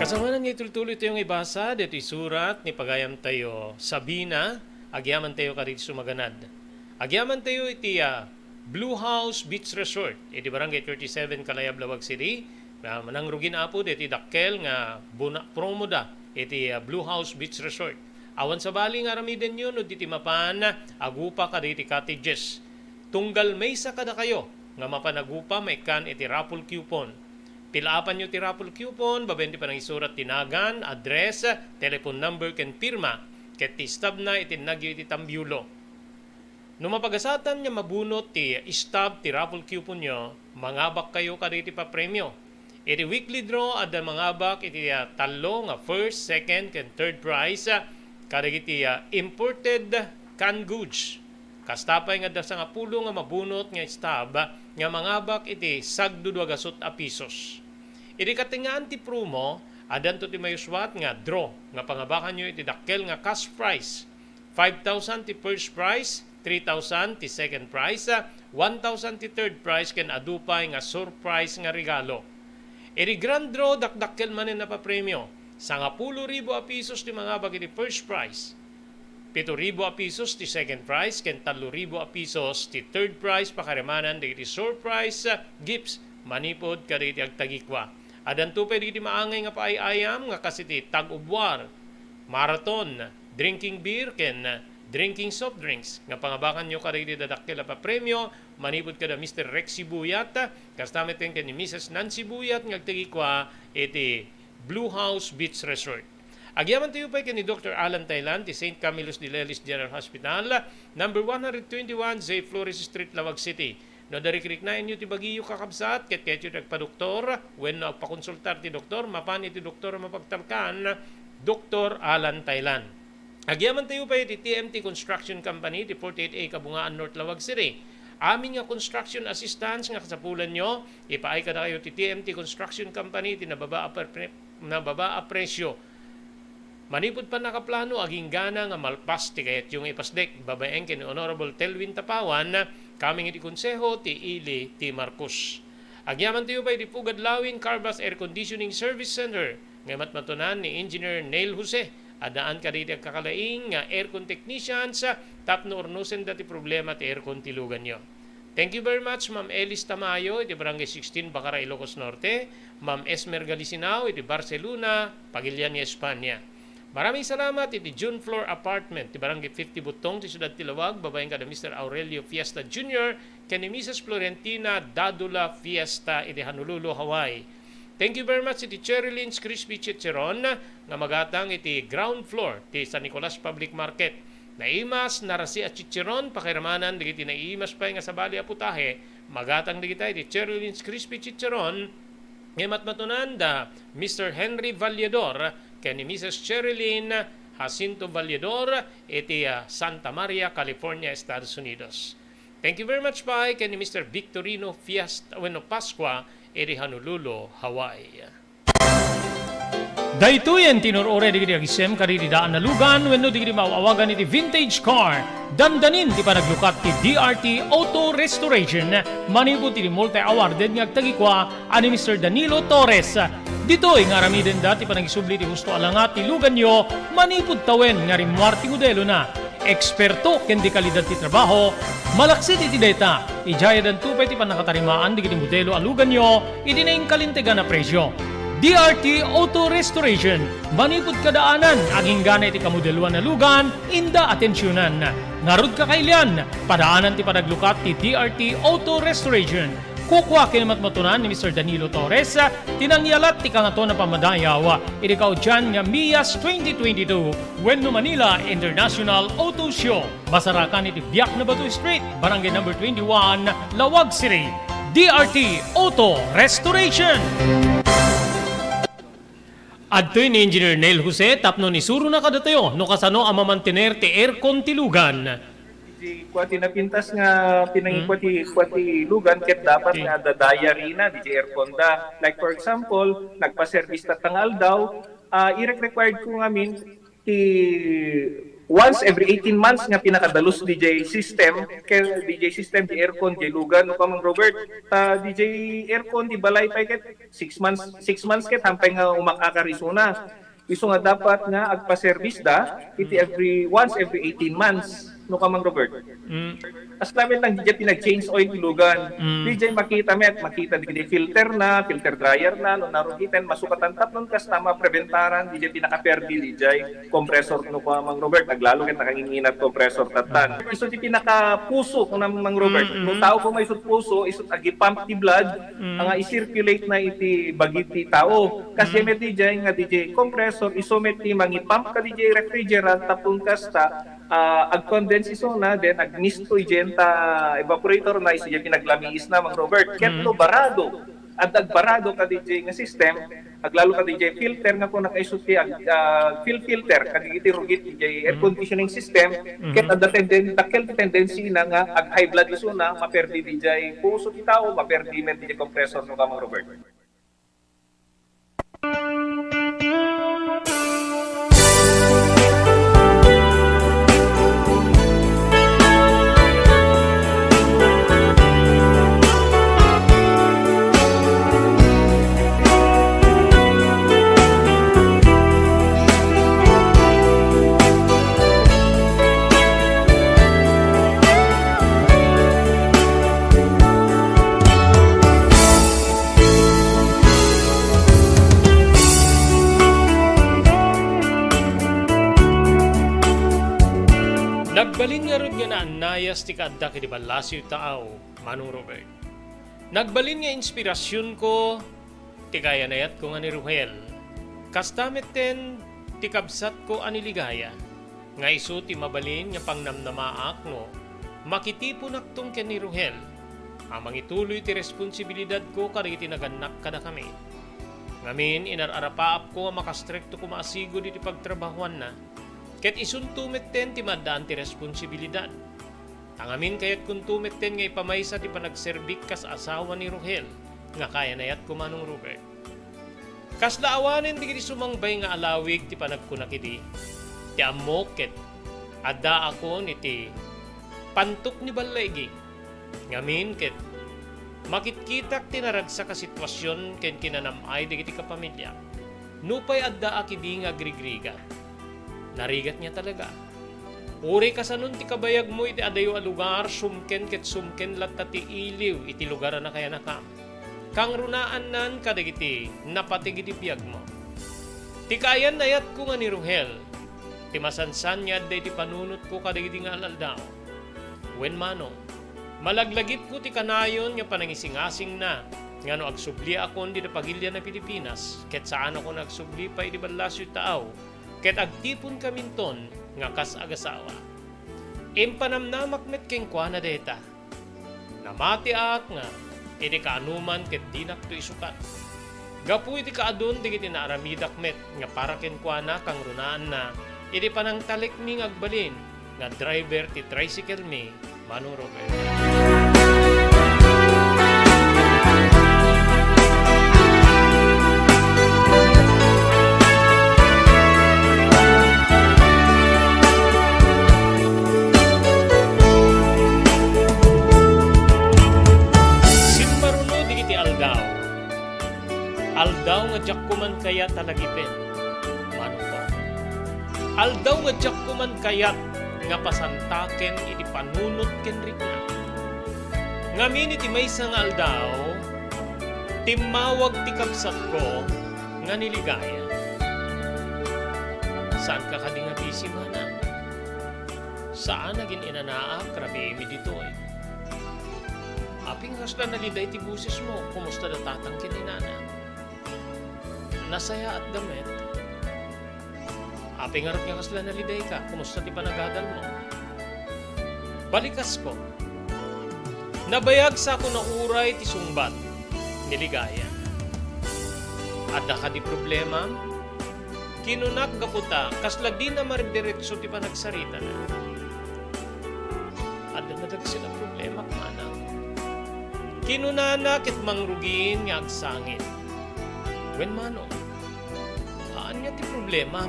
Kasamanan nga itultuloy tayo nga ibasa, daytoy surat ni pagayamtayo, Sabina, agyamantayo kadagiti sumaganad. Agyamantayo iti, ah, Blue House Beach Resort, iti Barangay thirty-seven, Kalayab, Laoag City. Ah, manangrugin, Apo, daytoy dakkel nga buna-, promo da iti, ah, Blue House Beach Resort. Awan sabali nga aramidenyo no ditoy mapan agupa kadagiti cottages. Tunggal maysa kadakayo nga mapan agupa maikkan iti raffle coupon. Pil-apanyo ti raffle coupon babaen ti panangisurat ti nagan, address, telephone number, ken pirma, ket ti stubna iti innagyo iti tambiulo. No mapagasatan nga mabunot ti stub ti raffle couponyo, mangabakkayo kadagiti papremio. Iti weekly draw, adda mangabak iti, ah, tallo nga first, second, ken third prize, ah, kadagiti, ah, imported canned goods. Kasta pay nga adda sangapulo nga mabunot nga stub, ah, nga mangabak iti sagdudua gasut a pisos. Iti katengngaan ti promo, addanto ti mayuswat nga draw nga pangabakanyo iti dakkel nga cash prize. Five thousand ti first prize, three thousand ti second prize, ah, one thousand ti third prize, ken adu pay nga surprise nga regalo. Iti grand draw, dakdakkel manen a papremio. Sangapulo ribu a pisos ti mangabak iti first prize. Pito ribu a pisos ti second prize, ken tallo ribu a pisos ti third prize, pakarimanan dagiti surprise, ah, gifts manipud kadagiti agtagikua. Addanto pay dagiti maangay nga paay-ayam nga kas iti tug of war, marathon, drinking beer, ken drinking soft drinks nga pangabakanyo kadagiti dadakkel a papremio manipud kada Mister Rex Sibuyat, kasta met ken ni Missus Nancy Buyat nga agtagikua iti Blue House Beach Resort. Agyamantayo pay ken ni Doktor Alan Taylan ti Saint Camillus de Lelis General Hospital, number one hundred twenty-one J Flores Street, Laoag City. No adda rikriknaenyo ti bagiyo, kakabsat, ket kayatyo ti agpadoktor wenno agpakonsultar ti doktor, mapan iti doktor a mapagtalkan, Doktor Alan Taylan. Agyamantayo pay iti T M T Construction Company, ti forty-eight A Kabungaan North, Laoag City. Amin nga construction assistance nga kasapulanyo, ipaay kadakayo ti T M T Construction Company iti nababa a pre-, nababa a presyo. Manipud pannakaplano, aginggana nga malpas ti kayatyo nga ipasdek, babaen ken ni Honorable Telvin Tapawan, coming iti Konseho ti Ili ti Marcos. Agyamantayo pay iti Pugad Lawin Carvas Air Conditioning Service Center nga matmatunan ni Engineer Neil Jose. Addaan kadagiti agkakalaing nga aircon technicians tapno urnosenda ti problema ti aircon ti luganyo. Thank you very much, Ma'am Elis Tamayo, iti Barangay sixteen, Bacara, Ilocos Norte, Ma'am Esmer Galisinao, iti Barcelona, Pagilian, Espanya. Maraming salamat iti June Floor Apartment, ti Barangay fifty Butong, ti Siudad ti Laoag, babaen kada Mister Aurelio Fiesta Junior, ken ni Missus Florentina Dadula Fiesta, iti Honolulu, Hawaii. Thank you very much iti Cherry Lynn's Crispy Chicharon nga magatang iti ground floor ti San Nicolas Public Market. Naimas, narasi a chicharon, pakiramanan dagiti naimas pay nga sabali a putahe, magatang dagita iti Cherlynn's Crispy Chicharon, nga matmatunan da Mister Henry Valledor ken ni Missus Cherilyn Jacinto Valledor iti, ah, Santa Maria, California, Estados Unidos. Thank you very much pay ken ni Mister Victorino Fiesta wenno Pascua iti Honolulu, Hawaii. Daytoyen ti inur-uray dagiti agisem kadagiti daan a lugan wenno dagiti maaw-awagan iti vintage car. Dandanin ti panaglukat ti D R T Auto Restoration manipud iti multi-awarded nga agtagikua a ni Mister Danilo Torres. Ditoy nga aramidenda ti panangisubli ti husto a langa ti luganyo manipud tawen nga rimmuar ti modelona. Eksperto ken dekalidad ti trabaho, malaksid iti dayta, idiayadanto pay ti pannakatarimaan dagiti modelo a luganyo iti nainkalintegan a presio. D R T Auto Restoration, manipud kadaanan, aginggana iti kamodeloan a lugan, inda atensionan. Ngarud, kakailian, padaanan ti panaglukat ti D R T Auto Restoration. Kukua ken matmatunan ni Mister Danilo Torres ti nangyalat ti Kangatoan a Pammadayaw iti kaudian nga MIAS twenty twenty-two wenno Manila International Auto Show. Masarakan iti Biak na Bato Street, Barangay Number twenty-one, Laoag City. D R T Auto Restoration. Adtoy ni Engineer Neil Jose tapno isurona kadatayo no kasano a mamantener ti aircon ti lugan. Di kua ti napintas nga pinangikua ti, kua ti lugan ket dapat nga adda diary na, di aircon da. Like, for example, nagpa-service tatta nga aldaw, ah, irek-required ko ngamin ti once every eighteen months nga pinakadalus di jay system, ken di jay system, di aircon, di lugan, no, Kamang Robert. Ta di jay aircon, di balay pay ket six months, six months ket hampay nga umakakar isuna. Isu nga dapat nga agpa-service da iti every, once every eighteen months, no, Kamang Robert. Mm. As namin lang, di jay pinag-change oil ti lugan. Mm. Di jay makita met, makita di, di filter na, filter dryer na, no, narugiten, masukatan tapnon kasta mapreventaran, di jay pinakaperdi, di jay compressor, no, Kamang Robert, aglalo ket nakanginginat compressor tattan. Isu ti pinakapuso, no, Mang Robert. Mm, mm. No tao ko may isut puso, isut agipump ti blood, mm, nga i-circulate na iti bagi ti tao. Kas, mm, met di jay nga di jay compressor, isu met ti mangipump ka di jay refrigerant, tapno kasta, ah, ag-condense isuna, then agmisto idiay ta evaporator na, isu diay pinaglamiis na, Mang Robert. Ket, mm, no barado, adda agbarado ka di jay nga system, aglalo ka di jay filter nga kuna kaisu ti ag-, ah, fuel filter, kadagiti rugit di jay air, mm, conditioning system, mm-hmm, ket adda tenden-, dakkel ti tendency na nga ag-high blood isuna, maperdi di jay puso ti tao, maperdi met di jay compressor, no, Kamang Robert. Nagbalin ngarud nga naannayas ti kaaddak iti ballasiw taaw, Manong Robert. Nagbalin nga inspirasionko ti kayanayatko nga ni Ruhel. Kasta metten ti kabsatko a ni Ligaya, nga isu ti mabalin nga pangnamnamaak no makitiponakton ken ni Ruhel a mangituloy ti responsibilidadko kadagiti nagannak kadakami. Ngamin, inar-arapaapko a makastrikto koma a sigud iti pagtrabahoanna, ket isunto metten ti maaddaan ti responsibilidad. Ta ngamin, kayatkonto metten nga ipamaysa ti panagserbik kas asawa ni Ruhel nga kayanayatko, Manong Robert. Kasla awanen dagiti sumangbay nga alawig ti panagkunak idi, ti ammok ket addaakon iti pantok ni ballaigi. Ngamin ket makitkitak ti naragsak a situasion ken kinanam-ay dagiti kapamiliak. Nupay addaak idi nga agrigrigat, narigat nga talaga. Uray kasanon ti kabayagmo iti adayo a lugar, sumken ket sumken latta ti iliw iti lugar a nakayanakam. Kangrunaannan kadagiti napateg iti biagmo. Ti kaayannayatko nga ni Ruhel, ti masansan nga adda iti panunotko kadagidi nga al-aldaw. Wen mano, malaglagipko ti kanayon nga panangisingasingna nga no agsubliakon dita pagilian a Pilipinas, ket saanakon a agsubli pay iti ballasiw taaw, ket agtiponkaminton nga kas agasawa. Impanamnamak met kenkuana dayta. Namatiak nga idi kaanoman ket dinakto isukat. Gapu iti kaadun dagiti naaramidak met nga para kenkuana kangrunaanna iti panangtalekmi nga agbalin nga driver ti tricycle-mi, Manong Robert. Simmaruno dagiti aldaw. Aldaw nga diak koman kayat a lagipen, manongko. Aldaw nga diak koman kayat nga pasantaken iti panunot ken rikna. Ngamin iti maysa nga aldaw, timmawag ti kabsatko nga ni Ligaya. Saanka kadi nga busy, manang? Saan a gin-inanaak, rabiimi ditoy. Apay nga kasla naliday ti bosesmo, kumusta da tatang ken ni nana? Nasayaatda met. Apay ngarud nga kasla nalidayka, kumusta ti panagadalmo? Balikasko. Nabayag sa ako nauray ti sungbat ni Ligaya. Adda kadi problemam? Kinunak gapu ta kasla dina mardiretso ti panagsaritana. Adda nadagsen a problemak, manang. Kinunana ket mangrugin nga agsangit. Wen, manong, ania ti problemam?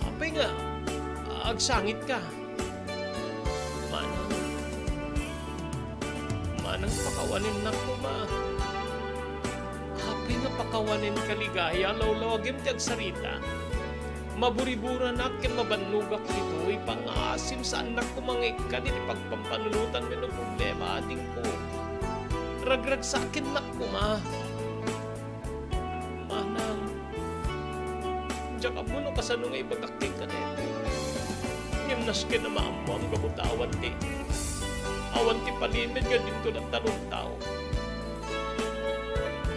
Apay nga agsangitka? Manang, manang, pakawanennak koma. Apay nga pakawanenka, Ligaya? Lawlawagem ti agsarita. Maburiburanak ken mabannogak ditoy. Pangasim, saannak koma nga ikkan iti pagpampanunotan wenno problema, adingko. Ragragsakennak koma. Manang, diak ammo no kasano nga ibagak kenka daytoy. Ngem nasken a maammoam gapu ta awan ti, awan ti palimed nga dinto nagtalungtaw.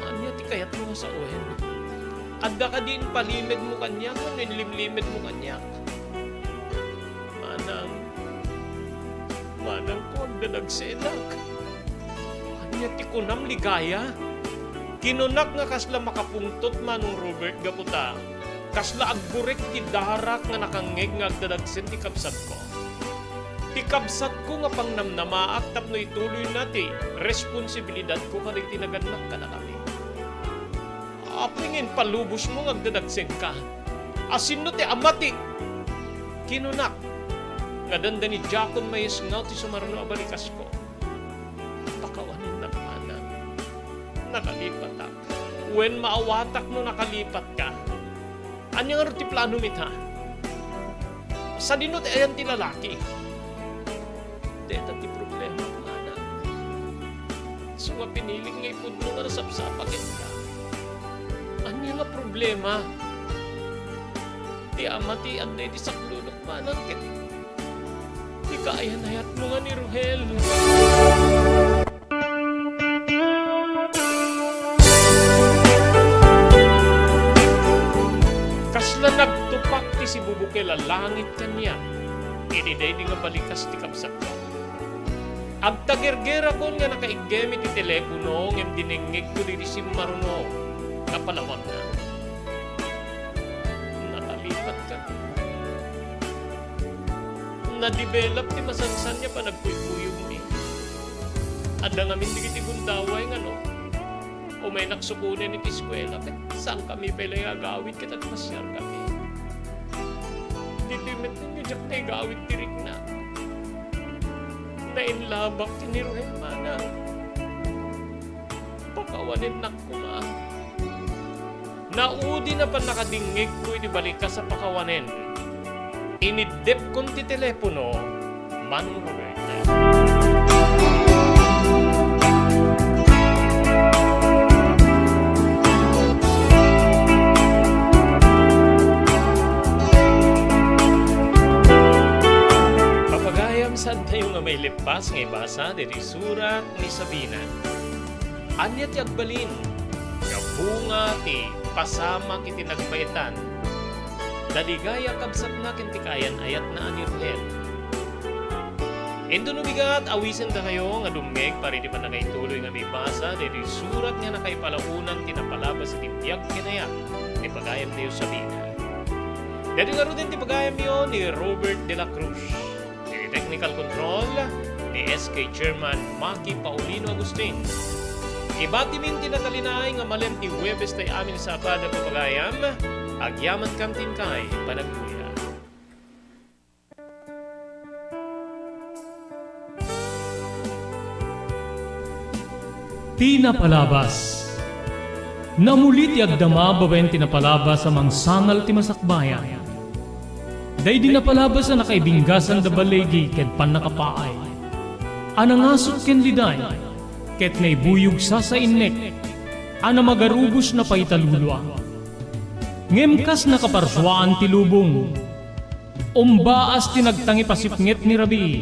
Ania ti kayatmo nga sawen? Adda kadi impalimedmo kaniak wenno inlimlimedmo kaniak? Manang, manangko, agdadagsenak. Ania ti kunam, Ligaya? Kinunak nga kasla makapungtot, Manong Robert, gapu ta kasla agburek ti darak nga nakangngeg nga agdadagsen ti kabsatko. Ti kabsatko nga pangnamnamaak tapno ituloyna ti responsibilidadko kadagiti nagannak kadakami. Apay nga impalubosmo nga agdadagsenka? Asino ti ama ti, kinunak, nga dandani diakon mayesngaw ti sumaruno a balikasko. Pakawanennak, manang. Nakalipatak. Wen, maawatak no nakalipatka. Ania ngarud ti planom ita? Sadino ti ayan ti lalaki? Deta ti problema, manang. Isu nga pinilik nga ipudno nga nasapsapa kenka. Ania nga problema? Ti ama ti adda iti sakludok, manang, ket ti kaayan-ayatmo nga ni Rohel. Kasla nagtupak ti sibubukel a langit kaniak iti daydi nga balikas ti kabsatko. Agtagergerakon nga nakaiggem iti telepono ngem dinengngegko daydi simmaruno nga palawagna. Nakalipatka. Nadevelop ti masansan nga panagkuykuyogmi. Adda ngamin dagiti gundaway nga no umaynak sukonen iti eskuela ket saankami pay laeng agawid ket agpasiarkami. Ditoy met nga diak naigawid ti riknak. Nainlabak ken ni Rohel, manang. Pakawanennak koma. Naudi na pannakadingngegko iti balikas a pakawanen. Iniddepkon ti telepono, Manong Roberta. Papagayam, saantayo nga maileppas nga ibasa ditoy surat ni Sabina. Ania ti agbalin nga bunga ti pasamak iti nagbaetan da Ligaya, kabsatna, ken ti kaayan-ayatna a ni Rohel? Inton no bigat, awisendakayo nga dumngeg para iti pannakaituloy nga maibasa daytoy surat nga nakaipalaonan ti napalabas iti biag ken ayat ni pagayamtayo Sabina. Daytoy ngaruden ti pagayamyo ni Robert de la Cruz. Iti technical control ni S K Chairman Maki Paulino Agustin. Ibatimin ti natalinay nga malem ti Huwebes tay amin a Sabado, papagayam, agyamankan ti inkay panagbuya. Ti napalabas. Namuli ti agdama babaen ti napalabas a mangsangal ti masakbayan. Daydi napalabas a nakaibinggasan da baligi ket pannakapaay, a nangasut ken liday, ket naibuyog sasainnek, a namagarubos na pay talulua. Ngem kas nakaparsuaan ti lubong, umbaas ti nagtangipasipnget ni Rabii.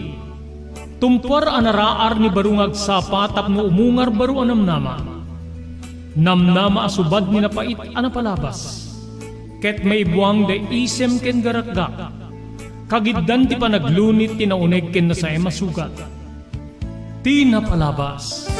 Tumpuar a naraar ni baro nga agsapa tapno umungar baro a namnama. Namnama a subad ni napait a napalabas, ket maibuang da isem ken garakgak. Kagiddan ti panaglunit ti nauneg ken nasaem a sugat. Ti napalabas.